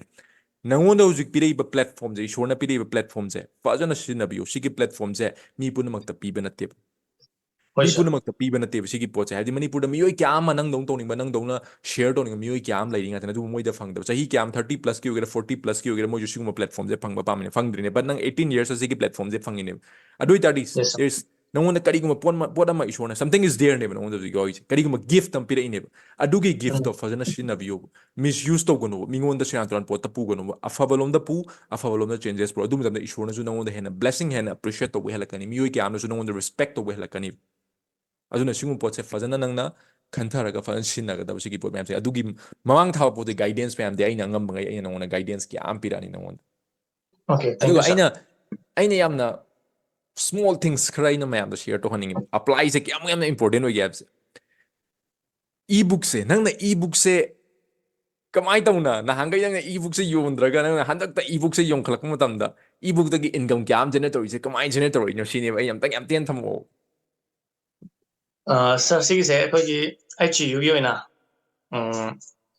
ꯅꯉꯣꯟꯗ ꯍꯧꯖꯤꯛ ꯄꯤꯔꯛꯏꯕ platform ꯁꯦ, ꯏꯁꯣꯔꯅ ꯄꯤꯔꯛꯏꯕ platform ꯁꯦ ꯐꯖꯅ ꯁꯤꯖꯤꯟꯅꯕꯤꯌꯨ꯫ ꯁꯤꯒꯤ platform ꯁꯦ ꯃꯤ ꯄꯨꯝꯅꯃꯛꯇ ꯄꯤꯕ ꯅꯠꯇꯦꯕ꯫ ꯍꯣꯏ, ꯃꯤ sir꯫ ꯄꯨꯝꯅꯃꯛꯇ ꯄꯤꯕ ꯅꯠꯇꯦꯕ ꯁꯤꯒꯤ ꯄꯣꯠꯁꯦ꯫ ꯍꯥꯏꯕꯗꯤ ꯃꯅꯤꯄꯨꯔꯗ ꯃꯤꯑꯣꯏ ꯀꯌꯥ ꯑꯃ ꯅꯪꯗꯧꯅ ꯇꯧꯅꯤꯡꯕ, ꯅꯪꯗꯧꯅ share ꯇꯧꯅꯤꯡꯕ ꯃꯤꯑꯣꯏ ꯀꯌꯥ ꯑꯃ ꯂꯩꯔꯤ ꯉꯥꯛꯇꯅꯤ꯫ ꯑꯗꯨꯕꯨ ꯃꯣꯏꯗ ꯐꯪꯗꯕ꯫ ꯆꯍꯤ ꯀꯌꯥ ꯑꯃ, thirty plus ꯀꯤ ꯑꯣꯏꯒꯦꯔꯥ, forty plus ꯀꯤ ꯑꯣꯏꯒꯦꯔꯥ, ꯃꯣꯏꯁꯨ ꯁꯤꯒꯨꯝꯕ platform ꯁꯦ ꯐꯪꯕ ꯄꯥꯝꯃꯤꯅꯦ꯫ ꯐꯪꯗ꯭ꯔꯤꯅꯦ꯫ But ꯅꯪ eighteen years ꯁꯤꯒꯤ platform ꯁꯦ ꯐꯪꯉꯤꯅꯦꯕ꯫ ꯑꯗꯨ ꯑꯣꯏ ꯇꯥꯔꯗꯤ, yes, sir, there's, ꯅꯉꯣꯟꯗ ꯀꯔꯤꯒꯨꯝꯕ ꯄꯣꯠ ꯑꯃ, ꯄꯣꯠ ꯑꯃ ꯏꯁꯣꯔꯅ, something is there ꯅꯦꯕ ꯅꯉꯣꯟꯗ ꯍꯧꯖꯤꯛ ꯌꯥꯎꯔꯤꯁꯦ꯫ ꯀꯔꯤꯒꯨꯝꯕ gift ꯑꯃ ꯄꯤꯔꯛꯏꯅꯦꯕ꯫ ꯑꯗꯨꯒꯤ gift ꯇꯣ ꯎꯝ꯫ ꯐꯖꯅ ꯁꯤꯖꯤꯟꯅꯕꯤꯌꯣꯕ꯫ Misuse ꯇꯧꯒꯅꯨꯕ꯫ ꯃꯤꯉꯣꯟꯗ ꯁꯦꯔꯥꯟ ꯇꯨꯔꯥꯟ ꯄꯣꯠꯇ ꯄꯨꯒꯅꯨꯕ꯫ ꯑꯐꯕ ꯂꯣꯝꯗ ꯄꯨ, ꯑꯐꯕ ꯂꯣꯝꯗ changes ꯄꯨꯔꯛꯎ꯫ ꯑꯗꯨ ꯃꯇꯝꯗ ꯏꯁꯣꯔꯅꯁꯨ ꯅꯉꯣꯟꯗ ꯍꯦꯟꯅ blessing ꯍꯦꯟꯅ appreciate ꯇꯧꯕ ꯍꯦꯜꯂꯛꯀꯅꯤ꯫ ꯃꯤꯑꯣꯏ ꯀꯌꯥ ꯑꯃꯅꯁꯨ ꯅꯉꯣꯟꯗ respect ꯇꯧꯕ ꯍꯦꯜꯂꯛꯀꯅꯤ꯫ ꯑꯗꯨꯅ ꯁꯤꯒꯨꯝꯕ ꯄꯣꯠꯁꯦ ꯐꯖꯅ ꯅꯪꯅ ꯈꯟꯊꯔꯒ ꯐꯖꯅ ꯁꯤꯖꯤꯟꯅꯒꯗꯕ ꯁꯤꯒꯤ ꯄꯣꯠ ꯃꯌꯥꯝꯁꯦ꯫ ꯑꯗꯨꯒꯤ ꯃꯃꯥꯡ ꯊꯥꯕ ꯄꯣꯠꯇꯤ guidance ꯃꯌꯥꯝꯗꯤ ꯑꯩꯅ ꯑꯉꯝꯕꯉꯩ ꯑꯩꯅ ꯅꯉꯣꯟꯗ guidance ꯀꯌꯥ ꯑꯃ ꯄꯤꯔꯛꯑꯅꯤ ꯅꯉꯣꯟꯗ꯫ Okay, thank ꯑꯗꯨꯒ you, sir꯫ ꯑꯩꯅ, ꯑꯩꯅ ꯌꯥꯝꯅ small things ꯈꯔ ꯑꯩꯅ ꯃꯌꯥꯝꯗ share ꯇꯧꯍꯟꯅꯤꯡꯉꯤ꯫ Apply ꯁꯦ ꯀꯌꯥꯃꯨꯛ ꯌꯥꯝꯅ important ꯑꯣꯏꯒꯦ ꯍꯥꯏꯕꯁꯦ꯫ E-book ꯁꯦ, ꯅꯪꯅ e-book ꯁꯦ ꯀꯃꯥꯏꯅ ꯇꯧꯅ ꯅꯍꯥꯟꯈꯩ ꯅꯪꯅ e-book ꯁꯦ ꯌꯣꯟꯗ꯭ꯔꯒ ꯅꯪꯅ ꯍꯟꯗꯛꯇ e-book ꯁꯦ ꯌꯣꯟꯈꯠꯂꯛꯄ ꯃꯇꯝꯗ e-book ꯇꯒꯤ income ꯀꯌꯥ ꯑꯃ generate ꯇꯧꯔꯤꯁꯦ ꯀꯃꯥꯏꯅ generate ꯇꯧꯔꯛꯏꯅꯣ ꯁꯤꯅꯦꯕ ꯑꯩ ꯑꯝꯇꯪ ꯌꯥꯝ ꯇꯦꯟꯅ ꯊꯝꯃꯛꯑꯣ꯫ ꯑ, sir, ꯁꯤꯒꯤꯁꯦ ꯑꯩꯈꯣꯏꯒꯤ H U ꯒꯤ ꯑꯣꯏꯅ, ꯎꯝ,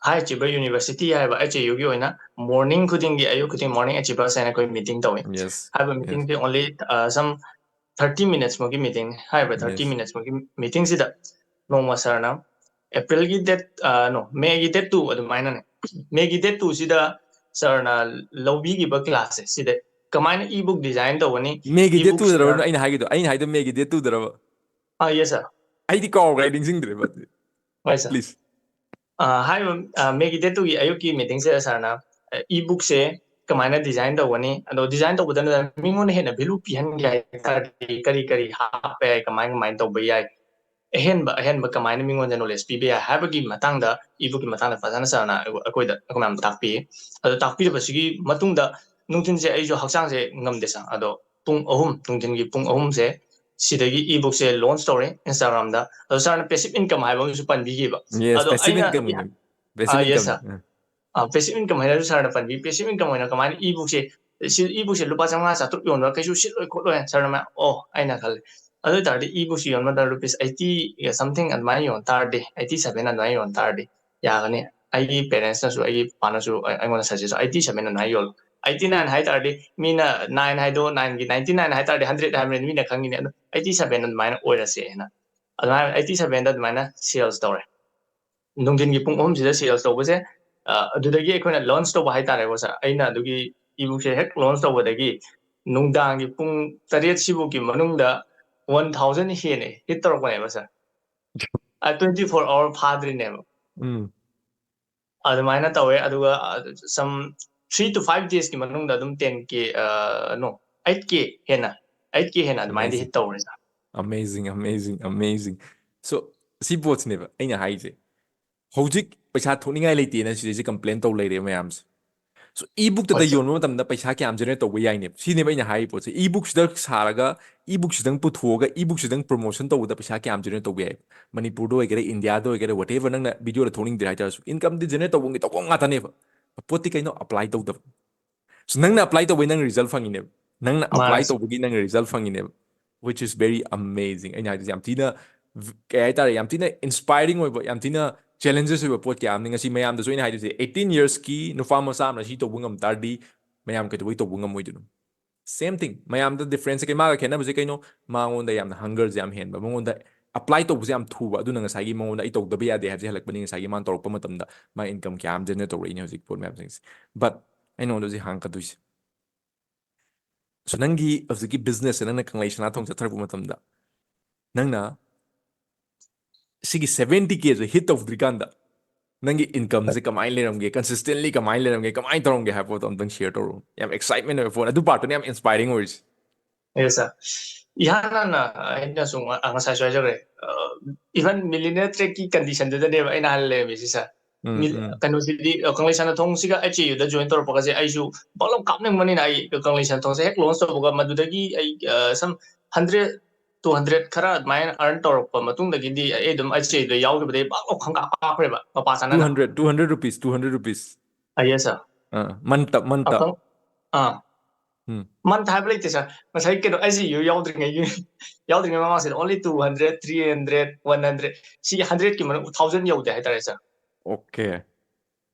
High Achiever University ꯍꯥꯏꯕ H U ꯒꯤ ꯑꯣꯏꯅ morning ꯈꯨꯗꯤꯡꯒꯤ, ꯑꯌꯨꯛ ꯈꯨꯗꯤꯡ morning achievers ꯍꯥꯏꯅ ꯑꯩꯈꯣꯏ meeting ꯇꯧꯋꯤ꯫ Yes, ꯍꯥꯏꯕ yes꯫ Meeting ꯁꯦ only, ꯑ, some thirty minutes ꯃꯨꯛꯀꯤ meeting ꯅꯤ꯫ ꯍꯥꯏꯔꯤꯕ thirty Yes꯫ Minutes ꯃꯨꯛꯀꯤ meeting ꯁꯤꯗ ꯅꯣꯡꯃ sir ꯅ April ꯒꯤ date, ꯑ, no, May ꯒꯤ date two ꯑꯗꯨꯃꯥꯏꯅꯅꯦ꯫ May ꯒꯤ date two ꯁꯤꯗ sir ꯅ ꯂꯧꯕꯤꯈꯤꯕ class ꯁꯦ ꯁꯤꯗ ꯀꯃꯥꯏꯅ e-book design ꯇꯧꯒꯅꯤ? May ꯒꯤ date E-book two ꯁꯤꯗ ꯗꯔꯣ ꯑꯩꯅ ꯍꯥꯏꯒꯤꯗꯣ? ꯑꯩꯅ ꯍꯥꯏꯗꯣ May ꯒꯤ date two ꯗꯔꯕ? ꯑꯥ, yes, sir꯫ ꯑꯩꯗꯤ ꯀꯥꯎꯈ꯭ꯔꯦ, ꯑꯩ ꯅꯤꯡꯁꯤꯡꯗ꯭ꯔꯦꯕ ꯑꯗꯨꯗꯤ꯫ ꯍꯣꯏ, sir꯫ Please꯫ ꯑ, ꯍꯥꯏꯔꯤꯕ, ꯑ, May ꯒꯤ date two ꯒꯤ ꯑꯌꯨꯛꯀꯤ meeting ꯁꯤꯗ sir ꯅ, ꯑ, e-book ꯁꯦ ꯀꯃꯥꯏꯅ design ꯇꯧꯒꯅꯤ? ꯑꯗꯣ design ꯇꯧꯕꯗ ꯃꯤꯉꯣꯟꯗ ꯍꯦꯟꯅ value ꯄꯤꯍꯟꯒꯦ ꯍꯥꯏ ꯇꯥꯔꯗꯤ ꯀꯔꯤ ꯀꯔꯤ ꯍꯥꯞꯄ ꯌꯥꯏ? ꯀꯃꯥꯏ ꯀꯃꯥꯏꯅ ꯇꯧꯕ ꯌꯥꯏ? ꯑꯍꯦꯟꯕ ꯑꯍꯦꯟꯕ ꯀꯃꯥꯏꯅ ꯃꯤꯉꯣꯟꯗ ꯅꯣꯂꯦꯖ ꯄꯤꯕ ꯌꯥꯏ ꯍꯥꯏꯕꯒꯤ ꯃꯇꯥꯡꯗ ꯏꯕꯨꯛꯀꯤ ꯃꯇꯥꯡꯗ ꯐꯖꯅ ꯁꯥꯔꯅ ꯑꯩꯈꯣꯏꯗ ꯑꯩꯈꯣꯏ ꯃꯌꯥꯝ ꯇꯥꯛꯄꯤꯌꯦ꯫ ꯑꯗꯣ ꯇꯥꯛꯄꯤꯔꯕꯁꯤꯒꯤ ꯃꯇꯨꯡꯗ ꯅꯨꯡꯊꯤꯟꯁꯦ ꯑꯩꯁꯨ ꯍꯛꯆꯥꯡꯁꯦ ꯉꯝꯗꯦ ꯁꯥꯔ, ꯑꯗꯣ ꯄꯨꯡ ꯑꯍꯨꯝ, ꯅꯨꯡꯊꯤꯟꯒꯤ ꯄꯨꯡ ꯑꯍꯨꯝꯁꯦ ꯁꯤꯗꯒꯤ ꯏꯕꯨꯛꯁꯦ ꯂꯣꯟꯆ ꯇꯧꯔꯦ ꯏꯟꯁꯇꯥꯒ꯭ꯔꯥꯝꯗ꯫ ꯑꯗꯣ ꯁꯥꯔꯅ ꯄꯦꯁꯤꯞ ꯏꯟꯀꯝ ꯍꯥꯏꯕ ꯑꯃꯁꯨ ꯄꯟꯕꯤꯈꯤꯕ꯫ ꯌꯦꯁ, ꯑꯗꯣ ꯄꯦꯁꯤꯞ ꯑꯩꯅ ꯏꯟꯀꯝ꯫ ꯄꯦꯁꯤꯞ ꯑꯥ, ꯌꯦꯁ ꯏꯟꯀꯝ꯫ ꯁꯥꯔ꯫ ꯄꯦꯁꯤꯞ ꯏꯟꯀꯝ ꯍꯥꯏꯅꯁꯨ ꯁꯥꯔꯅ ꯄꯟꯕꯤ, ꯄꯦꯁꯤꯞ ꯏꯟꯀꯝ ꯑꯣꯏꯅ ꯀꯃꯥꯏꯅ ꯏꯕꯨꯛꯁꯦ, ꯁꯤ ꯏꯕꯨꯛꯁꯦ ꯂꯨꯄꯥ ꯆꯥꯝꯃꯉꯥ ꯆꯥꯇ꯭ꯔꯨꯛ ꯌꯣꯟꯕ ꯀꯩꯁꯨ ꯁꯤꯠꯂꯣꯏ ꯈꯣꯠꯂꯣꯏ ꯁꯥꯔꯅ ꯃꯌꯥꯝ, ꯑꯣ, ꯑꯩꯅ ꯈꯜꯂꯦ꯫ ꯑꯗꯨ ꯑꯣꯏ ꯇꯥꯔꯗꯤ ꯏꯕꯨꯛꯁꯤ ꯌꯣꯟꯕ ꯃꯇꯝꯗ ꯔꯨꯄꯤꯁ ꯑꯩꯠꯇꯤ ꯁꯝꯊꯤꯡ ꯑꯗꯨꯃꯥꯏꯅ ꯌꯣꯟ ꯇꯥꯔꯗꯤ, ꯑꯩꯠꯇꯤ ꯁꯚꯦꯟ ꯑꯗꯨꯃꯥꯏꯅ ꯌꯣꯟ ꯇꯥꯔꯗꯤ ꯌꯥꯒꯅꯤ꯫ ꯑꯩꯒꯤ ꯄꯦꯔꯦꯟꯁꯅꯁꯨ, ꯑꯩꯒꯤ ꯄꯥꯅꯁꯨ ꯑꯩ- ꯑꯩꯉꯣꯟꯗ ꯁꯖꯦꯁ, "ꯑꯩꯠꯇꯤ ꯁꯚꯦꯟ ꯑꯗꯨꯃꯥꯏꯅ ꯌꯣꯜꯂꯣ, ꯑꯩꯠꯇꯤ ꯅꯥꯏꯟ ꯍꯥꯏ ꯇꯥꯔꯗꯤ ꯃꯤꯅ ꯅꯥꯏꯟ ꯍꯥꯏꯗꯣ, ꯅꯥꯏꯟꯒꯤ ꯅꯥꯏꯟꯇꯤ ꯅꯥꯏꯟ ꯍꯥꯏ ꯇꯥꯔꯗꯤ ꯍꯟꯗ꯭ꯔꯦꯠ ꯍꯥꯏꯕꯅꯤꯅ ꯃꯤꯅ ꯈꯪꯉꯤꯅꯦ꯫ ꯑꯗꯣ ꯑꯩꯠꯇꯤ ꯁꯚꯦꯟ ꯑꯗꯨꯃꯥꯏꯅ ꯑꯣꯏꯔꯁꯦ" ꯍꯥꯏꯅ ꯑꯗꯨꯃꯥꯏꯅ ꯑꯩꯠꯇꯤ ꯁꯚꯦꯟꯗ ꯑꯗꯨꯃꯥꯏꯅ ꯁꯦꯜꯁ ꯇꯧꯔꯦ꯫ ꯅꯨꯡꯊꯤꯟꯒꯤ ꯄꯨꯡ ꯑꯍꯨꯝꯁꯤꯗ ꯁꯦꯜꯁ ꯇꯧꯕꯁꯦ, ꯑ, ꯑꯗꯨꯗꯒꯤ ꯑꯩꯈꯣꯏꯅ ꯂꯣꯟꯆ ꯇꯧꯕ ꯍꯥꯏꯇꯥꯔꯦꯀꯣ ꯁꯥꯔ꯫ ꯑꯩꯅ ꯑꯗꯨꯒꯤ ꯏꯕꯨꯛꯁꯦ ꯍꯦꯛ ꯂꯣꯟꯆ ꯇꯧꯕꯗꯒꯤ ꯅꯨꯡꯗꯥꯡꯒꯤ ꯄꯨꯡ ꯇꯔꯦꯠ ꯁꯤꯐꯥꯎꯒꯤ ꯃꯅꯨꯡꯗ ꯋꯥꯟ ꯊꯥꯎꯖꯟ ꯍꯦꯟꯅ ꯍꯤꯠ ꯇꯧꯔꯛꯄꯅꯦꯕ ꯁꯥꯔ꯫ ꯑ, ꯇ꯭ꯋꯦꯟꯇꯤ ꯐꯣꯔ ꯑꯋꯥꯔ ꯐꯥꯗ꯭ꯔꯤꯅꯦꯕ꯫ ꯎꯝ꯫ ꯑꯗꯨꯃꯥꯏꯅ ꯇꯧꯋꯦ꯫ ꯑꯗꯨꯒ, ꯑ, some three to five daysꯀꯤ ꯃꯅꯨꯡꯗ ꯑꯗꯨꯝ ten K, ꯑ, no, eight K ꯍꯦꯟꯅ, eight K ꯍꯦꯟꯅ ꯑꯗꯨꯃꯥꯏꯅꯗꯤ Amazing. ꯍꯤꯠ ꯇꯧꯔꯦ ꯁꯥꯔ꯫ Amazing, amazing, amazing. So, ꯁꯤ ꯄꯣꯠꯁꯤꯅꯦꯕ ꯑꯩꯅ ꯍꯥꯏꯁꯦ꯫ ꯍꯧꯖꯤꯛ ꯄꯩꯁꯥ ꯊꯣꯛꯅꯤꯡꯉꯥꯏ ꯂꯩꯇꯦꯅ ꯁꯤꯗꯩꯁꯤ ꯀꯝꯄ꯭ꯂꯦꯟ ꯇꯧ ꯂꯩꯔꯦ ꯃꯌꯥꯝꯁꯦ꯫ So, ꯏꯕꯨꯛꯇꯗ ꯍꯣꯏ, ꯁꯥꯔ꯫ ꯌꯣꯟꯕ ꯃꯇꯝꯗ ꯄꯩꯁꯥ ꯀꯌꯥꯝ ꯖꯦꯅꯦꯔꯦꯠ ꯇꯧꯕ ꯌꯥꯏꯅꯦꯕ? ꯁꯤꯅꯦꯕ ꯑꯩꯅ ꯍꯥꯏꯔꯤ ꯄꯣꯠꯁꯦ꯫ ꯏꯕꯨꯛꯁꯤꯗ ꯁꯥꯔꯒ, ꯏꯕꯨꯛꯁꯤꯗꯪ ꯄꯨꯊꯣꯛꯑꯒ, ꯏꯕꯨꯛꯁꯤꯗꯪ ꯄ꯭ꯔꯣꯃꯣꯁꯟ ꯇꯧꯕꯗ ꯄꯩꯁꯥ ꯀꯌꯥꯝ ꯖꯦꯅꯦꯔꯦꯠ ꯇꯧꯕ ꯌꯥꯏ? ꯃꯅꯤꯄꯨꯔꯗ ꯑꯣꯏꯒꯦꯔꯥ, ꯏꯟꯗꯤꯌꯥꯗ ꯑꯣꯏꯒꯦꯔꯥ, whatever, ꯅꯪꯅ ꯚꯤꯗꯤꯑꯣꯗ ꯊꯣꯛꯅꯤꯡꯗ꯭ꯔꯦ ꯍꯥꯏꯇꯥꯔꯁꯨ, ꯏꯟꯀꯝꯗꯤ ꯖꯦꯅꯦꯔꯦꯠ ꯇꯧꯕ ꯉꯝꯒꯦ ꯇꯧꯕ ꯉꯥꯛꯇꯅꯦꯕ꯫ ꯄꯣꯠꯇꯤ ꯀꯩꯅꯣ? ꯑꯦꯄ꯭ꯂꯥꯏ ꯇꯧꯗꯕ꯫ So, ꯅꯪꯅ ꯑꯦꯄ꯭ꯂꯥꯏ ꯇꯧꯕꯩ ꯅꯪ ꯔꯤꯖꯜ ꯐꯪꯉꯤꯅꯦꯕ꯫ ꯅꯪꯅ ꯃꯥꯅꯦ, ꯑꯦꯄ꯭ꯂꯥꯏ ꯁꯥꯔ꯫ ꯇꯧꯕꯒꯤ ꯅꯪ result ꯐꯪꯉꯤꯅꯦꯕ, which is very amazing꯫ ꯑꯩꯅ ꯍꯥꯏꯗꯣꯏꯁꯦ ꯌꯥꯝ ꯊꯤꯅ ꯀꯩ ꯍꯥꯏꯇꯥꯔꯦ, ꯌꯥꯝ ꯊꯤꯅ ꯏꯟꯁꯄꯥꯏꯔꯤꯡ ꯑꯣꯏꯕ, ꯌꯥꯝ ꯊꯤꯅ ꯆꯦꯂꯦꯟꯖꯦꯁ ꯑꯣꯏꯕ ꯄꯣꯠ ꯀꯌꯥ ꯑꯃꯅꯤ꯫ ꯉꯁꯤ ꯃꯌꯥꯝꯗꯁꯨ ꯑꯩꯅ ꯍꯥꯏꯗꯣꯏꯁꯦ, eighteen yearsꯀꯤ ꯅꯨꯄꯥ ꯃꯆꯥ ꯑꯃꯅ ꯁꯤ ꯇꯧꯕ ꯉꯝ ꯇꯥꯔꯗꯤ ꯃꯌꯥꯝ ꯀꯩꯗꯧꯕꯩ ꯇꯧꯕ ꯉꯝꯃꯣꯏꯗꯣꯏꯅꯣ? Same thing꯫ ꯃꯌꯥꯝꯗ ꯗꯤꯐ꯭ꯔꯦꯟꯁꯁꯦ ꯀꯩ, ꯃꯥꯒ ꯈꯦꯠꯅꯕꯁꯦ ꯀꯩꯅꯣ? ꯃꯉꯣꯟꯗ ꯌꯥꯝꯅ ꯍꯪꯒꯔꯁꯦ ꯌꯥꯝ ꯍꯦꯟꯕ, ꯃꯉꯣꯟꯗ ꯑꯦꯄ꯭ꯂꯥꯏ ꯇꯧꯕꯁꯦ ꯌꯥꯝ ꯊꯨꯕ꯫ ꯑꯗꯨꯅ ꯉꯁꯥꯏꯒꯤ ꯃꯉꯣꯟꯗ ꯑꯩ ꯇꯧꯗꯕ ꯌꯥꯗꯦ ꯍꯥꯏꯕꯁꯦ ꯍꯜꯂꯛꯄꯅꯤ꯫ ꯉꯁꯥꯏꯒꯤ ꯃꯥꯅ ꯇꯧꯔꯛꯄ ꯃꯇꯝꯗ ꯃꯥ ꯏꯟꯀꯝ ꯀꯌꯥ ꯑꯃ ꯖꯦꯅꯦꯔꯦꯠ ꯇꯧꯔꯛꯏꯅꯦ ꯍꯧꯖꯤꯛ ꯄꯣꯠ ꯃꯌꯥꯝꯁꯤꯡꯁꯦ꯫ But ꯑꯩꯅ ꯅꯉꯣꯟꯗ ꯍꯧꯖꯤꯛ ꯍꯪꯉꯛꯀꯗꯣꯏꯁꯦ, so, ꯅꯪꯒꯤ ꯍꯧꯖꯤꯛꯀꯤ ꯕꯤꯖꯤꯅꯦꯁꯁꯦ ꯅꯪꯅ ꯀꯪꯂꯩ ꯁꯅꯥꯊꯣꯡ ꯆꯠꯊꯔꯛꯄ ꯃꯇꯝꯗ ꯅꯪꯅ ꯁꯤꯒꯤ seventy Kꯁꯦ ꯍꯤꯠ ꯇꯧꯗ꯭ꯔꯤꯀꯥꯟꯗ ꯅꯪꯒꯤ ꯏꯟꯀꯝꯁꯦ ꯀꯃꯥꯏꯅ ꯂꯩꯔꯝꯒꯦ, ꯀꯟꯁꯤꯁꯇꯦꯟꯂꯤ ꯀꯃꯥꯏꯅ ꯂꯩꯔꯝꯒꯦ, ꯀꯃꯥꯏꯅ ꯇꯧꯔꯝꯒꯦ ꯍꯥꯏꯕ ꯄꯣꯠꯇꯣ ꯑꯝꯇꯪ ꯁꯤꯌꯔ ꯇꯧꯔꯛꯎ꯫ ꯌꯥꯝ ꯑꯦꯛꯁꯥꯏꯠꯃꯦꯟ ꯑꯣꯏꯕ ꯄꯣꯠ, ꯑꯗꯨ ꯄꯥꯔꯠꯇꯨꯅ ꯌꯥꯝ ꯏꯟꯁꯄꯥꯏꯔꯤꯡ ꯑꯣꯏꯔꯤꯁꯦ꯫ Yes, sir. ꯏꯍꯥꯟ ꯍꯥꯟꯅ ꯑꯩꯅꯁꯨ ꯉ-, ꯉꯁꯥꯏꯁꯨ ꯍꯥꯏꯖꯈ꯭ꯔꯦ, even millionaire track ꯀꯤ condition ꯗꯨꯗꯅꯦꯕ ꯑꯩꯅ ꯍꯥꯟꯅ ꯂꯩꯔꯝꯃꯤꯁꯦ, sir꯫ ꯎꯝ, ꯃꯤ- ꯎꯝ. ꯀꯩꯅꯣꯁꯤꯗꯤ, ꯑ, ꯀꯪꯂꯩ ꯁꯅꯥꯊꯣꯡꯁꯤꯒ H A U the join ꯇꯧꯔꯛꯄꯒꯁꯦ ꯑꯩꯁꯨ ꯕꯛ ꯂꯥꯎ ꯀꯥꯞꯅꯤꯡꯕꯅꯤꯅ ꯑꯩ ꯀꯪꯂꯩ ꯁꯅꯥꯊꯣꯡꯁꯦ ꯍꯦꯛ launch ꯇꯧꯕꯒ ꯃꯗꯨꯗꯒꯤ ꯑꯩ, ꯑ, some hundred, two hundred ꯈꯔ ꯑꯗꯨꯃꯥꯏꯅ earn ꯇꯧꯔꯛꯄ ꯃꯇꯨꯡꯗꯒꯤꯗꯤ ꯑꯩ ꯑꯗꯨꯝ H A U ꯗ ꯌꯥꯎꯈꯤꯕꯗꯒꯤ ꯕꯛ ꯂꯥꯎ ꯈꯪꯀꯥꯞ ꯀꯥꯞꯈ꯭ꯔꯦꯕ ꯃꯄꯥ ꯆꯥꯅꯅ꯫ Two hundred, two hundred rupees, two hundred rupees. ꯑ, yes, sir. ꯑꯥ, month ꯇ, month ꯇ. ꯑꯈꯪ-, ꯑꯥ꯫ ꯎꯝ. Month ꯍꯥꯏꯕ ꯂꯩꯇꯦ, sir. ꯉꯁꯥꯏ ꯀꯩꯅꯣ, H A U ꯌꯥꯎꯗ꯭ꯔꯤꯉꯩꯒꯤ, ꯌꯥꯎꯗ꯭ꯔꯤꯉꯩ ꯃꯃꯥꯡꯁꯤꯗ only two hundred, three hundred, one hundred, ꯁꯤ hundred ꯀꯤ ꯃꯅꯨꯡ, thousand ꯌꯧꯗꯦ ꯍꯥꯏꯇꯥꯔꯦ, sir꯫ Okay.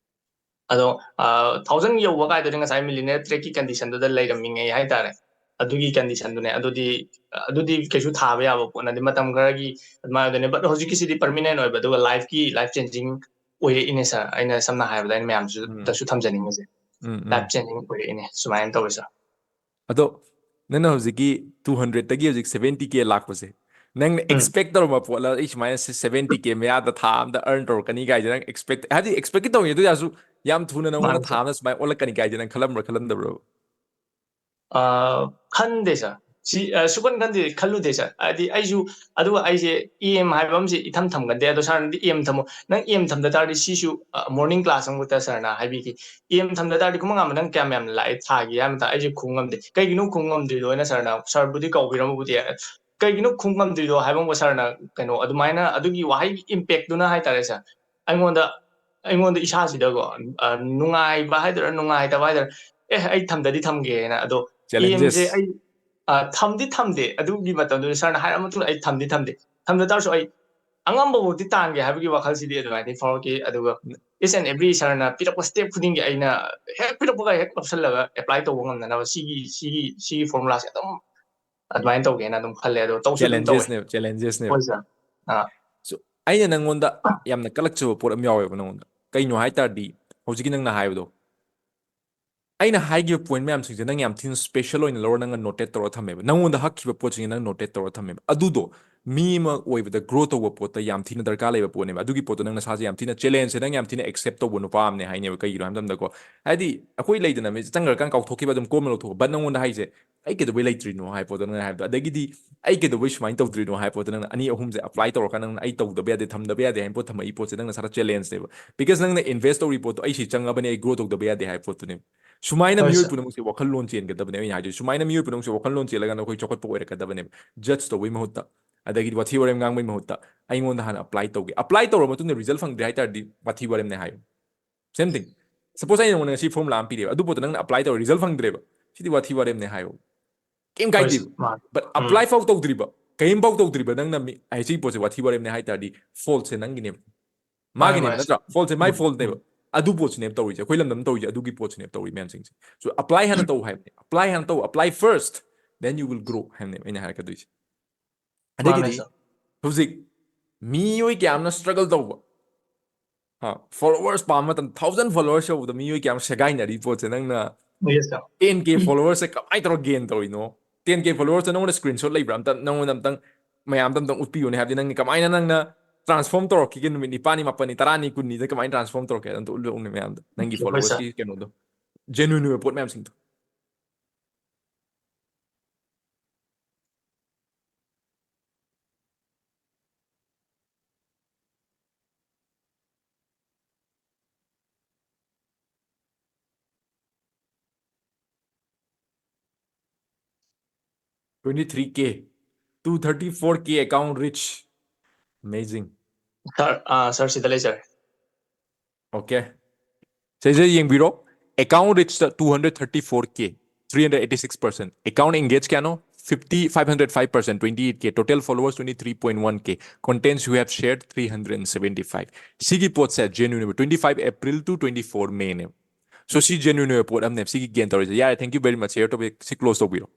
ꯑꯗꯣ, ꯑ, thousand ꯌꯧꯕ ꯀꯥꯏꯗꯨꯗꯤ ꯉꯁꯥꯏ millionaire track ꯀꯤ condition ꯗꯨꯗ ꯂꯩꯔꯝꯃꯤꯉꯩ ꯍꯥꯏꯇꯥꯔꯦ꯫ ꯑꯗꯨꯒꯤ condition ꯗꯨꯅꯦ꯫ ꯑꯗꯨꯗꯤ, ꯑꯗꯨꯗꯤ ꯀꯩꯁꯨ ꯊꯥꯕ ꯌꯥꯕ ꯄꯣꯠ ꯅꯠꯇꯦ, ꯃꯇꯝ ꯈꯔꯒꯤ ꯑꯗꯨꯃꯥꯏꯅ ꯑꯣꯏꯗꯣꯏꯅꯦ꯫ But ꯍꯧꯖꯤꯛꯀꯤꯁꯤꯗꯤ permanent ꯑꯣꯏꯕ, ꯑꯗꯨꯒ life ꯀꯤ, life changing ꯑꯣꯏꯔꯛꯏꯅꯦ, sir꯫ ꯑꯩꯅ ꯁꯝꯅ ꯍꯥꯏꯔꯕꯗ ꯑꯩꯅ ꯃꯌꯥꯝꯁꯨ, ꯎꯝ. ꯗꯁꯨ ꯊꯝꯖꯅꯤꯡꯉꯤꯁꯦ꯫ ꯎꯝ, ꯎꯝ. Life changing ꯑꯣꯏꯔꯛꯏꯅꯦ꯫ ꯁꯨꯃꯥꯏꯅ ꯇꯧꯋꯦ, sir꯫ ꯑꯗꯣ ꯅꯪꯅ ꯍꯧꯖꯤꯛꯀꯤ two hundred ꯇꯒꯤ ꯍꯧꯖꯤꯛ seventy K ꯂꯥꯛꯄꯁꯦ, ꯅꯪꯅ ꯎꯝ꯫ expect ꯇꯧꯔꯝꯕ ꯄꯣꯠꯂ, ꯑꯩ ꯁꯨꯃꯥꯏꯅ seventy K ꯃꯌꯥꯗ ꯊꯥ ꯑꯃꯗ earn ꯇꯧꯔꯛꯀꯅꯤ ꯀꯥꯏꯁꯦ ꯅꯪ expect, ꯍꯥꯏꯗꯤ expect ꯇꯤ ꯇꯧꯔꯤ, ꯑꯗꯨ ꯑꯣꯏꯔꯁꯨ ꯌꯥꯝ ꯊꯨꯅ ꯅꯪꯉꯣꯟꯗ ꯃꯥꯅꯦ, ꯊꯥ sir꯫ ꯑꯃꯗ ꯁꯨꯃꯥꯏꯅ ꯑꯣꯜꯂꯛꯀꯅꯤ ꯀꯥꯏꯁꯦ ꯅꯪ ꯈꯜꯂꯝꯕ꯭ꯔꯥ ꯈꯜꯂꯝꯗꯕ꯭ꯔꯣ? ꯑ, ꯈꯟꯗꯦ, sir꯫ ꯁꯤ, ꯑ, ꯁꯨꯈꯟ ꯈꯟꯗꯦ, ꯈꯜꯂꯨꯗꯦ, sir꯫ ꯍꯥꯏꯗꯤ ꯑꯩꯁꯨ, ꯑꯗꯨꯒ ꯑꯩꯁꯦ aim ꯍꯥꯏꯕ ꯑꯃꯁꯦ ꯏꯊꯝ ꯊꯝꯒꯟꯗꯦ꯫ ꯑꯗꯣ sir ꯅꯗꯤ aim ꯊꯝꯃꯣ꯫ ꯅꯪ aim ꯊꯝꯗ ꯇꯥꯔꯗꯤ ꯁꯤꯁꯨ, ꯑ, morning class ꯑꯃꯈꯛꯇ sir ꯅ ꯍꯥꯏꯕꯤꯈꯤ꯫ Aim ꯊꯝꯗ ꯇꯥꯔꯗꯤ ꯀꯨꯝꯕ ꯉꯥꯟꯕ ꯅꯪ ꯀꯌꯥꯝ ꯌꯥꯝꯅ ꯂꯥꯛꯑꯦ ꯊꯥꯒꯤ ꯍꯥꯏꯕ ꯃꯇꯝꯗ ꯑꯩꯁꯦ ꯈꯨꯝ ꯉꯝꯗꯦ꯫ ꯀꯩꯒꯤꯅꯣ ꯈꯨꯝ ꯉꯝꯗ꯭ꯔꯤꯗꯣ ꯍꯥꯏꯅ sir ꯅ, sir ꯕꯨꯗꯤ ꯀꯧꯕꯤꯔꯝꯃꯕꯨꯗꯤ ꯌꯥꯏ꯫ ꯀꯩꯒꯤꯅꯣ ꯈꯨꯝ ꯉꯝꯗ꯭ꯔꯤꯗꯣ ꯍꯥꯏꯕ ꯑꯃ sir ꯅ ꯀꯩꯅꯣ ꯑꯗꯨꯃꯥꯏꯅ ꯑꯗꯨꯒꯤ ꯋꯥꯍꯩꯒꯤ impact ꯇꯨꯅ ꯍꯥꯏꯇꯥꯔꯦ, sir꯫ ꯑꯩꯉꯣꯟꯗ, ꯑꯩꯉꯣꯟꯗ ꯏꯁꯥꯁꯤꯗꯀꯣ, ꯑ, ꯅꯨꯡꯉꯥꯏꯕ ꯍꯥꯏꯗꯣꯏꯔꯥ, ꯅꯨꯡꯉꯥꯏꯇꯕ ꯍꯥꯏꯗꯣꯏꯔꯥ, "ꯑꯦ, ꯑꯩ ꯊꯝꯗꯗꯤ ꯊꯝꯒꯦꯅ"꯫ ꯑꯗꯣ Challenges. aim ꯁꯦ ꯑꯩ, ꯑ, ꯊꯝꯗꯤ ꯊꯝꯗꯦ꯫ ꯑꯗꯨꯒꯤ ꯃꯇꯝꯗꯨꯗ sir ꯅ ꯍꯥꯏꯔ ꯃꯇꯨꯡꯗ ꯑꯩ ꯊꯝꯗꯤ ꯊꯝꯗꯦ꯫ ꯊꯝꯗ ꯇꯥꯔꯁꯨ ꯑꯩ ꯑꯉꯝꯕ ꯐꯥꯎꯗꯤ ꯇꯥꯟꯒꯦ ꯍꯥꯏꯕꯒꯤ ꯋꯥꯈꯜꯁꯤꯗꯤ ꯑꯗꯨꯃꯥꯏꯅꯗꯤ ꯐꯥꯎꯔꯛꯈꯤ꯫ ꯑꯗꯨꯒ each and every sir ꯅ ꯄꯤꯔꯛꯄ step ꯈꯨꯗꯤꯡꯒꯤ ꯑꯩꯅ ꯍꯦꯛ ꯄꯤꯔꯛꯄꯒ ꯍꯦꯛ ꯂꯧꯁꯜꯂꯒ apply ꯇꯧꯕ ꯉꯝꯅꯅꯕ ꯁꯤꯒꯤ, ꯁꯤꯒꯤ, ꯁꯤꯒꯤ formula ꯁꯦ ꯑꯗꯨꯝ ꯑꯗꯨꯃꯥꯏꯅ ꯇꯧꯒꯦꯅ ꯑꯗꯨꯝ ꯈꯜꯂꯦ꯫ ꯑꯗꯣ ꯇꯧꯁꯨ ꯑꯗꯨꯝ ꯇꯧꯋꯦ꯫ Challenges ꯅꯦꯕ, challenges ꯅꯦꯕ꯫ ꯍꯣꯏ, sir꯫ ꯑꯥ꯫ So, ꯑꯩꯅ ꯅꯪꯉꯣꯟꯗ ꯌꯥꯝꯅ ꯀꯜꯂꯛꯆꯕ ꯄꯣꯠ ꯑꯃ ꯌꯥꯎꯋꯦꯕ ꯅꯪꯉꯣꯟꯗ꯫ ꯀꯩꯅꯣ ꯍꯥꯏ ꯇꯥꯔꯗꯤ, ꯍꯧꯖꯤꯛꯀꯤ ꯅꯪꯅ ꯍꯥꯏꯕꯗꯣ, ꯑꯩꯅ ꯍꯥꯏꯈꯤꯕ point ꯃꯌꯥꯝꯁꯤꯡꯁꯦ ꯅꯪ ꯌꯥꯝ ꯊꯤꯅ special ꯑꯣꯏꯅ ꯂꯧꯔ ꯅꯪꯅ noted ꯇꯧꯔ ꯊꯝꯃꯦꯕ꯫ ꯅꯪꯉꯣꯟꯗ ꯍꯛꯈꯤꯕ ꯄꯣꯠꯁꯤꯡꯁꯦ ꯅꯪ noted ꯇꯧꯔ ꯊꯝꯃꯦꯕ꯫ ꯑꯗꯨꯗꯣ ꯃꯤ ꯑꯃ ꯑꯣꯏꯕꯗ grow ꯇꯧꯕ ꯄꯣꯠꯇ ꯌꯥꯝ ꯊꯤꯅ ꯗꯔꯀꯥꯔ ꯂꯩꯕ ꯄꯣꯠꯅꯦꯕ꯫ ꯑꯗꯨꯒꯤ ꯄꯣꯠꯇꯣ ꯅꯪ ꯅꯁꯥꯁꯦ ꯌꯥꯝ ꯊꯤꯅ, challenge ꯁꯦ ꯅꯪ ꯌꯥꯝ ꯊꯤꯅ accept ꯇꯧꯕ ꯅꯨꯄꯥ ꯑꯃꯅꯦ ꯍꯥꯏꯅꯦꯕ꯫ ꯀꯩꯒꯤꯅꯣ ꯍꯥꯏꯕ ꯃꯇꯝꯗꯀꯣ, ꯍꯥꯏꯗꯤ ꯑꯩꯈꯣꯏ ꯂꯩꯗꯅ ꯃꯤ ꯆꯪꯈ꯭ꯔꯀꯥꯟ ꯀꯥꯎꯊꯣꯛꯈꯤꯕ, ꯑꯗꯨꯝ ꯀꯣꯝꯅ ꯂꯧꯊꯣꯛꯄ꯫ But ꯅꯪꯉꯣꯟꯗ ꯍꯥꯏꯁꯦ, ꯑꯩ ꯀꯩꯗꯧꯕꯩ ꯂꯩꯇ꯭ꯔꯤꯅꯣ ꯍꯥꯏ ꯄꯣꯠꯇꯣ ꯅꯪꯅ ꯍꯥꯏꯕꯗꯣ, ꯑꯗꯒꯤꯗꯤ ꯑꯩ ꯀꯩꯗꯧꯕꯩ ꯁꯨꯃꯥꯏꯅ ꯇꯧꯗ꯭ꯔꯤꯅꯣ ꯍꯥꯏ ꯄꯣꯠꯇꯣ ꯅꯪꯅ ꯑꯅꯤ ꯑꯍꯨꯝꯁꯦ ꯑꯦꯄ꯭ꯂꯥꯏ ꯇꯧꯔꯀꯥꯟꯗ ꯅꯪꯅ ꯑꯩ ꯇꯧꯗꯕ ꯌꯥꯗꯦ, ꯊꯝꯗꯕ ꯌꯥꯗꯦ ꯍꯥꯏꯅ ꯄꯣꯠ ꯊꯝꯃꯛꯏ ꯄꯣꯠꯁꯦ ꯅꯪꯅ ꯁꯥꯔ ꯆꯦꯂꯦꯟꯖꯅꯦꯕ꯫ ꯕꯤꯀꯣꯁ ꯅꯪꯅ ꯏꯟꯚꯦꯁ ꯇꯧꯔꯤ ꯄꯣꯠꯇꯣ ꯑꯩ ꯁꯤ ꯆꯪꯉꯕꯅꯦ, ꯑꯩ ꯒ꯭ꯔꯣ ꯇꯧꯗꯕ ꯌꯥꯗꯦ ꯍꯥꯏꯕ ꯄꯣꯠꯇꯨꯅꯦꯕ꯫ ꯁꯨꯃꯥꯏꯅ ꯍꯣꯏ, ꯃꯤꯑꯣꯏ ꯁꯥꯔ꯫ ꯄꯨꯝꯅꯃꯛꯁꯦ ꯋꯥꯈꯜꯂꯣꯟ ꯆꯦꯟꯒꯗꯕꯅꯦ ꯑꯩꯅ ꯍꯥꯏꯗꯣꯏꯁꯦ꯫ ꯁꯨꯃꯥꯏꯅ ꯃꯤꯑꯣꯏ ꯄꯨꯝꯅꯃꯛꯁꯦ ꯋꯥꯈꯜꯂꯣꯟ ꯆꯦꯜꯂꯒꯅ ꯑꯩꯈꯣꯏ ꯆꯥꯎꯈꯠꯄ ꯑꯣꯏꯔꯛꯀꯗꯕꯅꯦꯕ꯫ ꯖꯁ ꯇꯧꯕꯩ ꯃꯍꯨꯠꯇ, ꯑꯗꯒꯤꯗꯤ ꯋꯥꯊꯤ ꯋꯥꯔꯦꯝ ꯉꯥꯡꯕꯩ ꯃꯍꯨꯠꯇ ꯑꯩꯉꯣꯟꯗ ꯍꯥꯟꯅ ꯑꯦꯄ꯭ꯂꯥꯏ ꯇꯧꯒꯦ꯫ ꯑꯦꯄ꯭ꯂꯥꯏ ꯇꯧꯔꯕ ꯃꯇꯨꯡꯗ ꯔꯤꯖꯜ ꯐꯪꯗ꯭ꯔꯦ ꯍꯥꯏ ꯇꯥꯔꯗꯤ ꯋꯥꯊꯤ ꯋꯥꯔꯦꯝꯅꯦ ꯍꯥꯏꯌꯨ꯫ ꯁꯦꯝ ꯊꯤꯡ꯫ ꯁꯄꯣꯁ ꯑꯩꯅ ꯅꯉꯣꯟꯗ ꯉꯁꯤ ꯐꯣꯔꯃꯨꯂꯥ ꯑꯃ ꯄꯤꯔꯦꯕ, ꯑꯗꯨ ꯄꯣꯠꯇꯣ ꯅꯪꯅ ꯑꯦꯄ꯭ꯂꯥꯏ ꯇꯧꯔꯦ, ꯔꯤꯖꯜ ꯐꯪꯗ꯭ꯔꯦꯕ, ꯁꯤꯗꯤ ꯋꯥꯊꯤ ꯋꯥꯔꯦꯝꯅꯦ ꯍꯥꯏꯌꯣ꯫ ꯀꯩꯝ ꯍꯣꯏ, ꯀꯥꯏꯗꯦꯕ꯫ ꯁꯥꯔ, ꯃꯥꯅꯦ꯫ But um. ꯑꯦꯄ꯭ꯂꯥꯏ ꯐꯥꯎ ꯇꯧꯗ꯭ꯔꯤꯕ, ꯀꯩꯝ ꯐꯥꯎ ꯇꯧꯗ꯭ꯔꯤꯕ ꯅꯪꯅ ꯃꯤ-, ꯑꯩ ꯁꯤꯒꯤ ꯄꯣꯠꯁꯦ ꯋꯥꯊꯤ ꯋꯥꯔꯦꯝꯅꯦ ꯍꯥꯏ ꯇꯥꯔꯗꯤ ꯐꯣꯜꯁꯦ ꯅꯪꯒꯤꯅꯦꯕ꯫ ꯃꯥꯅꯦ, ꯃꯥꯒꯤꯅꯦꯕ, ꯃꯥꯅꯦ, ꯅꯠꯇ꯭ꯔꯥ? ꯁꯥꯔ꯫ ꯐꯣꯜꯁꯦ ꯃꯥꯏ ꯎꯝ, ꯐꯣꯜꯅꯦꯕ꯫ ꯎꯝ꯫ ꯑꯗꯨ ꯄꯣꯠꯁꯤꯅꯦꯕ ꯇꯧꯔꯤꯁꯦ, ꯑꯩꯈꯣꯏ ꯂꯝꯗꯝ ꯇꯧꯔꯤꯁꯦ ꯑꯗꯨꯒꯤ ꯄꯣꯠꯁꯤꯅꯦꯕ ꯇꯧꯔꯤ ꯃꯌꯥꯝꯁꯤꯡꯁꯦ꯫ So ꯑꯦꯄ꯭ꯂꯥꯏ ꯍꯥꯟꯅ ꯇꯧ ꯍꯥꯏꯕꯅꯦ, ꯑꯦꯄ꯭ꯂꯥꯏ ꯍꯥꯟꯅ ꯇꯧ, apply first, then you will grow ꯍꯥꯏꯕꯅꯦꯕ ꯑꯩꯅ ꯍꯥꯏꯔꯛꯀꯗꯣꯏꯁꯦ꯫ ꯃꯥꯅꯦ, ꯑꯗꯒꯤꯗꯤ ꯁꯥꯔ꯫ ꯍꯧꯖꯤꯛ ꯃꯤꯑꯣꯏ ꯀꯌꯥ ꯑꯃꯅ ꯁ꯭ꯇ꯭ꯔꯒꯜ ꯇꯧꯕ, ꯍꯥ, ꯐꯣꯂꯣꯋꯔꯁ ꯄꯥꯝꯕ ꯃꯇꯝꯗ ꯊꯥꯎꯖꯟ ꯐꯣꯂꯣꯋꯔꯁ ꯌꯧꯕꯗ ꯃꯤꯑꯣꯏ ꯀꯌꯥ ꯑꯃ ꯁꯦꯒꯥꯏꯅꯔꯤ ꯄꯣꯠꯁꯦ ꯅꯪꯅ ꯌꯦꯁ, ꯁꯥꯔ꯫ ꯇꯦꯟ ꯀꯦ ꯐꯣꯂꯣꯋꯔꯁꯦ ꯀꯃꯥꯏꯅ ꯇꯧꯔꯒ ꯒꯦꯟ ꯇꯧꯔꯤꯅꯣ? ꯇꯦꯟ ꯀꯦ ꯐꯣꯂꯣꯋꯔꯁꯇ ꯅꯉꯣꯟꯗ ꯁ꯭ꯀ꯭ꯔꯤꯟ ꯁꯣꯠ ꯂꯩꯕ꯭ꯔꯥ? ꯑꯝꯇ ꯅꯉꯣꯟꯗ ꯑꯝꯇꯪ ꯃꯌꯥꯝꯗ ꯑꯝꯇꯪ ꯎꯠꯄꯤꯌꯨꯅꯦ꯫ ꯍꯥꯏꯕꯗꯤ ꯅꯪꯅ ꯀꯃꯥꯏꯅ ꯅꯪꯅ ꯇ꯭ꯔꯥꯟꯁꯐꯣꯔꯝ ꯇꯧꯔꯛꯈꯤꯒꯦ, ꯅꯨꯃꯤꯠ ꯅꯤꯄꯥꯜꯅꯤ, ꯃꯥꯄꯜꯅꯤ, ꯇꯔꯥꯅꯤ, ꯀꯨꯟꯅꯤꯗ ꯀꯃꯥꯏꯅ ꯇ꯭ꯔꯥꯟꯁꯐꯣꯔꯝ ꯇꯧꯔꯛꯀꯦ ꯑꯝꯇ ꯎꯠꯂꯛꯎꯅꯦ ꯃꯌꯥꯝꯗ, ꯅꯪꯒꯤ ꯍꯣꯏ, ꯁꯥꯔ꯫ ꯐꯣꯂꯣꯋꯔꯁꯀꯤ ꯀꯩꯅꯣꯗꯣ, ꯖꯦꯅꯨꯏꯟ ꯑꯣꯏꯕ ꯄꯣꯠ ꯃꯌꯥꯝꯁꯤꯡꯗꯣ꯫ Twenty three K, two thirty four K account reach. Amazing. ꯁꯥꯔ, ꯑꯥ, ꯁꯥꯔ, ꯁꯤꯗ ꯂꯩꯖꯔꯦ꯫ Okay. ꯁꯤꯁꯦ ꯌꯦꯡꯕꯤꯔꯣ꯫ Account reach two hundred thirty four K, three hundred eighty six percent. Account engage ꯀꯌꯥꯅꯣ? Fifty, five hundred five percent, twenty eight K. Total followers twenty three point one K. Contents you have shared three hundred seventy five. ꯁꯤꯒꯤ ꯄꯣꯠꯁꯦ ꯖꯦꯅꯨꯏꯟ ꯑꯣꯏꯕ, twenty five April to twenty four May ꯅꯦꯕ꯫ So ꯁꯤ ꯖꯦꯅꯨꯏꯟ ꯑꯣꯏꯕ ꯄꯣꯠ ꯑꯃꯅꯦꯕ ꯁꯤꯒꯤ ꯒꯦꯟ ꯇꯧꯔꯤꯁꯦ꯫ ꯌꯥꯔꯦ, thank you very much, share topic ꯁꯤ close ꯇꯧꯕꯤꯔꯣ꯫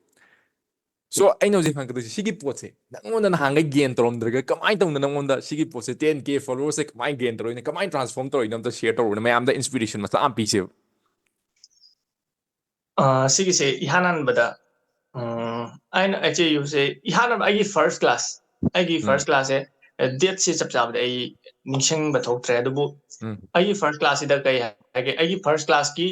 So ꯑꯩꯅ ꯍꯧꯖꯤꯛ ꯍꯪꯒꯗꯣꯏꯁꯦ, ꯁꯤꯒꯤ ꯄꯣꯠꯁꯦ ꯅꯪꯉꯣꯟꯗ ꯅꯍꯥꯟꯒꯩ ꯒꯦꯟ ꯇꯧꯔꯝꯗ꯭ꯔꯒ ꯀꯃꯥꯏꯅ ꯇꯧꯅ ꯅꯪꯉꯣꯟꯗ ꯁꯤꯒꯤ ꯄꯣꯠꯁꯦ ten K followersꯁꯦ ꯀꯃꯥꯏꯅ ꯒꯦꯟ ꯇꯧꯔꯛꯏꯅꯣ, ꯀꯃꯥꯏꯅ transform ꯇꯧꯔꯛꯏꯅꯣ ꯑꯝꯇ share ꯇꯧꯔꯛꯎꯅꯦ, ꯃꯌꯥꯝꯗ inspiration ꯃꯆꯥ ꯑꯃ ꯄꯤꯁꯦꯕ꯫ ꯑ, ꯁꯤꯒꯤꯁꯦ ꯏꯍꯥꯟ ꯍꯥꯟꯕꯗ, ꯎꯝ, ꯑꯩꯅ ꯑꯩꯆ ꯑꯦ ꯌꯨꯁꯦ ꯏꯍꯥꯟ ꯍꯥꯟꯕ ꯑꯩꯒꯤ first class, ꯑꯩꯒꯤ ꯎꯝ꯫ First classꯁꯦ ꯗꯦꯠꯁꯤ ꯆꯞ ꯆꯥꯕꯗꯤ ꯑꯩ ꯅꯤꯡꯁꯤꯡꯕ ꯊꯣꯛꯇ꯭ꯔꯦ, ꯑꯗꯨꯕꯨ ꯎꯝ ꯑꯩꯒꯤ ꯐꯥꯔꯁ ꯀ꯭ꯂꯥꯁꯁꯤꯗ ꯀꯩ ꯍꯥꯏꯒꯦ, ꯑꯩꯒꯤ ꯐꯥꯔꯁ ꯀ꯭ꯂꯥꯁꯀꯤ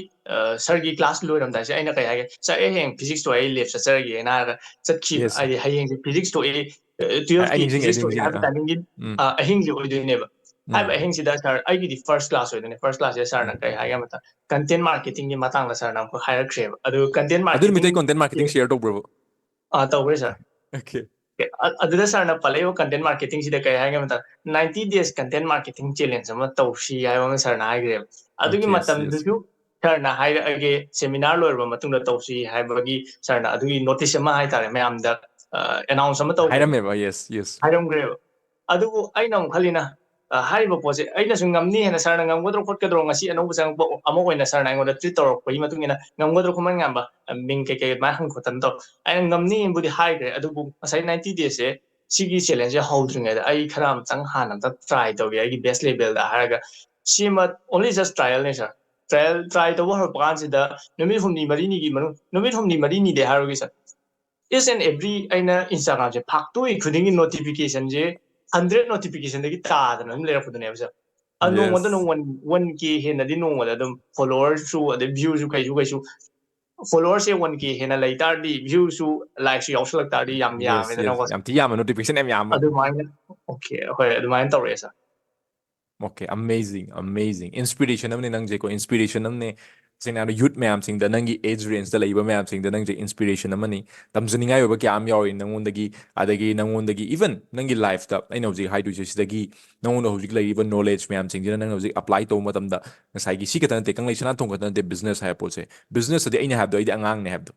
ꯁꯔꯒꯤ ꯀ꯭ꯂꯥꯁ ꯂꯣꯏꯔꯝꯗꯥꯏꯁꯦ ꯑꯩꯅ ꯀꯩ ꯍꯥꯏꯒꯦ, "ꯁꯥꯔ, ꯑꯩ ꯍꯌꯦꯡ ꯐꯤꯖꯤꯛꯁ ꯊꯣꯛꯑꯦ, ꯑꯩ ꯂꯦꯞ ꯆꯠꯆꯔꯒꯦꯅ" ꯍꯥꯏꯔꯒ ꯆꯠꯈꯤꯕ꯫ Yes, sir. ꯍꯥꯏꯗꯤ ꯍꯌꯦꯡꯁꯦ ꯐꯤꯖꯤꯛꯁ ꯊꯣꯛꯑꯦ, ꯑꯩ ꯇꯨꯌꯦꯜꯐꯀꯤ ꯅꯤꯡꯁꯤꯡꯉꯦ, ꯑꯩ ꯐꯤꯖꯤꯛꯁ ꯊꯣꯛꯑꯦ ꯅꯤꯡꯁꯤꯡꯉꯦ꯫ ꯍꯥꯏꯕ ꯑꯥ. ꯇꯥꯏꯃꯤꯡꯒꯤ ꯎꯝ. ꯑ, ꯑꯍꯤꯡꯁꯦ ꯑꯣꯏꯗꯣꯏꯅꯦꯕ꯫ ꯎꯝ. ꯍꯥꯏꯕ ꯑꯍꯤꯡꯁꯤꯗ ꯁꯥꯔ, ꯑꯩꯒꯤꯗꯤ ꯐꯥꯔꯁ ꯀ꯭ꯂꯥꯁ ꯑꯣꯏꯗꯣꯏꯅꯦ꯫ ꯐꯥꯔꯁ ꯀ꯭ꯂꯥꯁꯁꯤꯗ ꯁꯥꯔꯅ ꯀꯩ ꯍꯥꯏꯒꯦ ꯃꯇꯝ, ꯀꯟꯇꯦꯟ ꯃꯥꯔꯀꯦꯇꯤꯡꯒꯤ ꯃꯇꯥꯡꯗ ꯁꯥꯔꯅ ꯑꯃꯨꯛ ꯍꯥꯏꯔꯛꯈ꯭ꯔꯦꯕ꯫ ꯑꯗꯨ ꯀꯟꯇꯦꯟ ꯑꯗꯨ ꯅꯨꯃꯤꯠꯇꯩ ꯃꯥꯔꯀꯦꯇꯤꯡ ꯀꯣꯟꯇꯦꯟ ꯃꯥꯔꯀꯦꯇꯤꯡ ꯁꯤꯌꯔ ꯇꯧꯕ꯭ꯔꯕ? ꯑꯥ, ꯇꯧꯈ꯭ꯔꯦ ꯁꯥꯔ꯫ Okay. ꯑ-, ꯑꯗꯨꯗ ꯁꯥꯔꯅ ꯄꯜꯂꯛꯏꯕ ꯀꯟꯇꯦꯟ ꯃꯥꯔꯀꯦꯇꯤꯡꯁꯤꯗ ꯀꯩ ꯍꯥꯏꯒꯦ ꯃꯇꯝꯗ, "ninety days content marketing challenge ꯑꯃ ꯇꯧꯁꯤ" ꯍꯥꯏꯕ ꯑꯃ ꯁꯥꯔꯅ ꯍꯥꯏꯈ꯭ꯔꯦꯕ꯫ ꯑꯗꯨꯒꯤ Okay, yes, yes. ꯃꯇꯝꯗꯨꯁꯨ ꯁꯥꯔꯅ ꯍꯥꯏꯔꯛꯑꯒꯦ, ꯁꯦꯃꯤꯅꯥꯔ ꯂꯣꯏꯔꯕ ꯃꯇꯨꯡꯗ ꯇꯧꯁꯤ ꯍꯥꯏꯕꯒꯤ ꯁꯥꯔꯅ ꯑꯗꯨꯒꯤ ꯅꯣꯇꯤꯁ ꯑꯃ ꯍꯥꯏꯇꯥꯔꯦ, ꯃꯌꯥꯝꯗ, ꯑ, ꯑꯦꯅꯥꯎꯟꯁ ꯑꯃ ꯇꯧꯈ꯭ꯔꯦꯕ꯫ ꯍꯥꯏꯔꯝꯃꯦꯕ, yes, yes. ꯍꯥꯏꯔꯝꯈ꯭ꯔꯦꯕ꯫ ꯑꯗꯨꯕꯨ ꯑꯩꯅ ꯑꯃꯨꯛ ꯈꯜꯂꯤꯅ, ꯑ, ꯍꯥꯏꯔꯤꯕ ꯄꯣꯠꯁꯦ ꯑꯩꯅ ꯁꯨꯝ ꯉꯝꯅꯤ ꯍꯥꯏꯅ, "ꯁꯥꯔꯅ ꯉꯝꯒꯗ꯭ꯔꯣ ꯈꯣꯠꯀꯗ꯭ꯔꯣ, ꯉꯁꯤ ꯑꯅꯧꯕ ꯆꯪꯉꯛꯄ ꯑꯃ ꯑꯣꯏꯅ ꯁꯥꯔꯅ ꯑꯩꯉꯣꯟꯗ ꯇ꯭ꯔꯤꯠ ꯇꯧꯔꯛꯄꯒꯤ ꯃꯇꯨꯡ ꯏꯟꯅ ꯉꯝꯒꯗ꯭ꯔꯣ ꯈꯣꯠꯃꯟ ꯉꯝꯕ, ꯑ, ꯃꯤꯡ ꯀꯩꯀꯩ ꯑꯗꯨꯃꯥꯏꯅ ꯍꯪ ꯈꯣꯠꯇꯅ ꯇꯧ"꯫ ꯑꯩꯅ ꯉꯝꯅꯤꯕꯨꯗꯤ ꯍꯥꯏꯈ꯭ꯔꯦ, ꯑꯗꯨꯕꯨ ꯉꯁꯥꯏ ninety days ꯁꯦ ꯁꯤꯒꯤ ꯆꯦꯂꯦꯟꯖꯁꯦ ꯍꯧꯗ꯭ꯔꯤꯉꯩꯗ ꯑꯩ ꯈꯔ ꯑꯃꯇꯪ ꯍꯥꯟꯅ ꯑꯝꯇ ꯇ꯭ꯔꯥꯏ ꯇꯧꯒꯦ ꯑꯩꯒꯤ ꯕꯦꯁ ꯂꯦꯚꯦꯜꯗ ꯍꯥꯏꯔꯒ, ꯁꯤꯃ only just trial ꯅꯦ ꯁꯥꯔ꯫ ꯇ꯭ꯔꯥꯏ, ꯇ꯭ꯔꯥꯏ ꯇꯧꯕ ꯍꯧꯔꯛꯄ ꯀꯥꯟꯁꯤꯗ ꯅꯨꯃꯤꯠ ꯍꯨꯝꯅꯤ ꯃꯔꯤꯅꯤꯒꯤ ꯃꯅꯨꯡ, ꯅꯨꯃꯤꯠ ꯍꯨꯝꯅꯤ ꯃꯔꯤꯅꯤꯗꯤ ꯍꯥꯏꯔꯨꯒꯦ ꯁꯥꯔ꯫ Each and every ꯑꯩꯅ Instagram ꯁꯦ ꯐꯥꯛꯇꯣꯛꯏ ꯈꯨꯗꯤꯡꯒꯤ ꯅꯣꯇꯤꯐꯤꯀꯦꯁꯟꯁꯦ hundred ꯅꯣꯇꯤꯐꯤꯀꯦꯁꯟꯗꯒꯤ ꯇꯥꯗꯅ ꯑꯗꯨꯝ ꯂꯩꯔꯛꯄꯗꯨꯅꯦꯕ ꯁꯥꯔ꯫ ꯑ, ꯅꯣꯡꯃꯗ Yes. ꯅꯣꯡ one, one K ꯍꯦꯟꯅꯗꯤ ꯅꯣꯡꯃꯗ ꯑꯗꯨꯝ ꯐꯣꯂꯣꯋꯔꯁꯨ, ꯑꯗꯩ ꯚ꯭ꯌꯨꯁꯨ, ꯀꯩꯁꯨ ꯀꯩꯁꯨ꯫ ꯐꯣꯂꯣꯋꯔꯁꯦ one K ꯍꯦꯟꯅ ꯂꯩ ꯇꯥꯔꯗꯤ, ꯚ꯭ꯌꯨꯁꯨ, ꯂꯥꯏꯛꯁꯨ ꯌꯥꯎꯁꯜꯂꯛ ꯇꯥꯔꯗꯤ ꯌꯥꯝ Yes, yes. ꯌꯥꯝꯃꯦꯗꯅꯀꯣ꯫ ꯌꯥꯝ ꯊꯤ ꯌꯥꯝꯃꯦ, ꯅꯣꯇꯤꯐꯤꯀꯦꯁꯟ ꯌꯥꯝ ꯌꯥꯝꯃꯦ꯫ ꯑꯗꯨꯃꯥꯏꯅ, okay, ꯍꯣꯏ, ꯑꯗꯨꯃꯥꯏꯅ ꯇꯧꯔꯛꯑꯦ ꯁꯥꯔ꯫ Okay, amazing, amazing. Inspiration ꯑꯃꯅꯤ ꯅꯪꯁꯦꯀꯣ, inspiration ꯑꯃꯅꯤ꯫ ꯁꯦꯡꯅ ꯍꯥꯏꯔꯕꯗ ꯌꯨꯠ ꯃꯌꯥꯝꯁꯤꯡꯗ, ꯅꯪꯒꯤ age range ꯇ ꯂꯩꯕ ꯃꯌꯥꯝꯁꯤꯡꯗ ꯅꯪꯁꯦ inspiration ꯑꯃꯅꯤ꯫ ꯇꯝꯖꯅꯤꯡꯉꯥꯏ ꯑꯣꯏꯕ ꯀꯌꯥ ꯑꯃ ꯌꯥꯎꯔꯤ ꯅꯪꯉꯣꯟꯗꯒꯤ, ꯑꯗꯒꯤ ꯅꯪꯉꯣꯟꯗꯒꯤ even ꯅꯪꯒꯤ life ꯇ ꯑꯩꯅ ꯍꯧꯖꯤꯛ ꯍꯥꯏꯗꯣꯏꯁꯦ ꯁꯤꯗꯒꯤ ꯅꯪꯉꯣꯟꯗ ꯍꯧꯖꯤꯛ ꯂꯩꯔꯤꯕ knowledge ꯃꯌꯥꯝꯁꯤꯡꯁꯤꯅ ꯅꯪꯅ ꯍꯧꯖꯤꯛ apply ꯇꯧꯕ ꯃꯇꯝꯗ ꯉꯁꯥꯏꯒꯤ ꯁꯤ ꯈꯛꯇ ꯅꯠꯇꯦ, ꯀꯪꯂꯩ ꯁꯅꯥ ꯊꯣꯡ ꯈꯛꯇ ꯅꯠꯇꯦ business ꯍꯥꯏꯕ ꯄꯣꯠꯁꯦ꯫ Business ꯑꯗꯤ ꯑꯩꯅ ꯍꯥꯏꯕꯗꯣ ꯑꯩꯗꯤ ꯑꯉꯥꯡꯅꯦ ꯍꯥꯏꯕꯗꯣ꯫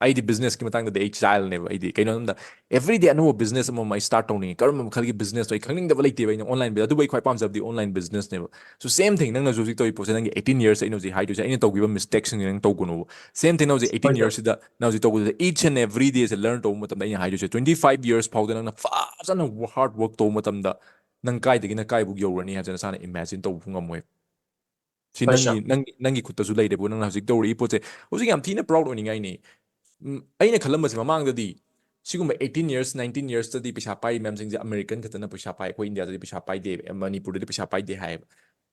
ꯑꯩꯗꯤ business ꯀꯤ ꯃꯇꯥꯡꯗꯗꯤ ꯑꯩ child ꯅꯦꯕ꯫ ꯑꯩꯗꯤ ꯀꯩꯅꯣ ꯍꯥꯏꯕꯗ everyday ꯑꯅꯧꯕ business ꯑꯃꯃꯝ ꯑꯩ start ꯇꯧꯅꯤꯡꯉꯤ꯫ ꯀꯔꯝꯕ ꯃꯈꯜꯒꯤ business ꯅꯣ ꯑꯩ ꯈꯪꯅꯤꯡꯗꯕ ꯂꯩꯇꯦꯕ꯫ ꯑꯩꯅ online business, ꯑꯗꯨꯕꯨ ꯑꯩ ꯈ꯭ꯋꯥꯏ ꯄꯥꯝꯖꯕꯗꯤ online business ꯅꯦꯕ꯫ So same thing ꯅꯪꯅꯁꯨ ꯍꯧꯖꯤꯛ ꯇꯧꯔꯤ ꯄꯣꯠꯁꯦ, ꯅꯪꯒꯤ eighteen years ꯑꯩꯅ ꯍꯧꯖꯤꯛ ꯍꯥꯏꯗꯣꯏꯁꯦ, ꯑꯩꯅ ꯇꯧꯈꯤꯕ mistake ꯁꯤꯡꯁꯦ ꯅꯪ ꯇꯧꯒꯅꯨꯕ꯫ Same thing ꯅꯪ ꯍꯧꯖꯤꯛ eighteen ꯍꯣꯏ, sir. years ꯁꯤꯗ ꯅꯪ ꯍꯧꯖꯤꯛ ꯇꯧꯕꯗ each and every day say learn ꯇꯧꯕ ꯃꯇꯝꯗ ꯑꯩꯅ ꯍꯥꯏꯗꯣꯏꯁꯦ twenty five years ꯐꯥꯎꯗ ꯅꯪꯅ ꯐꯖꯅ hard work ꯇꯧꯕ ꯃꯇꯝꯗ ꯅꯪ ꯀꯥꯏꯗꯒꯤꯅ ꯀꯥꯏꯕꯨꯛ ꯌꯧꯔꯅꯤ ꯍꯥꯏꯕꯁꯦ ꯅꯁꯥꯅ imagine ꯇꯧꯕ ꯉꯝꯃꯣꯏ꯫ ꯁꯤ ꯍꯣꯏ, ꯅꯪꯒꯤ, sir. ꯅꯪꯒꯤ, ꯅꯪꯒꯤ ꯈꯨꯠꯇꯁꯨ ꯂꯩꯔꯦꯕꯨ, ꯅꯪꯅ ꯍꯧꯖꯤꯛ ꯇꯧꯔꯛꯏ ꯄꯣꯠꯁꯦ ꯍꯧꯖꯤꯛ ꯌꯥꯝ ꯊꯤꯅ proud ꯑꯣꯏꯅꯤꯡꯉꯥꯏꯅꯤ꯫ ꯎꯝ, ꯑꯩꯅ ꯈꯜꯂꯝꯕꯁꯦ ꯃꯃꯥꯡꯗꯗꯤ ꯁꯤꯒꯨꯝꯕ eighteen years, nineteen yearsꯇꯗꯤ ꯄꯩꯁꯥ ꯄꯥꯏꯔꯤ ꯃꯌꯥꯝꯁꯤꯡꯁꯦ ꯑꯃꯦꯔꯤꯀꯟ ꯈꯛꯇꯅ ꯄꯩꯁꯥ ꯄꯥꯏ, ꯑꯩꯈꯣꯏ ꯏꯟꯗꯤꯌꯥꯗꯗꯤ ꯄꯩꯁꯥ ꯄꯥꯏꯗꯦ, ꯃꯅꯤꯄꯨꯔꯗꯗꯤ ꯄꯩꯁꯥ ꯄꯥꯏꯗꯦ ꯍꯥꯏꯌꯦꯕ꯫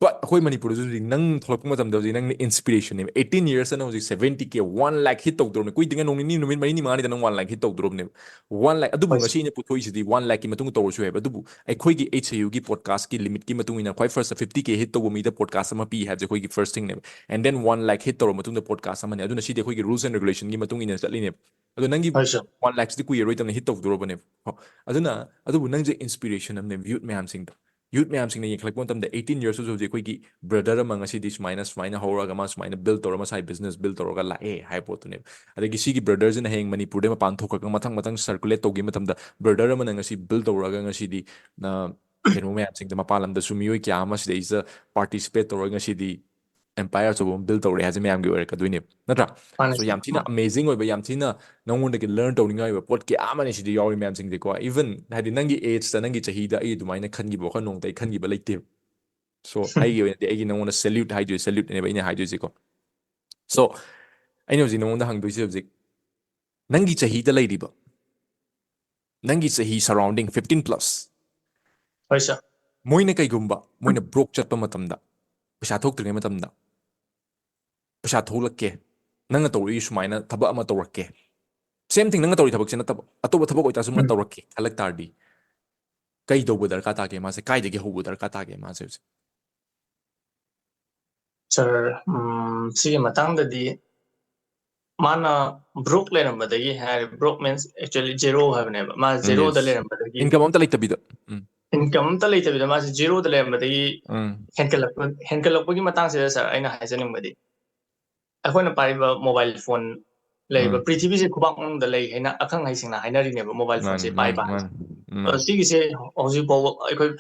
But ꯑꯩꯈꯣꯏ ꯃꯅꯤꯄꯨꯔꯗꯁꯨ ꯍꯧꯖꯤꯛ ꯅꯪ ꯊꯣꯛꯂꯛꯄ ꯃꯇꯝꯗ ꯍꯧꯖꯤꯛ ꯅꯪꯅ inspirationꯅꯦꯕ꯫ Eighteen yearsꯇ ꯅꯪ ꯍꯧꯖꯤꯛ seventy K, one lakh hit ꯇꯧꯗꯧꯔꯕꯅꯦ꯫ ꯀꯨꯏꯗ꯭ꯔꯤꯉꯩ ꯅꯣꯡ ꯅꯤꯅꯤ, ꯅꯨꯃꯤꯠ ꯃꯔꯤꯅꯤ ꯃꯉꯥꯅꯤꯗ ꯅꯪ one lakh hit ꯇꯧꯗꯧꯔꯕꯅꯦꯕ꯫ One lakh, ꯑꯗꯨꯕꯨ ꯉꯁꯤ ꯑꯩꯅ ꯄꯨꯊꯣꯛꯏꯁꯤꯗꯤ one lakhꯀꯤ ꯃꯇꯨꯡꯗ ꯇꯧꯔꯁꯨ ꯌꯥꯏꯕ꯫ ꯑꯗꯨꯕꯨ ꯑꯩꯈꯣꯏꯒꯤ H I Uꯒꯤ podcastꯀꯤ limitꯀꯤ ꯃꯇꯨꯡ ꯏꯟꯅ ꯈ꯭ꯋꯥꯏ first fifty K hit ꯇꯧꯕ ꯃꯤꯗ podcast ꯑꯃ ꯄꯤ ꯍꯥꯏꯕꯁꯦ ꯑꯩꯈꯣꯏꯒꯤ first thingꯅꯦꯕ꯫ And then one lakh hit ꯇꯧꯔꯕ ꯃꯇꯨꯡꯗ podcast ꯑꯃꯅꯦ꯫ ꯑꯗꯨꯅ ꯁꯤꯗꯤ ꯑꯩꯈꯣꯏꯒꯤ rules and regulationꯒꯤ ꯃꯇꯨꯡ ꯏꯟꯅ ꯆꯠꯂꯤꯅꯦꯕ꯫ ꯑꯗꯣ ꯅꯪꯒꯤ one lakhꯁꯤꯗꯤ ꯀꯨꯏꯔꯔꯣꯏꯗꯕꯅꯤ, hit ꯇꯧꯗꯧꯔꯕꯅꯦꯕ꯫ ꯍꯣ, ꯑꯗꯨꯅ, ꯑꯗꯨꯕꯨ ꯅꯪꯁꯦ inspiration ꯑꯃꯅꯦꯕ youth ꯃꯌꯥꯝꯁꯤꯡꯗ꯫ Youth ꯃꯌꯥꯝꯁꯤꯡꯅ ꯌꯦꯡꯈꯠꯂꯛꯄ ꯃꯇꯝꯗ eighteen yearsꯇꯁꯨ ꯍꯧꯖꯤꯛ ꯑꯩꯈꯣꯏꯒꯤ brother ꯑꯃ ꯉꯁꯤꯗꯤ ꯁꯨꯃꯥꯏꯅ, ꯁꯨꯃꯥꯏꯅ ꯍꯧꯔꯒ ꯃꯥ ꯁꯨꯃꯥꯏꯅ build ꯇꯧꯔ ꯃꯁꯥꯒꯤ business build ꯇꯧꯔꯒ ꯂꯥꯛꯑꯦ ꯍꯥꯏꯕ ꯄꯣꯠꯇꯨꯅꯦꯕ꯫ ꯑꯗꯒꯤ ꯁꯤꯒꯤ brotherꯁꯤꯅ ꯍꯌꯦꯡ ꯃꯅꯤꯄꯨꯔꯗꯩ ꯃꯄꯥꯟ ꯊꯣꯛꯈ꯭ꯔꯒ ꯃꯊꯪ ꯃꯊꯪ circulate ꯇꯧꯈꯤꯕ ꯃꯇꯝꯗ brother ꯑꯃꯅ ꯉꯁꯤ build ꯇꯧꯔꯒ ꯉꯁꯤꯗꯤ, ꯑ, ꯀꯩꯅꯣ ꯃꯌꯥꯝꯁꯤꯡꯗ, ꯃꯄꯥꯟ ꯂꯝꯗꯁꯨ ꯃꯤꯑꯣꯏ ꯀꯌꯥ ꯑꯃ ꯁꯤꯗꯩꯁꯤꯗ participate ꯇꯧꯔꯒ ꯉꯁꯤꯗꯤ empire ꯑꯆꯧꯕ ꯑꯃ build ꯇꯧꯔꯦ ꯍꯥꯏꯁꯦ ꯃꯌꯥꯝꯒꯤ ꯑꯣꯏꯔꯛꯀꯗꯣꯏꯅꯦꯕ, ꯅꯠꯇ꯭ꯔꯥ? ꯃꯥꯅꯦ, so ꯁꯥꯔ꯫ ꯌꯥꯝ ꯊꯤꯅ amazing ꯑꯣꯏꯕ, ꯌꯥꯝ ꯊꯤꯅ ꯅꯉꯣꯟꯗꯒꯤ learn ꯇꯧꯅꯤꯡꯉꯥꯏ ꯑꯣꯏꯕ ꯄꯣꯠ ꯀꯌꯥ ꯑꯃꯅꯦ ꯁꯤꯗ ꯌꯥꯎꯔꯤ ꯃꯌꯥꯝꯁꯤꯡꯁꯦꯀꯣ꯫ Even ꯍꯥꯏꯗꯤ ꯅꯪꯒꯤ ageꯇ, ꯅꯪꯒꯤ ꯆꯍꯤꯗ ꯑꯩ ꯑꯗꯨꯃꯥꯏꯅ ꯈꯟꯈꯤꯕ ꯋꯥꯈꯜ ꯅꯣꯡꯃꯇ ꯑꯩ ꯈꯟꯈꯤꯕ ꯂꯩꯇꯦꯕ꯫ So ꯑꯩꯒꯤ ꯑꯣꯏꯅꯗꯤ ꯑꯩꯒꯤ ꯅꯉꯣꯟꯗ salute ꯍꯥꯏꯗꯣꯏ, saluteꯅꯦꯕ ꯑꯩꯅ ꯍꯥꯏꯗꯣꯏꯁꯦꯀꯣ꯫ So ꯑꯩꯅ ꯍꯧꯖꯤꯛ ꯅꯉꯣꯟꯗ ꯍꯪꯗꯣꯏꯁꯦ ꯍꯧꯖꯤꯛ ꯅꯪꯒꯤ ꯆꯍꯤꯗ ꯂꯩꯔꯤꯕ, ꯅꯪꯒꯤ ꯆꯍꯤ surrounding fifteen plus, ꯍꯣꯏ ꯁꯥꯔ꯫ ꯃꯣꯏꯅ ꯀꯩꯒꯨꯝꯕ ꯃꯣꯏꯅ broke ꯆꯠꯄ ꯃꯇꯝꯗ, ꯄꯩꯁꯥ ꯊꯣꯛꯇ꯭ꯔꯤꯉꯩ ꯃꯇꯝꯗ, ꯄꯩꯁꯥ ꯊꯣꯛꯂꯛꯀꯦ, ꯅꯪꯅ ꯇꯧꯔꯛꯏ ꯁꯨꯃꯥꯏꯅ ꯊꯕꯛ ꯑꯃ ꯇꯧꯔꯛꯀꯦ, same thing ꯅꯪꯅ ꯇꯧꯔꯤ ꯊꯕꯛꯁꯦ ꯅꯠꯇꯕ ꯑꯇꯣꯞꯄ ꯊꯕꯛ ꯑꯣꯏꯇꯥꯔꯁꯨ ꯑꯃ ꯎꯝ꯫ ꯇꯧꯔꯛꯀꯦ ꯈꯜꯂꯛ ꯇꯥꯔꯗꯤ ꯀꯩ ꯇꯧꯕ ꯗꯔꯀꯥꯔ ꯇꯥꯒꯦ ꯃꯥꯁꯦ? ꯀꯥꯏꯗꯒꯤ ꯍꯧꯕ ꯗꯔꯀꯥꯔ ꯇꯥꯒꯦ ꯃꯥꯁꯦ ꯍꯧꯖꯤꯛ? ꯁꯥꯔ, ꯎꯝ, ꯁꯤꯒꯤ ꯃꯇꯥꯡꯗꯗꯤ ꯃꯥꯅ broke ꯂꯩꯔꯝꯕꯗꯒꯤ ꯍꯥꯏꯔꯦ, broke means actually zero ꯍꯥꯏꯕꯅꯦꯕ꯫ ꯃꯥ zeroꯗ Yes. ꯂꯩꯔꯝꯕꯗꯒꯤ, Income ꯑꯝꯇ ꯂꯩꯇꯕꯤꯗ꯫ ꯎꯝ. Income ꯑꯝꯇ ꯂꯩꯇꯕꯤꯗ ꯃꯥꯁꯦ zeroꯗ ꯂꯩꯔꯝꯕꯗꯒꯤ ꯎꯝ. ꯍꯦꯟꯒꯠꯂꯛꯄ, ꯍꯦꯟꯒꯠꯂꯛꯄꯒꯤ ꯃꯇꯥꯡꯁꯤꯗ ꯁꯥꯔ, ꯑꯩꯅ ꯍꯥꯏꯖꯅꯤꯡꯕꯗꯤ ꯑꯩꯈꯣꯏꯅ ꯄꯥꯏꯔꯤꯕ mobile phone ꯂꯩꯔꯤꯕ ꯎꯝ. ꯄ꯭ꯔꯤꯊꯤꯕꯤꯁꯦ ꯈꯨꯕꯥꯛ ꯃꯅꯨꯡꯗ ꯂꯩ ꯍꯥꯏꯅ ꯑꯈꯪ ꯑꯍꯩꯁꯤꯡꯅ ꯍꯥꯏꯅꯔꯤꯅꯦꯕ mobile phoneꯁꯦ ꯃꯥꯅꯤ, ꯄꯥꯏꯕ ꯃꯥꯅꯤ, ꯍꯥꯏꯁꯦ꯫ ꯃꯥꯅꯤ꯫ ꯎꯝ. ꯑꯗꯣ ꯁꯤꯒꯤꯁꯦ ꯍꯧꯖꯤꯛ ꯐꯥꯎꯕ ꯑꯩꯈꯣꯏ,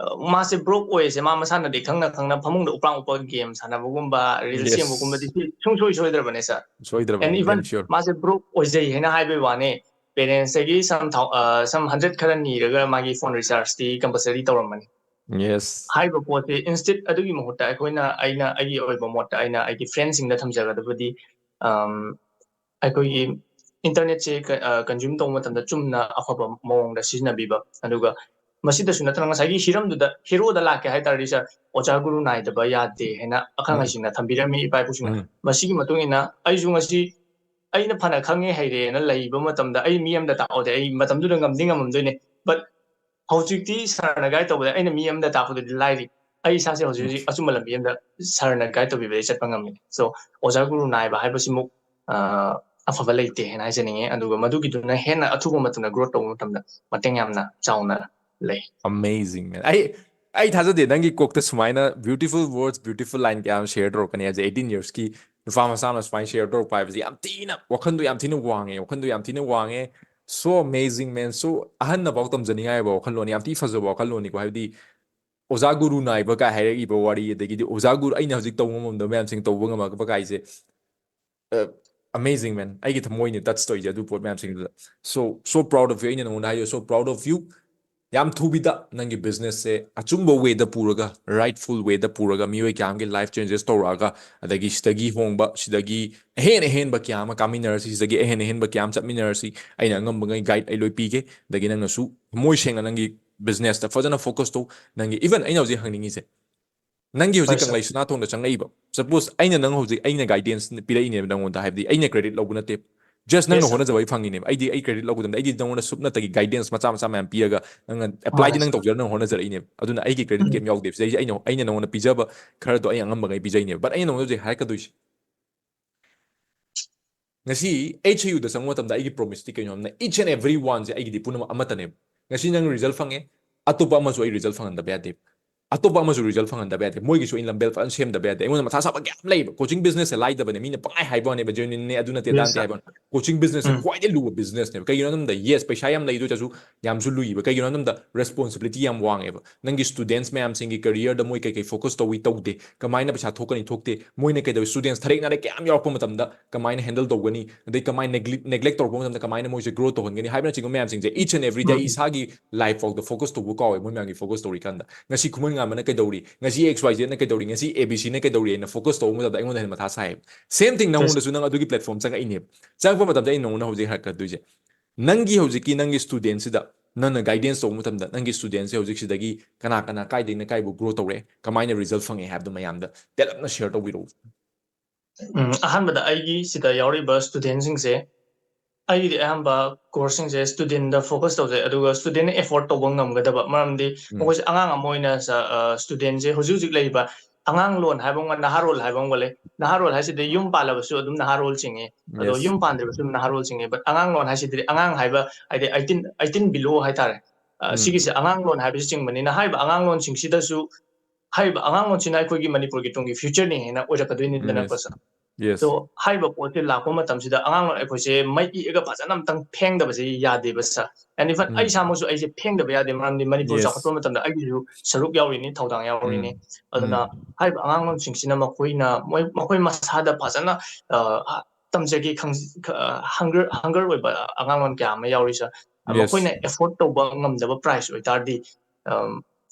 ꯑ, ꯃꯥꯁꯦ broke ꯑꯣꯏꯔꯤꯁꯦ ꯃꯥ ꯃꯁꯥꯅꯗꯤ ꯈꯪꯅ ꯈꯪꯅ ꯐꯃꯨꯡꯗ ꯎꯄ꯭ꯔꯥꯡ ꯎꯞꯄ game ꯁꯥꯟꯅꯕꯒꯨꯝꯕ, reels Yes. ꯌꯦꯡꯕꯒꯨꯝꯕꯗꯤ ꯁꯤ ꯁꯨꯡꯁꯣꯏ ꯁꯣꯏꯗ꯭ꯔꯕꯅꯦ ꯁꯥꯔ꯫ And ꯁꯣꯏꯗ꯭ꯔꯕꯅꯤ, even damn sure. ꯃꯥꯁꯦ broke ꯑꯣꯏꯖꯩ ꯍꯥꯏꯅ ꯍꯥꯏꯕꯒꯤ ꯋꯥꯅꯤ, parentsꯇꯒꯤ some thou-, ꯑ, some hundred ꯈꯔ ꯅꯤꯔꯒ ꯃꯥꯒꯤ phone rechargeꯇꯤ compulsory ꯇꯧꯔꯝꯃꯅꯤ꯫ Yes. ꯍꯥꯏꯔꯤꯕ ꯄꯣꯠꯁꯦ instead ꯑꯗꯨꯒꯤ ꯃꯍꯨꯠꯇ ꯑꯩꯈꯣꯏꯅ, ꯑꯩꯅ ꯑꯩꯒꯤ ꯑꯣꯏꯕ ꯃꯣꯠꯇ ꯑꯩꯅ ꯑꯩꯒꯤ friendꯁꯤꯡꯗ ꯊꯝꯖꯒꯗꯕꯗꯤ, ꯑꯝ, ꯑꯩꯈꯣꯏꯒꯤ internetꯁꯦ consume ꯇꯧꯕ ꯃꯇꯝꯗ ꯆꯨꯝꯅ ꯑꯐꯕ ꯃꯑꯣꯡꯗ ꯁꯤꯖꯤꯟꯅꯕꯤꯕ, ꯑꯗꯨꯒ ꯃꯁꯤꯗꯁꯨ ꯅꯠꯇꯅ ꯉꯁꯥꯏꯒꯤ ꯍꯤꯔꯝꯗꯨꯗ, heroꯗ ꯂꯥꯛꯀꯦ ꯍꯥꯏ ꯇꯥꯔꯗꯤ, sir, ꯑꯣꯖꯥ ꯒꯨꯔꯨ ꯅꯥꯏꯗꯕ ꯌꯥꯗꯦ ꯍꯥꯏꯅ ꯑꯈꯪ ꯑꯍꯩꯁꯤꯡꯅ ꯊꯝꯕꯤꯔꯝꯃꯤ, ꯏꯄꯥ ꯏꯄꯨꯁꯤꯡꯅ꯫ ꯃꯁꯤꯒꯤ ꯃꯇꯨꯡ ꯏꯟꯅ ꯑꯩꯁꯨ ꯉꯁꯤ ꯑꯩꯅ ꯐꯅ ꯈꯪꯉꯦ ꯍꯩꯔꯦꯅ ꯂꯩꯕ ꯃꯇꯝꯗ ꯑꯩ ꯃꯤ ꯑꯃꯗ ꯇꯥꯛꯑꯣꯗꯤ ꯑꯩ ꯃꯇꯝꯗꯨꯗ ꯉꯝꯗꯤ ꯉꯝꯃꯝꯗꯣꯏꯅꯦ, but ꯍꯧꯖꯤꯛꯇꯤ sirꯅ guide ꯇꯧꯕꯗ ꯑꯩꯅ ꯃꯤ ꯑꯃꯗ ꯇꯥꯛꯄꯗꯨꯗꯤ ꯂꯥꯏꯔꯤ꯫ ꯑꯩ ꯏꯁꯥꯁꯦ ꯍꯧꯖꯤꯛ ꯍꯧꯖꯤꯛ ꯑꯆꯨꯝꯕ ꯂꯝꯕꯤ ꯑꯃꯗ sirꯅ guide ꯇꯧꯕꯤꯕꯗ ꯑꯩ ꯆꯠꯄ ꯉꯝꯃꯤ꯫ So ꯑꯣꯖꯥ ꯒꯨꯔꯨ ꯅꯥꯏꯕ ꯍꯥꯏꯕꯁꯤꯃꯨꯛ ꯑ, ꯑꯐꯕ ꯂꯩꯇꯦ ꯍꯥꯏꯅ ꯍꯥꯏꯖꯅꯤꯡꯉꯤ꯫ ꯑꯗꯨꯒ ꯃꯗꯨꯒꯤꯗꯨꯅ ꯍꯦꯟꯅ ꯑꯊꯨꯕ ꯃꯇꯝꯗ growth ꯇꯧꯕ ꯃꯇꯝꯗ ꯃꯇꯦꯡ ꯌꯥꯝꯅ ꯆꯥꯎꯅ ꯂꯩ꯫ Amazing, man. ꯑꯩ ꯑꯩ ꯊꯥꯖꯗꯦ ꯅꯪꯒꯤ ꯀꯣꯛꯇ ꯁꯨꯃꯥꯏꯅ beautiful words, beautiful line ꯀꯌꯥ ꯑꯃ share ꯇꯧꯔꯛꯀꯅꯤ ꯍꯥꯏꯕꯁꯦ꯫ Eighteen yearsꯀꯤ ꯅꯨꯄꯥ ꯃꯆꯥ ꯑꯃꯅ ꯁꯨꯃꯥꯏꯅ share ꯇꯧꯔꯛꯄ ꯍꯥꯏꯕꯁꯦ ꯌꯥꯝ ꯊꯤꯅ ꯋꯥꯈꯟꯗꯣ ꯌꯥꯝ ꯊꯤꯅ ꯋꯥꯡꯉꯦ, ꯋꯥꯈꯟꯗꯣ ꯌꯥꯝ ꯊꯤꯅ ꯋꯥꯡꯉꯦ꯫ So amazing, man. So ꯑꯍꯟꯅꯐꯥꯎ ꯇꯝꯖꯅꯤꯡꯉꯥꯏ ꯑꯣꯏꯕ ꯋꯥꯈꯜꯂꯣꯟ, ꯌꯥꯝ ꯊꯤ ꯐꯖꯕ ꯋꯥꯈꯜꯂꯣꯟꯅꯤꯀꯣ꯫ ꯍꯥꯏꯕꯗꯤ ꯑꯣꯖꯥ ꯒꯨꯔꯨ ꯅꯥꯏꯕ ꯀꯥꯏ ꯍꯥꯏꯔꯛꯏꯕ ꯋꯥꯔꯤ, ꯑꯗꯒꯤꯗꯤ ꯑꯣꯖꯥ ꯒꯨꯔꯨ, ꯑꯩꯅ ꯍꯧꯖꯤꯛ ꯇꯧꯕ ꯉꯝꯗꯕ ꯃꯌꯥꯝꯁꯤꯡ ꯇꯧꯕ ꯉꯝꯃꯛꯄ ꯀꯥꯏꯁꯦ, amazing, man. ꯑꯩꯒꯤ ꯊꯃꯣꯏꯅꯤ touch ꯇꯧꯔꯤꯁꯦ ꯑꯗꯨ ꯄꯣꯠ ꯃꯌꯥꯝꯁꯤꯡꯗꯨꯗ꯫ So so proud of you. ꯑꯩꯅ ꯅꯉꯣꯟꯗ ꯍꯥꯏꯌꯣ, so proud of you. ꯌꯥꯝ ꯊꯨꯕꯤꯗ ꯅꯪꯒꯤ businessꯁꯦ ꯑꯆꯨꯝꯕ wayꯗ ꯄꯨꯔꯒ, rightful wayꯗ ꯄꯨꯔꯒ, ꯃꯤꯑꯣꯏ ꯀꯌꯥ ꯑꯃꯒꯤ life changes ꯇꯧꯔꯛꯑꯒ, ꯑꯗꯒꯤ ꯁꯤꯗꯒꯤ ꯍꯣꯡꯕ, ꯁꯤꯗꯒꯤ ꯑꯍꯦꯟ ꯑꯍꯦꯟꯕ ꯀꯌꯥ ꯑꯃ ꯀꯥꯃꯤꯟꯅꯔꯁꯤ, ꯁꯤꯗꯒꯤ ꯑꯍꯦꯟ ꯑꯍꯦꯟꯕ ꯀꯌꯥ ꯑꯃ ꯆꯠꯃꯤꯟꯅꯔꯁꯤ꯫ ꯑꯩꯅ ꯑꯉꯝꯕꯉꯩ guide ꯑꯩ ꯂꯣꯏ ꯄꯤꯒꯦ꯫ ꯑꯗꯒꯤ ꯅꯪꯅꯁꯨ ꯊꯃꯣꯏ ꯁꯦꯡꯅ ꯅꯪꯒꯤ businessꯇ ꯐꯖꯅ focus ꯇꯧ꯫ ꯅꯪꯒꯤ, even ꯑꯩꯅ ꯍꯧꯖꯤꯛ ꯍꯪꯅꯤꯡꯉꯤꯁꯦ, ꯅꯪꯒꯤ ꯍꯧꯖꯤꯛ ꯀꯪꯂꯩ ꯁꯅꯥꯊꯣꯡꯗ ꯆꯪꯉꯛꯏꯕ, suppose ꯑꯩꯅ ꯅꯪ ꯍꯧꯖꯤꯛ, ꯑꯩꯅ guidance ꯄꯤꯔꯛꯏꯅꯦꯕ ꯅꯪꯉꯣꯟꯗ, ꯍꯥꯏꯕꯗꯤ ꯑꯩꯅ credit ꯂꯧꯕ ꯅꯠꯇꯦ, just ꯅꯪꯅ ꯍꯣꯠꯅꯖꯕ ꯑꯩ ꯐꯪꯉꯤꯅꯦꯕ꯫ ꯑꯩꯗꯤ ꯑꯩ credit ꯂꯧꯒꯗꯕꯅꯤ, ꯑꯩꯗꯤ ꯅꯪꯉꯣꯟꯗ ꯁꯨꯞꯅꯇꯒꯤ guidance ꯃꯆꯥ ꯃꯆꯥ ꯃꯌꯥꯝ ꯄꯤꯔꯒ ꯅꯪꯅ applyꯗꯤ ꯅꯪ ꯇꯧꯖꯔ ꯅꯪ ꯍꯣꯠꯅꯖꯔꯛꯏꯅꯦꯕ꯫ ꯑꯗꯨꯅ ꯑꯩꯒꯤ credit ꯀꯩꯝ ꯌꯥꯎꯗꯦ꯫ ꯁꯤꯗꯩꯁꯦ ꯑꯩꯅ ꯑꯩꯅ ꯅꯪꯉꯣꯟꯗ ꯄꯤꯖꯕ ꯈꯔꯗꯣ ꯑꯩ ꯑꯉꯝꯕꯉꯩ ꯄꯤꯖꯩꯅꯦꯕ꯫ But ꯑꯩꯅ ꯅꯉꯣꯟꯗ ꯍꯧꯖꯤꯛ ꯍꯥꯏꯔꯛꯀꯗꯣꯏꯁꯦ, ꯉꯁꯤ HUꯗ ꯆꯪꯕ ꯃꯇꯝꯗ ꯑꯩꯒꯤ promiseꯇꯤ ꯀꯩꯅꯣ ꯍꯥꯏꯕꯗ, each and every oneꯁꯦ ꯑꯩꯒꯤꯗꯤ ꯄꯨꯝꯅꯃꯛ ꯑꯃꯠꯇꯅꯦꯕ꯫ ꯉꯁꯤ ꯅꯪ result ꯐꯪꯉꯦ, ꯑꯇꯣꯞꯄ ꯑꯃꯁꯨ ꯑꯩ result ꯐꯪꯍꯟꯗꯕ ꯌꯥꯗꯦꯕ꯫ ꯑꯇꯣꯞꯄ ꯑꯃꯁꯨ result ꯐꯪꯍꯟꯗꯕ ꯌꯥꯗꯦ꯫ ꯃꯣꯏꯒꯤꯁꯨ ꯑꯩ ꯂꯝꯕꯦꯜ ꯐꯖꯅ ꯁꯦꯝꯗꯕ ꯌꯥꯗꯦ꯫ ꯑꯩꯉꯣꯟꯗ ꯃꯊꯥ ꯁꯥꯕ ꯀꯌꯥꯝ ꯂꯩꯕ꯫ Coaching businessꯁꯦ ꯂꯥꯏꯗꯕꯅꯦ꯫ ꯃꯤꯅ ꯄꯪꯍꯥꯏ ꯍꯥꯏꯕ ꯋꯥꯅꯦꯕ, genuineꯅꯦ ꯑꯗꯨ ꯅꯠꯇꯦ ꯑꯗꯥ ꯅꯠꯇꯦ ꯍꯥꯏꯕ ꯋꯥꯅꯦ꯫ Coaching businessꯁꯦ ꯈ꯭ꯋꯥꯏꯗꯒꯤ ꯂꯨꯕ businessꯅꯦꯕ꯫ ꯀꯩꯒꯤꯅꯣ ꯍꯥꯏꯕꯗ, yes, ꯄꯩꯁꯥ ꯌꯥꯝ ꯂꯩ, ꯑꯗꯨ ꯑꯣꯏꯔꯁꯨ ꯌꯥꯝꯁꯨ ꯂꯨꯏꯕ꯫ ꯀꯩꯒꯤꯅꯣ ꯍꯥꯏꯕꯗ, responsibility ꯌꯥꯝ ꯋꯥꯡꯉꯦꯕ꯫ ꯅꯪꯒꯤ students ꯃꯌꯥꯝꯁꯤꯡꯒꯤ careerꯗ ꯃꯣꯏ ꯀꯩ ꯀꯩ focus ꯇꯧꯏ ꯇꯧꯗꯦ, ꯀꯃꯥꯏꯅ ꯄꯩꯁꯥ ꯊꯣꯛꯀꯅꯤ ꯊꯣꯛꯇꯦ, ꯃꯣꯏꯅ ꯀꯩꯗꯧꯏ, students ꯊꯔꯦꯛ ꯅꯥꯔꯦꯛ ꯀꯌꯥꯝ ꯌꯥꯎꯔꯛꯄ ꯃꯇꯝꯗ ꯀꯃꯥꯏꯅ handle ꯇꯧꯒꯅꯤ, ꯑꯗꯩ ꯀꯃꯥꯏꯅ neglect, neglect ꯇꯧꯔꯛꯄ ꯃꯇꯝꯗ ꯀꯃꯥꯏꯅ ꯃꯣꯏꯁꯦ grow ꯇꯧꯍꯟꯒꯅꯤ ꯍꯥꯏꯕꯅꯆꯤꯡꯕ ꯃꯌꯥꯝꯁꯤꯡꯁꯦ, each and every day ꯑꯩ ꯏꯁꯥꯒꯤ life ꯐꯥꯎꯗ focus ꯇꯧꯕ ꯀꯥꯎꯋꯦ ꯃꯣꯏ ꯃꯌꯥꯝꯒꯤ focus ꯇꯧꯔꯤꯀꯥꯟꯗ꯫ ꯉꯁꯤ ꯈꯨꯃꯟ ꯑꯃꯅ ꯀꯩꯗꯧꯔꯤ, ꯉꯁꯤ X Y Z ꯅ ꯀꯩꯗꯧꯔꯤ, ꯉꯁꯤ A B C ꯅ ꯀꯩꯗꯧꯔꯤ ꯍꯥꯏꯅ focus ꯇꯧꯕ ꯃꯇꯝꯗ ꯑꯩꯉꯣꯟꯗ ꯍꯦꯟꯅ ꯃꯊꯥ ꯁꯥꯏꯌꯦꯕ. Same thing ꯅꯉꯣꯟꯗꯁꯨ ꯅꯪ ꯑꯗꯨꯒꯤ platform ꯆꯪꯉꯛꯏꯅꯦꯕ. ꯆꯪꯉꯛꯄ ꯃꯇꯝꯗ ꯑꯩ ꯅꯉꯣꯟꯗ ꯍꯧꯖꯤꯛ ꯍꯥꯏꯔꯛꯀꯗꯣꯏꯁꯦ, ꯅꯪꯒꯤ ꯍꯧꯖꯤꯛꯀꯤ ꯅꯪꯒꯤ student ꯁꯤꯗ ꯅꯪꯅ guidance ꯇꯧꯕ ꯃꯇꯝꯗ ꯅꯪꯒꯤ student ꯁꯦ ꯍꯧꯖꯤꯛ ꯁꯤꯗꯒꯤ ꯀꯅꯥ ꯀꯅꯥ ꯀꯥꯏꯗꯩꯅ ꯀꯥꯏꯕꯨ grow ꯇꯧꯔꯦ, ꯀꯃꯥꯏꯅ result ꯐꯪꯉꯦ ꯍꯥꯏꯕꯗꯣ ꯃꯌꯥꯝꯗ ꯇꯦꯜꯂꯞꯅ share ꯇꯧꯕꯤꯔꯛꯎ. ꯎꯝ, ꯑꯍꯥꯟꯕꯗ ꯑꯩꯒꯤ ꯁꯤꯗ ꯌꯥꯎꯔꯤꯕ student ꯁꯤꯡꯁꯦ, ꯑꯩꯒꯤꯗꯤ ꯑꯌꯥꯝꯕ course ꯁꯤꯡꯁꯦ student ꯗ focus ꯇꯧꯖꯩ, ꯑꯗꯨꯒ student ꯅ afford ꯇꯧꯕ ꯉꯝꯒꯗꯕ, ꯃꯔꯝꯗꯤ ꯎꯝ. ꯃꯈꯣꯏꯁꯦ ꯑꯉꯥꯡ ꯑꯃ ꯑꯣꯏꯅ ꯁ-, ꯑ, student ꯁꯦ ꯍꯧꯖꯤꯛ ꯍꯧꯖꯤꯛ ꯂꯩꯔꯤꯕ ꯑꯉꯥꯡꯂꯣꯟ ꯍꯥꯏꯕ ꯑꯃꯒ ꯅꯍꯥꯔꯣꯜ ꯍꯥꯏꯕ ꯑꯃꯒ ꯂꯩ. ꯅꯍꯥꯔꯣꯜ ꯍꯥꯏꯁꯤꯗꯤ ꯌꯨꯝ ꯄꯥꯜꯂꯕꯁꯨ ꯑꯗꯨꯝ ꯅꯍꯥꯔꯣꯜ ꯆꯤꯡꯉꯤ, ꯑꯗꯣ Yes. ꯌꯨꯝ ꯄꯥꯟꯗ꯭ꯔꯤꯕꯁꯨ ꯑꯗꯨꯝ ꯅꯍꯥꯔꯣꯜ ꯆꯤꯡꯉꯤ. But ꯑꯉꯥꯡꯂꯣꯟ ꯍꯥꯏꯁꯤꯗꯤ ꯑꯉꯥꯡ ꯍꯥꯏꯕ ꯍꯥꯏꯗꯤ eighteen, eighteen below ꯍꯥꯏꯇꯥꯔꯦ. ꯑ, ꯎꯝ. ꯁꯤꯒꯤꯁꯦ ꯑꯉꯥꯡꯂꯣꯟ ꯍꯥꯏꯕꯁꯤ ꯆꯤꯡꯕꯅꯤꯅ ꯍꯥꯏꯔꯤꯕ ꯑꯉꯥꯡꯂꯣꯟꯁꯤꯡꯁꯤꯗꯁꯨ ꯍꯥꯏꯔꯤꯕ ꯑꯉꯥꯡꯂꯣꯟꯁꯤꯅ ꯑꯩꯈꯣꯏꯒꯤ ꯃꯅꯤꯄꯨꯔꯒꯤ ꯇꯨꯡꯒꯤ future ꯅꯤ ꯍꯥꯏꯅ ꯑꯣꯏꯔꯛꯀꯗꯣꯏꯅꯤꯗꯅꯀꯣ Yes. sir. Yes. So ꯍꯥꯏꯔꯤꯕ ꯄꯣꯠꯁꯦ ꯂꯥꯛꯄ ꯃꯇꯝꯁꯤꯗ ꯑꯉꯥꯡꯂꯣꯟ ꯑꯩꯈꯣꯏꯁꯦ ꯃꯩ ꯏꯛꯑꯒ ꯐꯖꯅ ꯑꯝꯇꯪ ꯐꯦꯡꯗꯕꯁꯦ ꯌꯥꯗꯦꯕ sir. And even ꯑꯩ ꯎꯝ. ꯏꯁꯥꯃꯛꯁꯨ ꯑꯩꯁꯦ ꯐꯦꯡꯗꯕ ꯌꯥꯗꯦ, ꯃꯔꯝꯗꯤ ꯃꯅꯤꯄꯨꯔ Yes. ꯆꯥꯎꯈꯠꯄ ꯃꯇꯝꯗ ꯑꯩꯒꯤꯁꯨ ꯁꯔꯨꯛ ꯌꯥꯎꯔꯤꯅꯤ, ꯊꯧꯗꯥꯡ ꯌꯥꯎꯔꯤꯅꯤ. ꯎꯝ. ꯑꯗꯨꯅ ꯎꯝ. ꯍꯥꯏꯔꯤꯕ ꯑꯉꯥꯡꯂꯣꯟꯁꯤꯡꯁꯤꯅ ꯃꯈꯣꯏꯅ ꯃꯣꯏ, ꯃꯈꯣꯏ ꯃꯁꯥꯗ ꯐꯖꯅ, ꯑ, ꯇꯝꯖꯒꯦ ꯈꯪ-, ꯑ, hunger, hunger ꯑꯣꯏꯕ ꯑꯉꯥꯡꯂꯣꯟ ꯀꯌꯥ ꯑꯃ ꯌꯥꯎꯔꯤ sir. ꯑ, Yes. ꯃꯈꯣꯏꯅ afford ꯇꯧꯕ ꯉꯝꯗꯕ price ꯑꯣꯏꯇꯥꯔꯗꯤ, ꯑꯝ,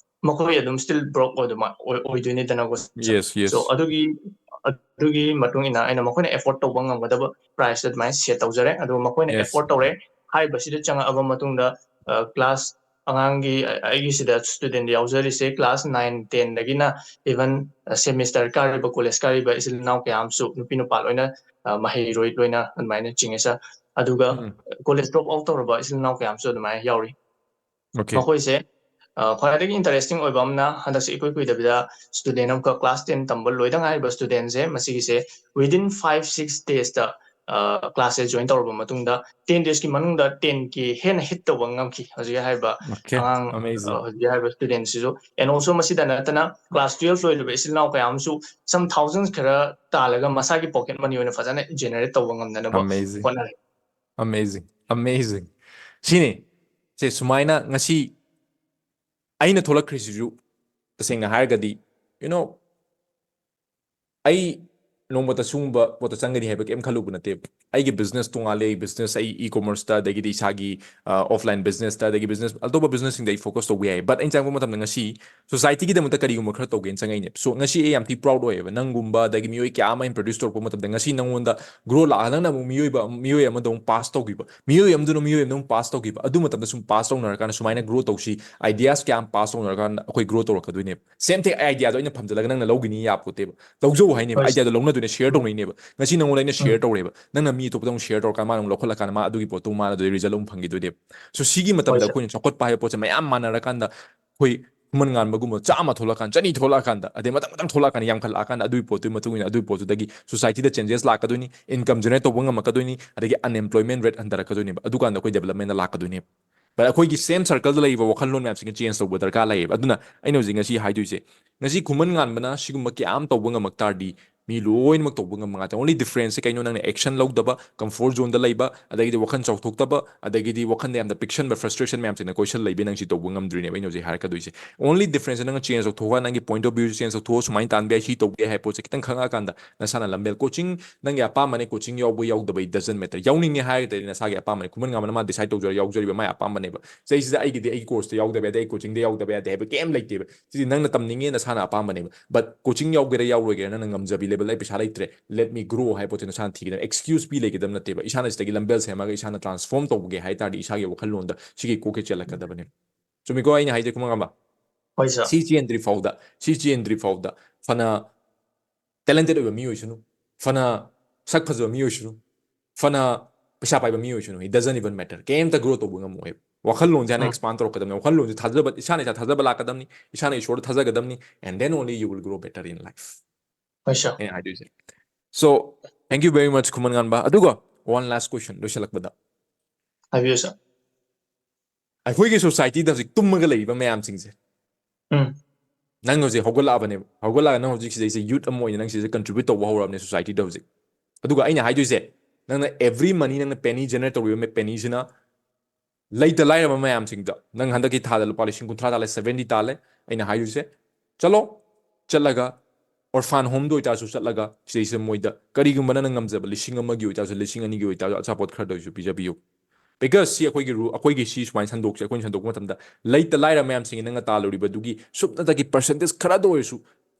ꯃꯈꯣꯏ ꯑꯗꯨꯝ still broke ꯑꯣꯏꯗꯨꯃ-, ꯑꯣꯏ-, ꯑꯣꯏꯗꯣꯏꯅꯤꯗꯅꯀꯣ sir. Yes, yes. So ꯑꯗꯨꯒꯤ, ꯑꯗꯨꯒꯤ ꯃꯇꯨꯡ ꯏꯟꯅ ꯑꯩꯅ ꯃꯈꯣꯏꯅ afford ꯇꯧꯕ ꯉꯝꯒꯗꯕ price ꯑꯗꯨꯃꯥꯏꯅ set ꯇꯧꯖꯔꯦ, ꯑꯗꯨꯒ ꯃꯈꯣꯏꯅ Yes. afford ꯇꯧꯔꯦ ꯍꯥꯏꯔꯤꯕꯁꯤꯗ ꯆꯪꯉꯛꯑꯕ ꯃꯇꯨꯡꯗ, ꯑ, class ꯑꯉꯥꯡꯒꯤ, ꯑ-, ꯑꯩꯒꯤ ꯁꯤꯗ student ꯌꯥꯎꯖꯔꯤꯁꯦ class nine, ten ꯗꯒꯤꯅ even, ꯑ, semester ꯀꯥꯔꯤꯕ, college ꯀꯥꯔꯤꯕ ꯏꯆꯤꯜ ꯏꯅꯥꯎ ꯀꯌꯥ ꯑꯃꯁꯨ ꯅꯨꯄꯤ ꯅꯨꯄꯥ ꯂꯣꯏꯅ, ꯑ, ꯃꯍꯩꯔꯣꯏ ꯂꯣꯏꯅ ꯑꯗꯨꯃꯥꯏꯅ ꯆꯤꯡꯉꯦ sir. ꯑꯗꯨꯒ ꯎꯝ. college drop out ꯇꯧꯔꯕ ꯏꯆꯤꯜ ꯏꯅꯥꯎ ꯀꯌꯥ ꯑꯃꯁꯨ ꯑꯗꯨꯃꯥꯏꯅ ꯌꯥꯎꯔꯤ. Okay. ꯃꯈꯣꯏꯁꯦ, ꯑ, ꯈ꯭ꯋꯥꯏꯗꯒꯤ interesting ꯑꯣꯏꯕ ꯑꯃꯅ ꯍꯟꯗꯛꯁꯦ ꯏꯀꯨꯏ ꯀꯨꯏꯗꯕꯤꯗ student ꯑꯃꯈꯛ class ten ꯇꯝꯕ ꯂꯣꯏꯗ ꯉꯥꯏꯔꯤꯕ student ꯁꯦ, ꯃꯁꯤꯒꯤꯁꯦ within five six days ꯇ, ꯑ, class ꯁꯦ join ꯇꯧꯔꯕ ꯃꯇꯨꯡꯗ ten days ꯀꯤ ꯃꯅꯨꯡꯗ ten K ꯍꯦꯟꯅ hit ꯇꯧꯕ ꯉꯝꯈꯤ ꯍꯧꯖꯤꯛ ꯍꯥꯏꯔꯤꯕ Okay. ꯑꯉꯥꯡ, Amazing. ꯑ, ꯍꯧꯖꯤꯛ ꯍꯥꯏꯔꯤꯕ student ꯁꯤꯁꯨ. And also ꯃꯁꯤꯗ ꯅꯠꯇꯅ class twelve ꯂꯣꯏꯔꯕ ꯏꯆꯤꯜ ꯏꯅꯥꯎ ꯀꯌꯥ ꯑꯃꯁꯨ some thousands ꯈꯔ ꯇꯥꯜꯂꯒ ꯃꯁꯥꯒꯤ pocket money ꯑꯣꯏꯅ ꯐꯖꯅ generate ꯇꯧꯕ ꯉꯝꯅꯅꯕ Amazing. ꯍꯣꯠꯅꯔꯤ. Amazing. Amazing. ꯁꯤꯅꯤ꯫ ꯁꯦ, ꯁꯨꯃꯥꯏꯅ ꯉꯁꯤ ꯑꯩꯅ ꯊꯣꯛꯂꯛꯈ꯭ꯔꯤꯁꯤꯁꯨ ꯇꯁꯦꯡꯅ ꯍꯥꯏꯔꯒꯗꯤ, you know, ꯑꯩ ꯅꯣꯡꯃꯇ ꯁꯤꯒꯨꯝꯕ ꯄꯣꯠꯇ ꯆꯪꯒꯅꯤ ꯍꯥꯏꯕ ꯀꯩꯝ ꯈꯜꯂꯨꯕ ꯅꯠꯇꯦꯕ꯫ ꯑꯩꯒꯤ business ꯇꯣꯉꯥꯟꯂꯦ, ꯑꯩ business, ꯑꯩ e-commerce ꯇ, ꯑꯗꯒꯤꯗꯤ ꯏꯁꯥꯒꯤ ꯑꯣꯐꯂꯥꯏꯟ business ꯇ, ꯑꯗꯒꯤ business ꯑꯇꯣꯞꯄ business ꯁꯤꯡꯗ ꯑꯩ focus ꯇꯧꯕ ꯌꯥꯏ꯫ But ꯑꯩꯅ ꯆꯪꯉꯛꯄ ꯃꯇꯝꯗ ꯉꯁꯤ society ꯒꯤꯗꯃꯛꯇ ꯀꯔꯤꯒꯨꯝꯕ ꯈꯔ ꯇꯧꯒꯦꯅ ꯆꯪꯉꯛꯏꯅꯦꯕ꯫ So ꯉꯁꯤ ꯑꯩ ꯌꯥꯝ ꯊꯤ proud ꯑꯣꯏꯌꯦꯕ, ꯅꯪꯒꯨꯝꯕ ꯑꯗꯒꯤ ꯃꯤꯑꯣꯏ ꯀꯌꯥ ꯑꯃ introduce ꯇꯧꯔꯛꯄ ꯃꯇꯝꯗ ꯉꯁꯤ ꯅꯪꯉꯣꯟꯗ grow ꯂꯥꯛꯑꯒ ꯅꯪꯅ ꯑꯃꯨꯛ ꯃꯤꯑꯣꯏꯕ, ꯃꯤꯑꯣꯏ ꯑꯃꯗ ꯑꯃꯨꯛ pass ꯇꯧꯈꯤꯕ, ꯃꯤꯑꯣꯏ ꯑꯃꯗꯨꯅ ꯃꯤꯑꯣꯏ ꯑꯃꯗ ꯑꯃꯨꯛ pass ꯇꯧꯈꯤꯕ, ꯑꯗꯨ ꯃꯇꯝꯗ ꯁꯨꯝ pass ꯇꯧꯅꯔꯀꯥꯟꯗ ꯁꯨꯃꯥꯏꯅ grow ꯇꯧꯁꯤ, ideas ꯀꯌꯥ ꯑꯃ pass ꯇꯧꯅꯔꯀꯥꯟꯗ ꯑꯩꯈꯣꯏ grow ꯇꯧꯔꯛꯀꯗꯣꯏꯅꯦꯕ꯫ Same thing, idea ꯗꯣ ꯑꯩꯅ ꯐꯝꯖꯤꯜꯂꯒ ꯅꯪꯅ ꯂꯧꯈꯤꯅꯤ ꯌꯥꯄꯣꯠꯇꯦꯕ꯫ ꯂꯧꯖꯧ ꯍꯥꯏꯅꯦꯕ, ꯍꯣꯏ꯫ idea ꯗꯣ ꯂꯧꯅꯗꯣꯏꯅꯦ, share ꯇꯧꯅꯩꯅꯦꯕ꯫ ꯉꯁꯤ ꯅꯉꯣꯟꯗ ꯑꯩꯅ share ꯎꯝ꯫ ꯇꯧꯔꯦꯕ, ꯅꯪꯅ ꯃꯤ ꯑꯇꯣꯞꯄꯗ ꯑꯃꯨꯛ share ꯇꯧꯔꯀꯥꯟꯗ ꯃꯥꯅ ꯑꯃꯨꯛ ꯂꯧꯈꯠꯂꯀꯥꯟꯗ ꯃꯥ ꯑꯗꯨꯒꯤ ꯄꯣꯠꯇꯨ ꯃꯥꯅ ꯑꯗꯨꯗꯩ result ꯑꯃꯨꯛ ꯐꯪꯈꯤꯗꯣꯏꯅꯦꯕ꯫ So ꯁꯤꯒꯤ ꯃꯇꯝꯗ ꯍꯣꯏ, sir꯫ ꯑꯩꯈꯣꯏꯅ ꯆꯥꯎꯈꯠꯄ ꯍꯥꯏꯕ ꯄꯣꯠꯁꯦ ꯃꯌꯥꯝ ꯃꯥꯟꯅꯔꯀꯥꯟꯗ ꯑꯩꯈꯣꯏ ꯈꯨꯃꯟ ꯉꯥꯟꯕꯒꯨꯝꯕ ꯆꯥꯝꯃ ꯊꯣꯛꯂꯛꯀꯥꯟꯗ, ꯆꯅꯤ ꯊꯣꯛꯂꯛꯑꯀꯥꯟꯗ, ꯑꯗꯩ ꯃꯊꯪ ꯃꯊꯪ ꯊꯣꯛꯂꯛꯑꯀꯥꯟꯗ, ꯌꯥꯝꯈꯠꯂꯛꯑꯀꯥꯟꯗ ꯑꯗꯨꯒꯤ ꯄꯣꯠꯇꯨꯒꯤ ꯃꯇꯨꯡ ꯏꯟꯅ ꯑꯗꯨꯒꯤ ꯄꯣꯠꯇꯨꯗꯒꯤ society ꯗ changes ꯂꯥꯛꯀꯗꯣꯏꯅꯤ, income generate ꯇꯧꯕ ꯉꯝꯃꯛꯀꯗꯣꯏꯅꯤ, ꯑꯗꯒꯤ unemployment rate ꯍꯟꯊꯔꯛꯀꯗꯣꯏꯅꯦꯕ꯫ ꯑꯗꯨꯀꯥꯟꯗ ꯑꯩꯈꯣꯏ development ꯗ ꯂꯥꯛꯀꯗꯣꯏꯅꯦꯕ꯫ But ꯑꯩꯈꯣꯏꯒꯤ same circle ꯗ ꯂꯩꯔꯤꯕ ꯋꯥꯈꯜꯂꯣꯟ ꯃꯌꯥꯝꯁꯤꯡꯁꯦ change ꯇꯧꯕ ꯗꯔꯀꯥꯔ ꯂꯩꯌꯦꯕ꯫ ꯑꯗꯨꯅ ꯑꯩꯅ ꯍꯧꯖꯤꯛ ꯉꯁꯤ ꯍꯥꯏꯗꯣꯏꯁꯦ, ꯉꯁꯤ ꯈꯨꯃꯟ ꯉꯥꯟꯕꯅ ꯁꯤꯒꯨꯝꯕ ꯀꯌꯥ ꯑꯃ ꯇꯧꯕ ꯉꯝꯃꯛ ꯇꯥꯔꯗꯤ, ꯃꯤ ꯂꯣꯏꯅꯃꯛ ꯇꯧꯕ ꯉꯝꯕ ꯉꯥꯛꯇ꯫ Only difference ꯁꯦ ꯀꯩꯅꯣ? ꯅꯪꯅ action ꯂꯧꯗꯕ, comfort zone ꯗ ꯂꯩꯕ, ꯑꯗꯒꯤꯗꯤ ꯋꯥꯈꯜ ꯆꯥꯎꯊꯣꯛꯇꯕ, ꯑꯗꯒꯤꯗꯤ ꯋꯥꯈꯜꯗ ꯌꯥꯝꯅ ꯄꯤꯛꯁꯟꯕ, frustration ꯃꯌꯥꯝꯁꯤꯅ ꯀꯣꯏꯁꯜ ꯂꯩꯕ, ꯅꯪ ꯁꯤ ꯇꯧꯕ ꯉꯝꯗ꯭ꯔꯤꯅꯦꯕ ꯑꯩꯅ ꯍꯧꯖꯤꯛ ꯍꯥꯏꯔꯛꯀꯗꯣꯏꯁꯦ꯫ Only difference ꯁꯦ ꯅꯪꯅ change ꯇꯧꯊꯣꯛꯑꯒ, ꯅꯪꯒꯤ point of view change ꯇꯧꯊꯣꯛꯑꯒ, ꯁꯨꯃꯥꯏꯅ ꯇꯥꯟꯕ ꯌꯥꯏ, ꯁꯤ ꯇꯧꯕ ꯌꯥꯏ ꯍꯥꯏꯕ ꯄꯣꯠꯁꯦ ꯈꯤꯇꯪ ꯈꯪꯉꯛꯑꯀꯥꯟꯗ ꯅꯁꯥꯅ ꯂꯝꯕꯦꯜ, coaching ꯅꯪꯒꯤ ꯑꯄꯥꯝꯕꯅꯦ, coaching ꯌꯥꯎꯕ ꯌꯥꯎꯗꯕ it doesn't matter꯫ ꯌꯥꯎꯅꯤꯡꯉꯦ ꯍꯥꯏꯔꯒꯗꯤ ꯅꯁꯥꯒꯤ ꯑꯄꯥꯝꯕꯅꯦ꯫ ꯈꯨꯃꯟ ꯉꯥꯟꯕꯅ ꯃꯥ decide ꯇꯧꯖꯔ ꯌꯥꯎꯖꯔꯤꯕ ꯃꯥꯏ ꯑꯄꯥꯝꯕꯅꯦꯕ꯫ ꯁꯤꯗꯩꯁꯤꯗ ꯑꯩꯒꯤꯗꯤ ꯑꯩꯒꯤ course ꯇ ꯌꯥꯎꯗꯕ ꯌꯥꯗꯦ, ꯑꯩ coaching ꯗ ꯌꯥꯎꯗꯕ ꯌꯥꯗꯦ ꯍꯥꯏꯕ ꯀꯩꯝ ꯂꯩꯇꯦꯕ꯫ ꯁꯤꯗꯤ ꯅꯪꯅ ꯇꯝꯅꯤꯡꯉꯦ, ꯅꯁꯥꯅ ꯑꯄꯥꯝꯕꯅꯦꯕ꯫ But coaching ꯌꯥꯎꯒꯦꯔꯥ ꯌꯥꯎꯔꯣꯏꯒꯦꯔꯥ, ꯅꯪꯅ ꯉꯝꯖꯕꯤ level, "ꯑꯩ ꯄꯩꯁꯥ ꯂꯩꯇ꯭ꯔꯦ, let me grow" ꯍꯥꯏꯕ ꯄꯣꯠꯁꯦ ꯅꯁꯥꯅ ꯊꯤꯒꯗꯕ꯫ Excuse ꯄꯤ ꯂꯩꯒꯗꯕ ꯅꯠꯇꯦꯕ꯫ ꯏꯁꯥꯅ ꯁꯤꯗꯒꯤ ꯂꯝꯕꯦꯜ ꯁꯦꯝꯃꯒ ꯏꯁꯥꯅ transform ꯇꯧꯒꯦ ꯍꯥꯏ ꯇꯥꯔꯗꯤ ꯏꯁꯥꯒꯤ ꯋꯥꯈꯜꯂꯣꯟꯗ ꯁꯤꯒꯤ ꯀꯣꯛꯁꯦ ꯆꯦꯜꯂꯛꯀꯗꯕꯅꯦ꯫ ꯆꯨꯝꯃꯤꯀꯣ ꯑꯩꯅ ꯍꯥꯏꯁꯦ, ꯈꯨꯃꯟ ꯉꯥꯟꯕ? ꯍꯣꯏ, sir꯫ ꯁꯤ ꯆꯦꯟꯗ꯭ꯔꯤ ꯐꯥꯎꯗ, ꯁꯤ ꯆꯦꯟꯗ꯭ꯔꯤ ꯐꯥꯎꯗ ꯐꯅ talented ꯑꯣꯏꯕ ꯃꯤ ꯑꯣꯏꯁꯅꯨ, ꯐꯅ ꯁꯛ ꯐꯖꯕ ꯃꯤ ꯑꯣꯏꯁꯅꯨ, ꯐꯅ ꯄꯩꯁꯥ ꯄꯥꯏꯕ ꯃꯤ ꯑꯣꯏꯁꯅꯨ, it doesn't even matter꯫ ꯀꯩꯝꯇ grow ꯇꯧꯕ ꯉꯝꯃꯣꯏꯕ꯫ ꯋꯥꯈꯜꯂꯣꯟꯁꯦ ꯍꯥꯟꯅ ꯎꯝ꯫ Expand ꯇꯧꯔꯛꯀꯗꯕꯅꯤ꯫ ꯋꯥꯈꯜꯂꯣꯟꯁꯦ ꯊꯥꯖꯕ, ꯏꯁꯥꯅ ꯏꯁꯥ ꯊꯥꯖꯕ ꯂꯥꯛꯀꯗꯕꯅꯤ, ꯏꯁꯥꯅ ꯏꯁꯣꯔꯗ ꯊꯥꯖꯒꯗꯕꯅꯤ, and then only you will grow better in life꯫ ꯍꯣꯏ, sir꯫ ꯑꯩꯅ ꯍꯥꯏꯗꯣꯏꯁꯦ꯫ So, thank you very much, ꯈꯨꯃꯟ ꯉꯥꯟꯕ꯫ ꯑꯗꯨꯒ one last question ꯂꯣꯏꯁꯤꯜꯂꯛꯄꯗ, ꯍꯥꯏꯕꯤꯌꯨ, sir꯫ ꯑꯩꯈꯣꯏꯒꯤ society ꯗ ꯍꯧꯖꯤꯛ ꯇꯨꯝꯃꯒ ꯂꯩꯔꯤꯕ ꯃꯌꯥꯝꯁꯤꯡꯁꯦ, ꯎꯝ꯫ ꯅꯪ ꯍꯧꯖꯤꯛ ꯍꯧꯒꯠꯂꯛꯑꯕꯅꯦꯕ, ꯍꯧꯒꯠꯂꯛꯑꯒ ꯅꯪ ꯍꯧꯖꯤꯛ ꯁꯤꯗꯩꯁꯤꯗ youth ꯑꯃ ꯑꯣꯏꯅ ꯅꯪ ꯁꯤꯗ contribute ꯇꯧꯕ ꯍꯧꯔꯕꯅꯦ society ꯗ ꯍꯧꯖꯤꯛ꯫ ꯑꯗꯨꯒ ꯑꯩꯅ ꯍꯥꯏꯗꯣꯏꯁꯦ, ꯅꯪꯅ every money, ꯅꯪꯅ penny generate ꯇꯧꯔꯤꯕ penny ꯁꯤꯅ ꯂꯩꯇ ꯂꯥꯏꯔꯕ ꯃꯌꯥꯝꯁꯤꯡꯗ, ꯅꯪ ꯍꯟꯗꯛꯀꯤ ꯊꯥꯗ ꯂꯨꯄꯥ ꯂꯤꯁꯤꯡ ꯀꯨꯟꯊ꯭ꯔꯥ ꯇꯥꯜꯂꯦ, seventy ꯇꯥꯜꯂꯦ, ꯑꯩꯅ ꯍꯥꯏꯗꯣꯏꯁꯦ, ꯆꯠꯂꯣ, ꯆꯠꯂꯒ orphan homeꯗ ꯑꯣꯏꯇꯥꯔꯁꯨ ꯆꯠꯂꯒ ꯁꯤꯗꯩꯁꯤꯗ ꯃꯣꯏꯗ ꯀꯔꯤꯒꯨꯝꯕ ꯅꯪꯅ ꯉꯝꯖꯕ ꯂꯤꯁꯤꯡ ꯑꯃꯒꯤ ꯑꯣꯏꯇꯥꯔꯁꯨ, ꯂꯤꯁꯤꯡ ꯑꯅꯤꯒꯤ ꯑꯣꯏꯇꯥꯔꯁꯨ, ꯑꯆꯥꯄꯣꯠ ꯈꯔꯗ ꯑꯣꯏꯔꯁꯨ ꯄꯤꯖꯕꯤꯌꯨ꯫ Because ꯁꯤ ꯑꯩꯈꯣꯏꯒꯤ ꯔꯨ ꯑꯩꯈꯣꯏꯒꯤ ꯁꯤ ꯁꯨꯃꯥꯏꯅ ꯁꯟꯗꯣꯛꯁꯦ, ꯑꯩꯈꯣꯏꯅ ꯁꯟꯗꯣꯛꯄ ꯃꯇꯝꯗ ꯂꯩꯇ ꯂꯥꯏꯔ ꯃꯌꯥꯝꯁꯤꯡꯒꯤ ꯅꯪꯅ ꯇꯥꯜꯂꯨꯔꯤꯕꯗꯨꯒꯤ ꯁꯨꯞꯅꯇꯒꯤ percentage ꯈꯔꯗ ꯑꯣꯏꯔꯁꯨ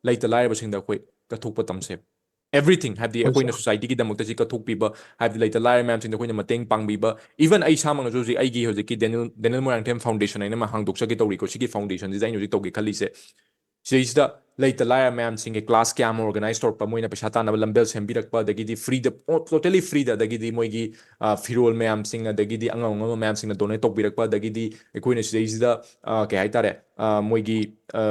ꯂꯩꯇ ꯂꯥꯏꯔꯕꯁꯤꯡꯗ ꯑꯩꯈꯣꯏ ꯀꯠꯊꯣꯛꯄ ꯇꯝꯁꯦ꯫ Everything, ꯍꯥꯏꯕꯗꯤ ꯑꯩꯈꯣꯏꯅ societyꯒꯤꯗꯃꯛꯇ ꯁꯤ ꯀꯠꯊꯣꯛꯄꯤꯕ, ꯍꯥꯏꯕꯗꯤ ꯂꯩꯇ ꯂꯥꯏꯔ ꯃꯌꯥꯝꯁꯤꯡꯗ ꯑꯩꯈꯣꯏꯅ ꯃꯇꯦꯡ ꯄꯥꯡꯕꯤꯕ꯫ Even ꯑꯩ ꯏꯁꯥꯃꯛꯅꯁꯨ ꯍꯧꯖꯤꯛ ꯑꯩꯒꯤ ꯍꯧꯖꯤꯛꯀꯤ Daniel Daniel Moirangthem Foundation ꯍꯥꯏꯅ ꯑꯃ ꯍꯥꯡꯗꯣꯛꯆꯒꯦ ꯇꯧꯔꯤꯀꯣ꯫ ꯁꯤꯒꯤ foundationꯁꯤꯗ ꯑꯩꯅ ꯍꯧꯖꯤꯛ ꯇꯧꯒꯦ ꯈꯜꯂꯤꯁꯦ, ꯁꯤꯗꯩꯁꯤꯗ ꯂꯩꯇ ꯂꯥꯏꯔ ꯃꯌꯥꯝꯁꯤꯡꯒꯤ class ꯀꯌꯥ ꯑꯃ organize ꯇꯧꯔꯛꯄ, ꯃꯣꯏꯅ ꯄꯩꯁꯥ ꯇꯥꯟꯅꯕ ꯂꯝꯕꯦꯜ ꯁꯦꯝꯕꯤꯔꯛꯄ, ꯑꯗꯒꯤꯗꯤ freeꯗ, totally freeꯗ, ꯑꯗꯒꯤꯗꯤ ꯃꯣꯏꯒꯤ, ꯑ, ꯐꯤꯔꯣꯜ ꯃꯌꯥꯝꯁꯤꯡ, ꯑꯗꯒꯤꯗꯤ ꯑꯉꯝ ꯑꯉꯝꯕ ꯃꯌꯥꯝꯁꯤꯡꯅ donate ꯇꯧꯕꯤꯔꯛꯄ, ꯑꯗꯒꯤꯗꯤ ꯑꯩꯈꯣꯏꯅ ꯁꯤꯗꯩꯁꯤꯗ, ꯑ, ꯀꯩ ꯍꯥꯏꯇꯥꯔꯦ, ꯑ, ꯃꯣꯏꯒꯤ, ꯑ,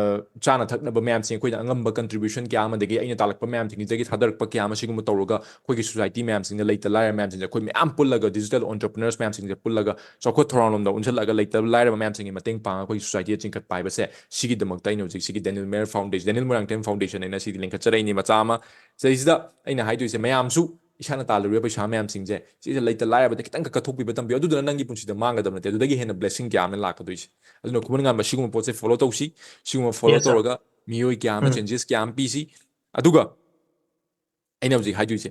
ꯆꯥꯅ ꯊꯛꯅꯕ ꯃꯌꯥꯝꯁꯤꯡ ꯑꯩꯈꯣꯏꯅ ꯑꯉꯝꯕ contribution ꯀꯌꯥ ꯑꯃ, ꯑꯗꯒꯤ ꯑꯩꯅ ꯇꯥꯜꯂꯛꯄ ꯃꯌꯥꯝꯁꯤꯡꯁꯤꯗꯒꯤ ꯊꯥꯗꯔꯛꯄ ꯀꯌꯥ ꯑꯃ, ꯁꯤꯒꯨꯝꯕ ꯇꯧꯔꯒ ꯑꯩꯈꯣꯏꯒꯤ society ꯃꯌꯥꯝꯁꯤꯡꯗ, ꯂꯩꯇ ꯂꯥꯏꯔ ꯃꯌꯥꯝꯁꯤꯡꯁꯦ ꯑꯩꯈꯣꯏ ꯃꯌꯥꯝ ꯄꯨꯜꯂꯒ, digital entrepreneurs ꯃꯌꯥꯝꯁꯤꯡꯁꯦ ꯄꯨꯜꯂꯒ ꯆꯥꯎꯈꯠ ꯊꯧꯔꯥꯡꯂꯣꯝꯗ ꯑꯣꯟꯁꯤꯜꯂꯒ ꯂꯩꯇ ꯂꯥꯏꯔꯕ ꯃꯌꯥꯝꯁꯤꯡꯒꯤ ꯃꯇꯦꯡ ꯄꯥꯡꯉꯒ ꯑꯩꯈꯣꯏꯒꯤ societyꯗ ꯆꯤꯡꯈꯠꯄ ꯍꯥꯏꯕꯁꯦ, ꯁꯤꯒꯤꯗꯃꯛꯇ ꯑꯩꯅ ꯍꯧꯖꯤꯛ ꯁꯤꯒꯤ Daniel Moirangthem Foundation, Daniel Moirangthem Foundation ꯍꯥꯏꯅ ꯁꯤꯗꯤ ꯂꯤꯡꯈꯠꯆꯔꯛꯏꯅꯤ ꯃꯆꯥ ꯑꯃ꯫ ꯁꯤꯗꯩꯁꯤꯗ ꯑꯩꯅ ꯍꯥꯏꯗꯣꯏꯁꯦ, ꯃꯌꯥꯝꯁꯨ ꯏꯁꯥꯅ ꯇꯥꯜꯂꯨꯔꯤꯕ ꯄꯩꯁꯥ ꯃꯌꯥꯝꯁꯤꯡꯁꯦ ꯁꯤꯁꯦ ꯂꯩꯇ ꯂꯥꯏꯔꯕꯗ ꯈꯤꯇꯪ ꯈꯛ ꯀꯠꯊꯣꯛꯄꯤꯕ ꯇꯝꯕꯤꯌꯨ, ꯑꯗꯨꯗꯨꯅ ꯅꯪꯒꯤ ꯄꯨꯟꯁꯤꯗ ꯃꯥꯡꯒꯗꯕ ꯅꯠꯇꯦ, ꯑꯗꯨꯗꯒꯤ ꯍꯦꯟꯅ blessing ꯀꯌꯥ ꯑꯃ ꯂꯥꯛꯀꯗꯣꯏꯁꯦ꯫ ꯑꯗꯨꯅ ꯈꯨꯃꯟ ꯉꯥꯟꯕ ꯁꯤꯒꯨꯝꯕ ꯄꯣꯠꯁꯦ follow ꯇꯧꯁꯤ, ꯁꯤꯒꯨꯝꯕ follow ꯇꯧꯔꯒ ꯃꯤꯑꯣꯏ ꯀꯌꯥ ꯑꯃ changes ꯀꯌꯥ ꯑꯃ ꯄꯤꯁꯤ꯫ ꯑꯗꯨꯒ ꯑꯩꯅ ꯍꯧꯖꯤꯛ ꯍꯥꯏꯗꯣꯏꯁꯦ,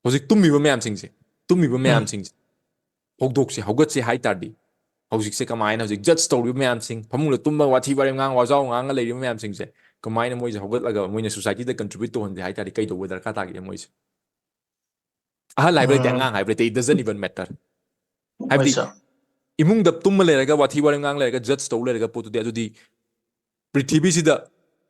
ꯍꯧꯖꯤꯛ ꯇꯨꯝꯃꯤꯕ ꯃꯌꯥꯝꯁꯤꯡꯁꯦ, ꯇꯨꯝꯃꯤꯕ ꯃꯌꯥꯝꯁꯤꯡꯁꯦ ꯍꯧꯗꯣꯛꯁꯦ, ꯍꯧꯒꯠꯁꯦ ꯍꯥꯏ ꯇꯥꯔꯗꯤ, ꯍꯧꯖꯤꯛꯁꯦ ꯀꯃꯥꯏꯅ ꯍꯧꯖꯤꯛ judge ꯇꯧꯔꯤꯕ ꯃꯌꯥꯝꯁꯤꯡ, ꯐꯃꯨꯡꯗ ꯇꯨꯝꯕ ꯋꯥꯊꯤ ꯋꯥꯔꯦꯝ ꯉꯥꯡ ꯋꯥꯖꯥꯎ ꯉꯥꯡꯉ ꯂꯩꯔꯤꯕ ꯃꯌꯥꯝꯁꯤꯡꯁꯦ ꯀꯃꯥꯏꯅ ꯃꯣꯏꯁꯦ ꯍꯧꯒꯠꯂꯒ ꯃꯣꯏꯅ societyꯗ contribute ꯇꯧꯍꯟꯁꯦ ꯍꯥꯏ ꯇꯥꯔꯗꯤ ꯀꯩꯗꯧꯕ ꯗꯔꯀꯥꯔ ꯇꯥꯒꯦ ꯃꯣꯏꯁꯦ? ꯑꯍꯜ ꯍꯥꯏꯕ ꯂꯩꯇꯦ, ꯑꯉꯥꯡ ꯍꯥꯏꯕ ꯂꯩꯇꯦ, it doesn't even matter꯫ ꯍꯥꯏꯕꯗꯤ ꯏꯃꯨꯡꯗ ꯇꯨꯝꯃ ꯂꯩꯔꯒ ꯋꯥꯊꯤ ꯋꯥꯔꯦꯝ ꯉꯥꯡ ꯂꯩꯔꯒ judge ꯇꯧ ꯂꯩꯔꯒ ꯄꯣꯠꯇꯨꯗꯤ, ꯑꯗꯨꯗꯤ ꯄ꯭ꯔꯤꯊꯤꯕꯤꯁꯤꯗ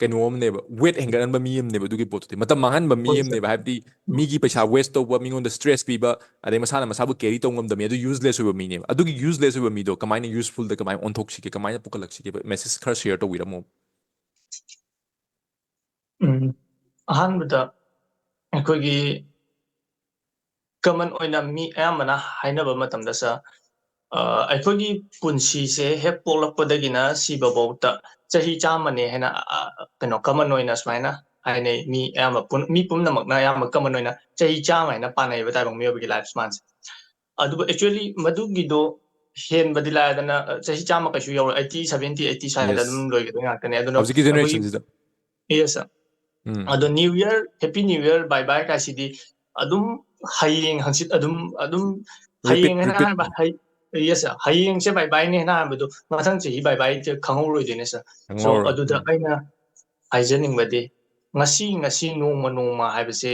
ꯀꯩꯅꯣ ꯑꯃꯅꯦꯕ, weight ꯍꯦꯟꯒꯠꯍꯟꯕ ꯃꯤ ꯑꯃꯅꯦꯕ꯫ ꯑꯗꯨꯒꯤ ꯄꯣꯠꯇꯨꯗꯤ ꯃꯇꯝ ꯃꯥꯡꯍꯟꯕ ꯃꯤ ꯑꯃꯅꯦꯕ꯫ ꯍꯥꯏꯕꯗꯤ ꯃꯤꯒꯤ ꯄꯩꯁꯥ waste ꯇꯧꯕ, ꯃꯤꯉꯣꯟꯗ stress ꯄꯤꯕ, ꯑꯗꯩ ꯃꯁꯥꯅ ꯃꯁꯥꯕꯨ carry ꯇꯧ ꯉꯝꯗꯕ ꯃꯤ, ꯑꯗꯨ useless ꯑꯣꯏꯕ ꯃꯤꯅꯦꯕ꯫ ꯑꯗꯨꯒꯤ useless ꯑꯣꯏꯕ ꯃꯤꯗꯣ ꯀꯃꯥꯏꯅ usefulꯗ ꯀꯃꯥꯏꯅ ꯑꯣꯟꯊꯣꯛꯁꯤꯒꯦ, ꯀꯃꯥꯏꯅ ꯄꯨꯈꯠꯂꯛꯁꯤꯒꯦ? Message ꯈꯔ share ꯇꯧꯕꯤꯔꯝꯃꯣ꯫ ꯎꯝ, ꯑꯍꯥꯟꯕꯗ ꯑꯩꯈꯣꯏꯒꯤ common ꯑꯣꯏꯅ ꯃꯤ ꯑꯌꯥꯝꯕꯅ ꯍꯥꯏꯅꯕ ꯃꯇꯝꯗ sir, ꯑ, ꯑꯩꯈꯣꯏꯒꯤ ꯄꯨꯟꯁꯤꯁꯦ ꯍꯦꯛ ꯄꯣꯛꯂꯛꯄꯗꯒꯤꯅ ꯁꯤꯕꯐꯥꯎꯗ ꯆꯍꯤ ꯆꯥꯝꯃꯅꯦ ꯍꯥꯏꯅ, ꯑ, ꯀꯩꯅꯣ, common ꯑꯣꯏꯅ ꯁꯨꯃꯥꯏꯅ ꯍꯥꯏꯅꯩ꯫ ꯃꯤ ꯑꯌꯥꯝꯕ ꯄꯨꯝ-, ꯃꯤ ꯄꯨꯝꯅꯃꯛꯅ ꯑꯌꯥꯝꯕ common ꯑꯣꯏꯅ ꯆꯍꯤ ꯆꯥꯝꯃ ꯍꯥꯏꯅ ꯄꯥꯅꯩꯌꯦꯕ ꯇꯥꯏꯕꯪ ꯃꯤꯑꯣꯏꯕꯒꯤ life spanꯁꯦ꯫ ꯑꯗꯨꯕꯨ actually ꯃꯗꯨꯒꯤꯗꯣ ꯍꯦꯟꯕꯗꯤ ꯂꯥꯏꯗꯅ, ꯑ, ꯆꯍꯤ ꯆꯥꯝꯃ ꯀꯩꯁꯨ ꯌꯧꯔꯣꯏ, eighty, seventy, eighty ꯁ꯭ꯋꯥꯏꯗ ꯑꯗꯨꯝ ꯂꯣꯏꯒꯗꯣꯏ ꯉꯥꯛꯇꯅꯦ꯫ ꯑꯗꯨꯅ ꯍꯧꯖꯤꯛꯀꯤ generationꯁꯤꯗ꯫ Yes sir꯫ ꯎꯝ ꯑꯗꯣ New Year, Happy New Year, bye bye ꯀꯥꯏꯁꯤꯗꯤ ꯑꯗꯨꯝ ꯍꯌꯦꯡ ꯍꯪꯆꯤꯠ ꯑꯗꯨꯝ ꯑꯗꯨꯝ Repeat, ꯍꯌꯦꯡ ꯍꯥꯏꯅ repeat. ꯍꯥꯏꯕ ꯍꯩ yes sir, ꯍꯌꯦꯡꯁꯦ bye bye ꯅꯦ ꯍꯥꯏꯅ ꯍꯥꯏꯕꯗꯣ ꯃꯊꯪ ꯆꯍꯤ bye bye ꯈꯪꯍꯧꯔꯣꯏꯗꯣꯏꯅꯦ sir. So ꯈꯪꯍꯧꯔꯣꯏ. ꯑꯗꯨꯗ ꯎꯝ. ꯑꯩꯅ ꯍꯥꯏꯖꯅꯤꯡꯕꯗꯤ ꯉꯁꯤ ꯉꯁꯤ ꯅꯣꯡꯃ ꯅꯣꯡꯃ ꯍꯥꯏꯕꯁꯦ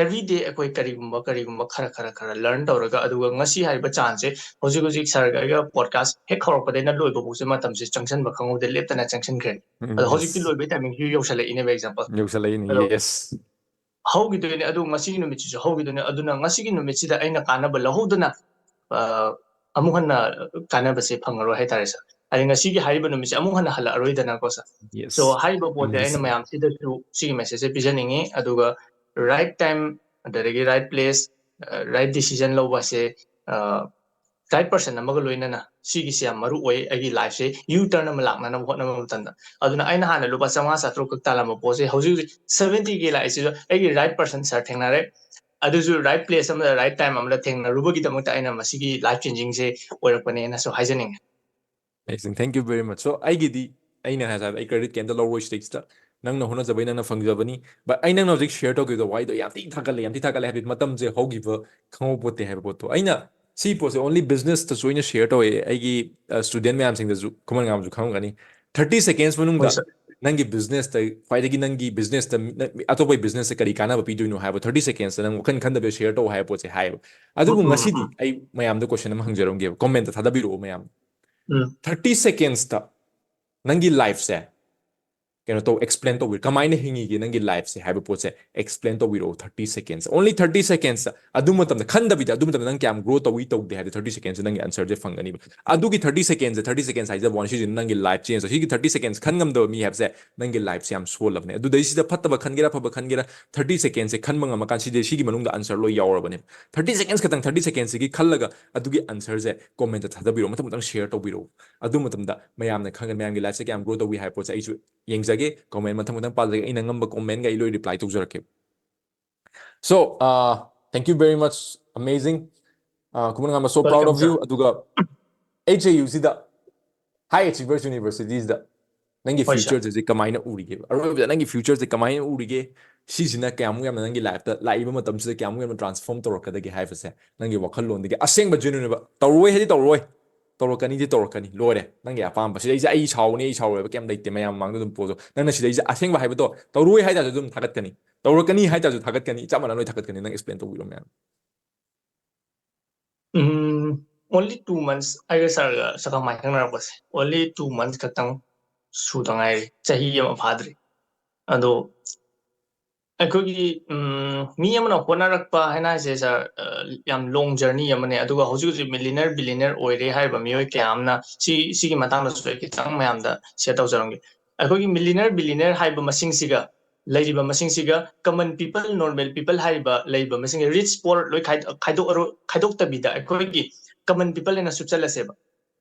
every day ꯑꯩꯈꯣꯏ ꯀꯔꯤꯒꯨꯝꯕ ꯀꯔꯤꯒꯨꯝꯕ ꯈꯔ ꯈꯔ ꯈꯔ learn ꯇꯧꯔꯒ ꯑꯗꯨꯒ ꯉꯁꯤ ꯍꯥꯏꯔꯤꯕ ꯆꯥꯟꯁꯁꯦ ꯍꯧꯖꯤꯛ ꯍꯧꯖꯤꯛ ꯁꯔꯒ ꯑꯩꯒ podcast ꯍꯦꯛ ꯍꯧꯔꯛꯄꯗꯩꯅ ꯂꯣꯏꯕ ꯐꯥꯎꯁꯦ ꯃꯇꯝꯁꯦ ꯆꯪꯁꯤꯟꯕ ꯈꯪꯍꯧꯗꯦ, ꯂꯦꯞꯇꯅ ꯆꯪꯁꯤꯟꯈ꯭ꯔꯦ꯫ ꯎꯝ, ꯑꯗꯣ ꯍꯧꯖꯤꯛꯇꯤ yes. ꯂꯣꯏꯕꯒꯤ timing ꯁꯨ ꯌꯧꯁꯜꯂꯛꯏꯅꯦꯕ example꯫ ꯌꯧꯁꯜꯂꯛꯏꯅꯦ. ꯑꯗꯣ Yes. ꯍꯧꯈꯤꯗꯣꯏꯅꯦ ꯑꯗꯨ ꯉꯁꯤꯒꯤ ꯅꯨꯃꯤꯠꯁꯤꯁꯨ ꯍꯧꯈꯤꯗꯣꯏꯅꯦ꯫ ꯑꯗꯨꯅ ꯉꯁꯤꯒꯤ ꯅꯨꯃꯤꯠꯁꯤꯗ ꯑꯩꯅ ꯀꯥꯟꯅꯕ ꯂꯧꯍꯧꯗꯅ ꯑ, ꯑꯃꯨꯛ ꯍꯟꯅ ꯀꯥꯟꯅꯕꯁꯦ ꯐꯪꯉꯔꯣꯏ ꯍꯥꯏꯇꯥꯔꯦ sir꯫ ꯍꯥꯏꯗꯤ ꯉꯁꯤꯒꯤ ꯍꯥꯏꯔꯤꯕ ꯅꯨꯃꯤꯠꯁꯦ ꯑꯃꯨꯛ ꯍꯟꯅ ꯍꯜꯂꯛꯑꯔꯣꯏꯗꯅꯀꯣ sir꯫ Yes. So ꯍꯥꯏꯔꯤꯕ ꯄꯣꯠꯁꯦ ꯑꯩꯅ Yes. ꯃꯌꯥꯝꯁꯤꯗꯁꯨ ꯁꯤꯒꯤ message ꯁꯦ ꯄꯤꯖꯅꯤꯡꯉꯤ꯫ ꯑꯗꯨꯒ right time, ꯑꯗꯨꯗꯒꯤ right place, right decision ꯂꯧꯕꯁꯦ, right person ꯑꯃꯒ ꯂꯣꯏꯅꯅ ꯁꯤꯒꯤꯁꯦ ꯌꯥꯝ ꯃꯔꯨ ꯑꯣꯏ ꯑꯩꯒꯤ life ꯁꯦ U turn ꯑꯃ ꯂꯥꯛꯅꯅꯕ ꯍꯣꯠꯅꯕ ꯃꯇꯝꯗ꯫ ꯑꯗꯨꯅ ꯑꯩꯅ ꯍꯥꯟꯅ ꯂꯨꯄꯥ ꯆꯥꯝꯃꯉꯥ ꯆꯥꯇ꯭ꯔꯨꯛ ꯈꯛ ꯇꯥꯜꯂꯝꯕ ꯄꯣꯠꯁꯦ ꯍꯧꯖꯤꯛ ꯍꯧꯖꯤꯛ seventy K ꯂꯥꯛꯏꯁꯤꯁꯨ ꯑꯩꯒꯤ right person sir ꯊꯦꯡꯅꯔꯦ, ꯑꯗꯨꯁꯨ right place ꯑꯃꯗ right time ꯑꯃꯗ ꯊꯦꯡꯅꯔꯨꯕꯒꯤꯗꯃꯛꯇ ꯑꯩꯅ ꯃꯁꯤꯒꯤ life changing ꯁꯦ ꯑꯣꯏꯔꯛꯄꯅꯦꯅꯁꯨ ꯍꯥꯏꯖꯅꯤꯡꯉꯤ꯫ Amazing. Thank you very much. So ꯑꯩꯒꯤꯗꯤ ꯑꯩꯅ ꯍꯥꯏ ꯁꯥꯕ ꯑꯩ credit ꯀꯩꯝꯇ ꯂꯧꯔꯣꯏ ꯁꯤꯗꯩꯁꯤꯗ꯫ ꯅꯪꯅ ꯍꯣꯠꯅꯖꯕꯩ ꯅꯪꯅ ꯐꯪꯖꯕꯅꯤ꯫ But ꯑꯩ ꯅꯪꯅ ꯍꯧꯖꯤꯛ share ꯇꯧꯈꯤꯕꯗꯣ ꯋꯥꯍꯩꯗꯣ ꯌꯥꯝ ꯊꯤ ꯊꯥꯒꯠꯂꯦ, ꯌꯥꯝ ꯊꯤ ꯊꯥꯒꯠꯂꯦ ꯍꯥꯏꯕꯗꯤ ꯃꯇꯝꯁꯦ ꯍꯧꯈꯤꯕ ꯈꯪꯍꯧꯄꯣꯠꯇꯦ ꯍꯥꯏꯕ ꯄꯣꯠꯇꯣ꯫ ꯑꯩꯅ ꯁꯤ ꯄꯣꯠꯁꯦ only business ꯇꯁꯨ ꯑꯩꯅ share ꯇꯧꯋꯦ, ꯑꯩꯒꯤ student ꯃꯌꯥꯝꯁꯤꯡꯗꯁꯨ, ꯈꯨꯃꯟ ꯉꯥꯝꯁꯨ ꯈꯪꯉꯝꯒꯅꯤ꯫ Thirty seconds ꯃꯅꯨꯡꯗ ꯍꯣꯏ sir. ꯅꯪꯒꯤ business ꯇ ꯈ꯭ꯋꯥꯏꯗꯒꯤ ꯅꯪꯒꯤ business ꯇ ꯃꯤ- ꯑꯇꯣꯞꯄꯒꯤ business ꯇ ꯀꯔꯤ ꯀꯥꯟꯅꯕ ꯄꯤꯗꯣꯏꯅꯣ ꯍꯥꯏꯕ thirty seconds ꯇ ꯅꯪ ꯋꯥꯈꯜ ꯈꯟꯗꯕ share ꯇꯧ ꯍꯥꯏꯕ ꯄꯣꯠꯁꯦ ꯍꯥꯏꯌꯦꯕ꯫ ꯑꯗꯨꯕꯨ ꯎꯝ, ꯎꯝ, ꯉꯁꯤꯗꯤ ꯎꯝ. ꯑꯩ ꯃꯌꯥꯝꯗ question ꯑꯃ ꯍꯪꯖꯔꯝꯒꯦꯕ, comment ꯇ ꯊꯥꯗꯕꯤꯔꯛꯑꯣ ꯃꯌꯥꯝ꯫ ꯎꯝ. Thirty seconds ꯇ ꯅꯪꯒꯤ life ꯁꯦ ꯀꯩꯅꯣ ꯇꯧ, explain ꯇꯧꯕꯤꯔꯣ, ꯀꯃꯥꯏꯅ ꯍꯤꯡꯉꯤꯒꯦ ꯅꯪꯒꯤ life ꯁꯦ ꯍꯥꯏꯕ ꯄꯣꯠꯁꯦ explain ꯇꯧꯕꯤꯔꯛꯑꯣ꯫ Thirty seconds, only thirty seconds ꯇ꯫ ꯑꯗꯨ ꯃꯇꯝꯗ ꯈꯟꯗꯕꯤꯗ ꯑꯗꯨ ꯃꯇꯝꯗ ꯅꯪ ꯀꯌꯥꯝ grow ꯇꯧꯏ ꯇꯧꯗꯦ ꯍꯥꯏꯕꯗꯣ thirty seconds ꯇ ꯅꯪꯒꯤ answer ꯁꯦ ꯐꯪꯒꯅꯤꯕ꯫ ꯑꯗꯨꯒꯤ thirty seconds ꯁꯦ, thirty seconds ꯍꯥꯏꯖꯕ ꯋꯥꯅꯤ, ꯁꯤꯁꯤꯅ ꯅꯪꯒꯤ life change ꯇꯧ꯫ ꯁꯤꯒꯤ thirty seconds ꯈꯟ ꯉꯝꯗꯕ ꯃꯤ ꯍꯥꯏꯕꯁꯦ ꯅꯪꯒꯤ life ꯁꯦ ꯌꯥꯝ ꯁꯣꯜꯂꯕꯅꯦ꯫ ꯑꯗꯨꯗꯩꯁꯤꯗ ꯐꯠꯇꯕ ꯈꯟꯒꯦꯔꯥ ꯐꯕ ꯈꯟꯒꯦꯔꯥ, thirty seconds ꯁꯦ ꯈꯟꯕ ꯉꯝꯃꯀꯥꯟ ꯁꯤꯗꯤ ꯁꯤꯒꯤ ꯃꯅꯨꯡꯗ answer ꯂꯣꯏ ꯌꯥꯎꯔꯕꯅꯦ꯫ Thirty seconds ꯈꯛꯇꯪ, thirty seconds ꯁꯤꯒꯤ ꯈꯜꯂꯒ ꯑꯗꯨꯒꯤ answer ꯁꯦ comment ꯇ ꯊꯥꯗꯕꯤꯔꯛꯑꯣ, ꯃꯊꯪ ꯃꯊꯪ share ꯇꯧꯕꯤꯔꯛꯑꯣ꯫ ꯑꯗꯨ ꯃꯇꯝꯗ ꯃꯌꯥꯝꯅ ꯈꯪꯒꯅꯤ ꯃꯌꯥꯝꯒꯤ life ꯁꯦ ꯀꯌꯥꯝ grow ꯇꯧꯏ ꯍꯥꯏꯕ ꯄꯣꯠꯁꯦ꯫ ꯑꯩꯁꯨ ꯌꯦꯡꯖꯒꯦ, comment ꯃꯊꯪ ꯃꯊꯪ ꯄꯥꯖꯒꯦ, ꯑꯩꯅ ꯉꯝꯕ comment ꯒꯩ ꯑꯩ ꯂꯣꯏ reply ꯇꯧꯖꯔꯛꯀꯦ꯫ So, uh, thank you very much, amazing. Uh, Khuman ꯉꯥꯝꯕ, so proud Welcome, of you. sir. ꯑꯗꯨꯒ H A U ꯁꯤꯗ, High Achievers University ꯁꯤꯗ ꯅꯪꯒꯤ ꯍꯣꯏ, sir. future ꯁꯦ ꯀꯃꯥꯏꯅ ꯎꯔꯤꯒꯦꯕ? ꯑꯔꯣꯏꯕꯗ ꯅꯪꯒꯤ future ꯁꯦ ꯀꯃꯥꯏꯅ ꯎꯔꯤꯒꯦ? ꯁꯤꯁꯤꯅ ꯀꯌꯥꯃꯨꯛ ꯌꯥꯝꯅ ꯅꯪꯒꯤ life ꯇ ꯂꯥꯛꯏꯕ ꯃꯇꯝꯁꯤꯗ ꯀꯌꯥꯃꯨꯛ ꯌꯥꯝꯅ transform ꯇꯧꯔꯛꯀꯗꯒꯦ ꯍꯥꯏꯕꯁꯦ ꯅꯪꯒꯤ ꯋꯥꯈꯜꯂꯣꯟꯗꯒꯤ ꯑꯁꯦꯡꯕ genuine ꯑꯣꯏꯕ, ꯇꯧꯔꯣꯏ ꯍꯥꯏꯗꯤ ꯇꯧꯔꯣꯏ, ꯇꯧꯔꯛꯀꯅꯤꯗꯤ ꯇꯧꯔꯛꯀꯅꯤ, ꯂꯣꯏꯔꯦ꯫ ꯅꯪꯒꯤ ꯑꯄꯥꯝꯕ, ꯁꯤꯗꯩꯁꯤꯗ ꯑꯩ ꯁꯥꯎꯅꯤ, ꯑꯩ ꯁꯥꯎꯔꯣꯏ ꯍꯥꯏꯕ ꯀꯩꯝ ꯂꯩꯇꯦ, ꯃꯌꯥꯝ ꯃꯃꯥꯡꯗ ꯑꯗꯨꯝ ꯄꯣꯠꯇꯣ꯫ ꯅꯪꯅ ꯁꯤꯗꯩꯁꯤꯗ ꯑꯁꯦꯡꯕ ꯍꯥꯏꯕꯗꯣ ꯇꯧꯔꯣꯏ ꯍꯥꯏ ꯇꯥꯔꯁꯨ ꯑꯗꯨꯝ ꯊꯥꯒꯠꯀꯅꯤ, ꯇꯧꯔꯛꯀꯅꯤ ꯍꯥꯏ ꯇꯥꯔꯁꯨ ꯊꯥꯒꯠꯀꯅꯤ, ꯆꯞ ꯃꯥꯟꯅ ꯂꯣꯏ ꯊꯥꯒꯠꯀꯅꯤ꯫ ꯅꯪ explain ꯇꯧꯕꯤꯔꯣ ꯃꯌꯥꯝ꯫ ꯎꯝ, only two months ꯑꯩꯒ ꯁꯥꯔꯒ ꯁꯛꯈꯪ ꯃꯥꯏꯈꯪꯅꯔꯛꯄꯁꯦ, only two months ꯈꯛꯇꯪ ꯁꯨꯗ ꯉꯥꯏꯔꯤ, ꯆꯍꯤ ꯑꯃ ꯐꯥꯗ꯭ꯔꯤ꯫ ꯑꯗꯣ ꯑꯩꯈꯣꯏꯒꯤ, ꯎꯝ, ꯃꯤ ꯑꯃꯅ ꯍꯣꯠꯅꯔꯛꯄ ꯍꯥꯏꯅ ꯍꯥꯏꯁꯦ, sir, ꯑ, ꯌꯥꯝ long journey ꯑꯃꯅꯦ꯫ ꯑꯗꯨꯒ ꯍꯧꯖꯤꯛ ꯍꯧꯖꯤꯛ millionaire, billionaire ꯑꯣꯏꯔꯦ ꯍꯥꯏꯔꯤꯕ ꯃꯤꯑꯣꯏ ꯀꯌꯥ ꯑꯃꯅ ꯁꯤ, ꯁꯤꯒꯤ ꯃꯇꯥꯡꯗꯁꯨ ꯑꯩ ꯈꯤꯇꯪ ꯃꯌꯥꯝꯗ share ꯇꯧꯖꯔꯝꯒꯦ꯫ ꯑꯩꯈꯣꯏꯒꯤ millionaire, billionaire ꯍꯥꯏꯕ ꯃꯁꯤꯡꯁꯤꯒ, ꯂꯩꯔꯤꯕ ꯃꯁꯤꯡꯁꯤꯒ common people, normal people ꯍꯥꯏꯔꯤꯕ ꯂꯩꯔꯤꯕ ꯃꯁꯤꯡꯁꯦ, rich poor ꯂꯣꯏ ꯈꯥꯏꯗꯣꯛ-, ꯈꯥꯏꯗꯣꯛꯑꯔꯣꯏ-, ꯈꯥꯏꯗꯣꯛꯇꯕꯤꯗ ꯑꯩꯈꯣꯏꯒꯤ common people ꯍꯥꯏꯅ ꯁꯨꯞꯆꯜꯂꯁꯦꯕ꯫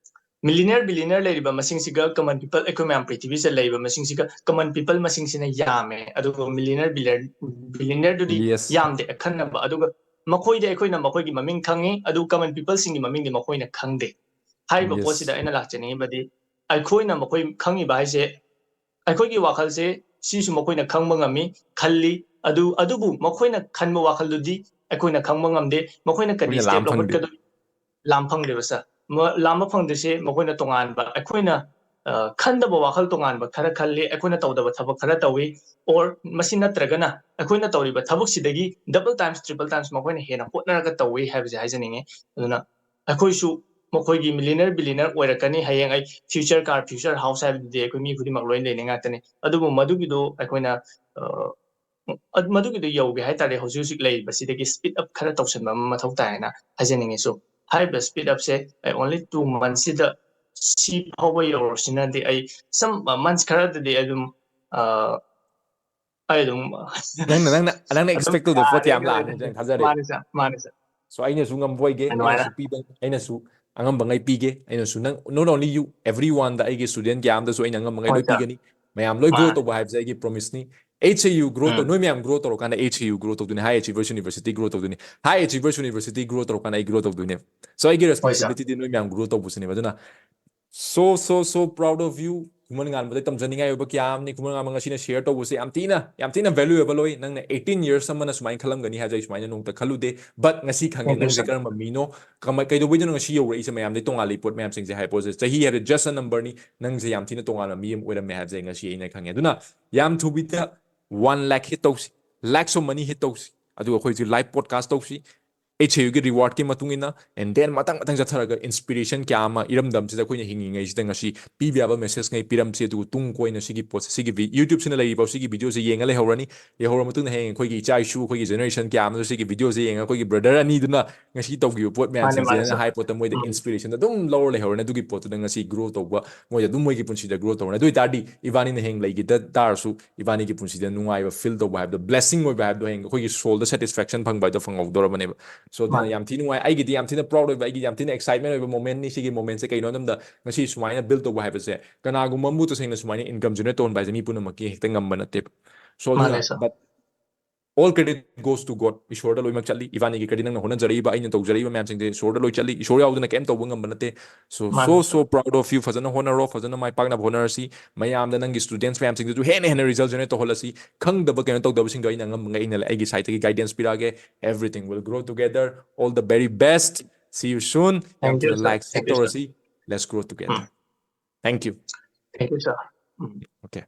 Millionaire, billionaire ꯂꯩꯔꯤꯕ ꯃꯁꯤꯡꯁꯤꯒ common people ꯑꯩꯈꯣꯏ ꯃꯌꯥꯝ ꯄ꯭ꯔꯤꯊꯤꯕꯤꯁꯤꯗ ꯂꯩꯔꯤꯕ ꯃꯁꯤꯡꯁꯤꯒ common people ꯃꯁꯤꯡꯁꯤꯅ ꯌꯥꯝꯃꯦ, ꯑꯗꯨꯒ millionaire, billionaire, billionaire ꯗꯨꯗꯤ Yes. ꯌꯥꯝꯗꯦ ꯑꯈꯟꯅꯕ꯫ ꯑꯗꯨꯒ ꯃꯈꯣꯏꯗꯤ ꯑꯩꯈꯣꯏꯅ ꯃꯈꯣꯏꯒꯤ ꯃꯃꯤꯡ ꯈꯪꯉꯤ, ꯑꯗꯨ common people ꯁꯤꯡꯒꯤ ꯃꯃꯤꯡꯗꯤ ꯃꯈꯣꯏꯅ ꯈꯪꯗꯦ꯫ ꯍꯥꯏꯔꯤꯕ Yes. ꯄꯣꯠꯁꯤꯗ ꯑꯩꯅ ꯂꯥꯛꯆꯅꯤꯡꯉꯤꯕꯗꯤ, ꯑꯩꯈꯣꯏꯅ ꯃꯈꯣꯏ ꯈꯪꯉꯤꯕ ꯍꯥꯏꯁꯦ, ꯑꯩꯈꯣꯏꯒꯤ ꯋꯥꯈꯜꯁꯦ ꯁꯤꯁꯨ ꯃꯈꯣꯏꯅ ꯈꯪꯕ ꯉꯝꯃꯤ ꯈꯜꯂꯤ꯫ ꯑꯗꯨ, ꯑꯗꯨꯕꯨ ꯃꯈꯣꯏꯅ ꯈꯟꯕ ꯋꯥꯈꯜꯗꯨꯗꯤ ꯑꯩꯈꯣꯏꯅ ꯈꯪꯕ ꯉꯝꯗꯦ꯫ ꯃꯈꯣꯏꯅ ꯀꯔꯤ ꯑꯩꯈꯣꯏꯅ step ꯂꯥꯝ ꯐꯪꯗꯦ꯫ ꯂꯧꯈꯠꯀꯗꯣꯏ-, ꯂꯥꯝ ꯐꯪꯗꯦꯕ, sir꯫ ꯃ-, ꯂꯥꯝꯕ ꯐꯪꯗ꯭ꯔꯤꯁꯦ ꯃꯈꯣꯏꯅ ꯇꯣꯉꯥꯟꯕ, ꯑꯩꯈꯣꯏꯅ, ꯑ, ꯈꯟꯗꯕ ꯋꯥꯈꯜ ꯇꯣꯉꯥꯟꯕ ꯈꯔ ꯈꯜꯂꯤ, ꯑꯩꯈꯣꯏꯅ ꯇꯧꯗꯕ ꯊꯕꯛ ꯈꯔ ꯇꯧꯏ, or ꯃꯁꯤ ꯅꯠꯇ꯭ꯔꯒꯅ ꯑꯩꯈꯣꯏꯅ ꯇꯧꯔꯤꯕ ꯊꯕꯛꯁꯤꯗꯒꯤ double times, triple times ꯃꯈꯣꯏꯅ ꯍꯦꯟꯅ ꯍꯣꯠꯅꯔꯒ ꯇꯧꯏ ꯍꯥꯏꯕꯁꯦ ꯍꯥꯏꯖꯅꯤꯡꯉꯤ꯫ ꯑꯗꯨꯅ ꯑꯩꯈꯣꯏꯁꯨ ꯃꯈꯣꯏꯒꯤ millionaire, billionaire ꯑꯣꯏꯔꯛꯀꯅꯤ꯫ ꯍꯌꯦꯡ ꯑꯩ future car, future house ꯍꯥꯏꯕꯗꯨꯗꯤ ꯑꯩꯈꯣꯏ ꯃꯤ ꯈꯨꯗꯤꯡꯃꯛ ꯂꯣꯏ ꯂꯩꯅꯩ ꯉꯥꯛꯇꯅꯤ꯫ ꯑꯗꯨꯕꯨ ꯃꯗꯨꯒꯤꯗꯣ ꯑꯩꯈꯣꯏꯅ, ꯑ, ꯑꯗ-, ꯃꯗꯨꯒꯤꯗꯣ ꯌꯧꯒꯦ ꯍꯥꯏ ꯇꯥꯔꯗꯤ ꯍꯧꯖꯤꯛ ꯍꯧꯖꯤꯛ ꯂꯩꯔꯤꯕꯁꯤꯗꯒꯤ speed up ꯈꯔ ꯇꯧꯁꯟꯕ ꯑꯃ ꯃꯊꯧ ꯇꯥꯏ ꯍꯥꯏꯅ ꯍꯥꯏꯖꯅꯤꯡꯉꯤ꯫ So, ꯍꯥꯏꯔꯤꯕ speed upꯁꯦ ꯑꯩ only two monthsꯁꯤꯗ ꯁꯤ ꯐꯥꯎꯕ ꯌꯧꯔꯁꯤꯅꯗꯤ ꯑꯩ some months ꯈꯔꯗꯗꯤ ꯑꯗꯨꯝ, ꯑ, ꯑꯩ ꯑꯗꯨꯝ ꯅꯪꯅ, ꯅꯪꯅ, ꯅꯪꯅ ꯑꯗꯨꯝ expect ꯇꯧꯗꯕ ꯄꯣꯠ ꯌꯥꯝ ꯌꯥꯔꯦꯅ ꯂꯥꯛꯑꯅꯤ ꯂꯩꯔꯦ꯫ ꯅꯪ ꯊꯥꯖꯔꯦ꯫ ꯃꯥꯅꯦ sir, ꯃꯥꯅꯦ sir꯫ So, ꯑꯩꯅꯁꯨ ꯉꯝꯕ ꯑꯣꯏꯒꯦ, ꯑꯗꯨꯃꯥꯏꯅ꯫ ꯑꯩꯅꯁꯨ ꯄꯤꯕ, ꯑꯩꯅꯁꯨ ꯑꯉꯝꯕꯉꯩ ꯄꯤꯒꯦ, ꯑꯩꯅꯁꯨ ꯅꯪ, not only you, everyoneꯗ, ꯑꯩꯒꯤ student ꯀꯌꯥ ꯑꯃꯗꯁꯨ ꯑꯩꯅ ꯑꯉꯝꯕꯉꯩ ꯂꯣꯏ ꯍꯣꯏ sir꯫ ꯄꯤꯒꯅꯤ꯫ ꯃꯌꯥꯝ ꯂꯣꯏ grow ꯃꯥꯅꯦ꯫ ꯇꯧꯕ ꯍꯥꯏꯕꯁꯦ ꯑꯩꯒꯤ promiseꯅꯤ꯫ H A U grow ꯇꯧ-, ꯎꯝ꯫ ꯅꯣꯏ ꯃꯌꯥꯝ grow ꯇꯧꯔꯀꯥꯟꯗ H A U grow ꯇꯧꯗꯣꯏꯅꯤ, High Achievers University grow ꯇꯧꯗꯣꯏꯅꯤ, High Achievers University grow ꯇꯧꯔꯀꯥꯟꯗ ꯑꯩ grow ꯇꯧꯗꯣꯏꯅꯦ꯫ So, ꯑꯩꯒꯤ ꯍꯣꯏ sir꯫ responsibilityꯗꯤ ꯅꯣꯏ ꯃꯌꯥꯝ grow ꯇꯧꯕꯁꯤꯅꯦꯕ꯫ ꯑꯗꯨꯅ, so, so, so proud of you. ꯈꯨꯃꯟ ꯉꯥꯟꯕꯗ ꯇꯝꯖꯅꯤꯡꯉꯥꯏ ꯑꯣꯏꯕ ꯀꯌꯥ ꯑꯃꯅꯤ꯫ ꯈꯨꯃꯟ ꯉꯥꯟꯕ ꯉꯁꯤꯅ share ꯇꯧꯕꯁꯦ ꯌꯥꯝ ꯊꯤꯅ, ꯌꯥꯝ ꯊꯤꯅ valuable ꯑꯣꯏ꯫ ꯅꯪꯅ eighteen years ꯑꯃꯅ ꯁꯨꯃꯥꯏꯅ ꯅꯣꯡꯇ ꯈꯜꯂꯨꯗꯦ, but ꯉꯁꯤ ꯈꯪꯉꯦ Thank you, ꯅꯪꯁꯦ sir. ꯀꯔꯝꯕ ꯃꯤꯅꯣ, ꯀꯃꯥꯏ-, ꯀꯩꯗꯧꯕꯩꯗꯅꯣ ꯉꯁꯤ ꯌꯧꯔꯛꯏꯁꯦ ꯃꯌꯥꯝꯗꯩ ꯇꯣꯉꯥꯜꯂꯤ ꯄꯣꯠ ꯃꯌꯥꯝꯁꯤꯡꯁꯦ ꯍꯥꯏꯕ ꯄꯣꯠꯁꯦ꯫ ꯆꯍꯤ ꯍꯥꯏꯕꯗꯤ just a numberꯅꯤ, ꯅꯪꯁꯦ ꯌꯥꯝ ꯊꯤꯅ ꯇꯣꯉꯥꯟꯕ ꯃꯤ ꯑꯃ ꯑꯣꯏꯔꯝꯃꯦ ꯍꯥꯏꯕꯁꯦ ꯉꯁꯤ ꯑꯩꯅ ꯈꯪꯉꯦ꯫ ꯑꯗꯨꯅ ꯌꯥꯝ ꯊꯨꯕꯤꯗ one lakh hit ꯇꯧꯁꯤ, lakhs of money hit ꯇꯧꯁꯤ, ꯑꯗꯨꯒ ꯑꯩꯈꯣꯏꯁꯦ live podcast ꯇꯧꯁꯤ꯫ ꯑꯩꯆ ꯑꯦ ꯌꯨꯒꯤ rewardꯀꯤ ꯃꯇꯨꯡ ꯏꯟꯅ, and then ꯃꯊꯪ ꯃꯊꯪ ꯆꯠꯊꯔꯒ inspiration ꯀꯌꯥ ꯑꯃ ꯏꯔꯝꯗꯝꯁꯤꯗ ꯑꯩꯈꯣꯏꯅ ꯍꯤꯡꯉꯤꯉꯩꯁꯤꯗ ꯉꯁꯤ ꯄꯤꯕ ꯌꯥꯕ messageꯉꯩ ꯄꯤꯔꯝꯁꯤ꯫ ꯑꯗꯨꯒ ꯇꯨꯡ ꯀꯣꯏꯅ ꯁꯤꯒꯤ ꯄꯣꯠꯁꯦ, ꯁꯤꯒꯤ vi-, YouTubeꯁꯤꯅ ꯂꯩꯔꯤꯕ ꯁꯤꯒꯤ videoꯁꯦ ꯌꯦꯡꯉ ꯂꯩꯍꯧꯔꯅꯤ꯫ ꯌꯦꯡꯍꯧꯔ ꯃꯇꯨꯡꯗ ꯍꯌꯦꯡ ꯑꯩꯈꯣꯏꯒꯤ ꯏꯆꯥ ꯏꯁꯨ, ꯑꯩꯈꯣꯏꯒꯤ generation ꯀꯌꯥ ꯑꯃꯁꯨ ꯁꯤꯒꯤ videoꯁꯦ ꯌꯦꯡꯉ ꯑꯩꯈꯣꯏꯒꯤ brother ꯑꯅꯤꯗꯨꯅ ꯉꯁꯤ ꯇꯧꯈꯤꯕ ꯄꯣꯠ ꯃꯥꯅꯦ, ꯃꯥꯅꯦ, ꯃꯌꯥꯝꯁꯤꯡꯁꯦꯅ sir. ꯍꯥꯏ ꯄꯣꯠꯇ ꯃꯣꯏꯗ ꯎꯝ. inspiration ꯑꯗꯨꯝ ꯂꯧꯔ ꯂꯩꯍꯧꯔꯅꯤ꯫ ꯑꯗꯨꯒꯤ ꯄꯣꯠꯇꯨꯗ ꯉꯁꯤ grow ꯇꯧꯕ, ꯃꯣꯏꯗ ꯑꯗꯨꯝ ꯃꯣꯏꯒꯤ ꯄꯨꯟꯁꯤꯗ grow ꯇꯧꯔꯅꯤ꯫ ꯑꯗꯨ ꯑꯣꯏꯇꯥꯔꯗꯤ ꯏꯕꯥꯅꯤꯅ ꯍꯌꯦꯡ ꯂꯩꯈꯤꯗ ꯇꯥꯔꯁꯨ ꯏꯕꯥꯅꯤꯒꯤ ꯄꯨꯟꯁꯤꯗ ꯅꯨꯡꯉꯥꯏꯕ feel ꯇꯧꯕ ꯍꯥꯏꯕꯗꯣ, blessing ꯑꯣꯏꯕ ꯍꯥꯏꯕꯗꯣ, ꯍꯌꯦꯡ ꯑꯩꯈꯣꯏꯒꯤ soulꯗ satisfaction ꯐꯪꯕ ꯍꯥꯏꯗꯣ ꯐꯪꯍꯧꯗꯣꯔꯕꯅꯦꯕ꯫ So ꯑꯗꯨꯅ ꯃꯥꯅꯦ. ꯌꯥꯝ ꯊꯤ ꯅꯨꯡꯉꯥꯏ, ꯑꯩꯒꯤꯗꯤ ꯌꯥꯝ ꯊꯤꯅ proud ꯑꯣꯏꯕ, ꯑꯩꯒꯤ ꯌꯥꯝ ꯊꯤꯅ excitement ꯑꯣꯏꯕ momentꯅꯤ꯫ ꯁꯤꯒꯤ momentꯁꯦ ꯀꯩꯅꯣ ꯍꯥꯏꯕꯗ ꯉꯁꯤ ꯁꯨꯃꯥꯏꯅ build ꯇꯧꯕ ꯍꯥꯏꯕꯁꯦ ꯀꯅꯥꯒꯨꯝꯕ ꯑꯃꯕꯨ ꯇꯁꯦꯡꯅ ꯁꯨꯃꯥꯏꯅ income generate ꯇꯧꯍꯟꯕ ꯍꯥꯏꯁꯦ ꯃꯤ ꯄꯨꯝꯅꯃꯛꯀꯤ ꯍꯦꯛꯇ ꯉꯝꯕ ꯅꯠꯇꯦꯕ꯫ So ꯑꯗꯨꯅ, ꯃꯥꯅꯦ, sir. but all credit goes to God. ꯏꯁꯣꯔꯗ ꯂꯣꯏꯅꯃꯛ ꯆꯠꯂꯤ꯫ ꯏꯕꯥꯅꯤꯒꯤ credit, ꯅꯪꯅ ꯍꯣꯠꯅꯖꯔꯛꯏꯕ, ꯑꯩꯅ ꯇꯧꯖꯔꯛꯏꯕ ꯃꯌꯥꯝꯁꯤꯡꯁꯦ ꯏꯁꯣꯔꯗ ꯂꯣꯏ ꯆꯠꯂꯤ꯫ ꯏꯁꯣꯔ ꯌꯥꯎꯗꯅ ꯀꯩꯝ ꯇꯧꯕ ꯉꯝꯕ ꯅꯠꯇꯦ꯫ So, so, ꯃꯥꯅꯦ, so sir. proud of you. ꯐꯖꯅ ꯍꯣꯠꯅꯔꯣ, ꯐꯖꯅ ꯃꯥꯏ ꯄꯥꯛꯅꯕ ꯍꯣꯠꯅꯔꯁꯤ꯫ ꯃꯌꯥꯝꯗ, ꯅꯪꯒꯤ students ꯃꯌꯥꯝꯁꯤꯡꯗꯨꯁꯨ ꯍꯦꯟꯅ ꯍꯦꯟꯅ result generate ꯇꯧꯍꯜꯂꯁꯤ꯫ ꯈꯪꯗꯕ ꯀꯩꯅꯣ ꯇꯧꯗꯕꯁꯤꯡꯗꯣ ꯑꯩꯅ ꯑꯉꯝꯕꯉꯩ ꯑꯩꯅ ꯑꯩꯒꯤ sideꯇꯒꯤ guidance ꯄꯤꯔꯛꯑꯒꯦ꯫ Everything will grow together. All the very best. See you soon. ꯌꯥꯝ Thank you, ꯊꯨꯅ sir. live hit Thank you, sir. ꯇꯧꯔꯁꯤ. Let's grow together. Um. Thank you. Thank you, sir. Um. Okay.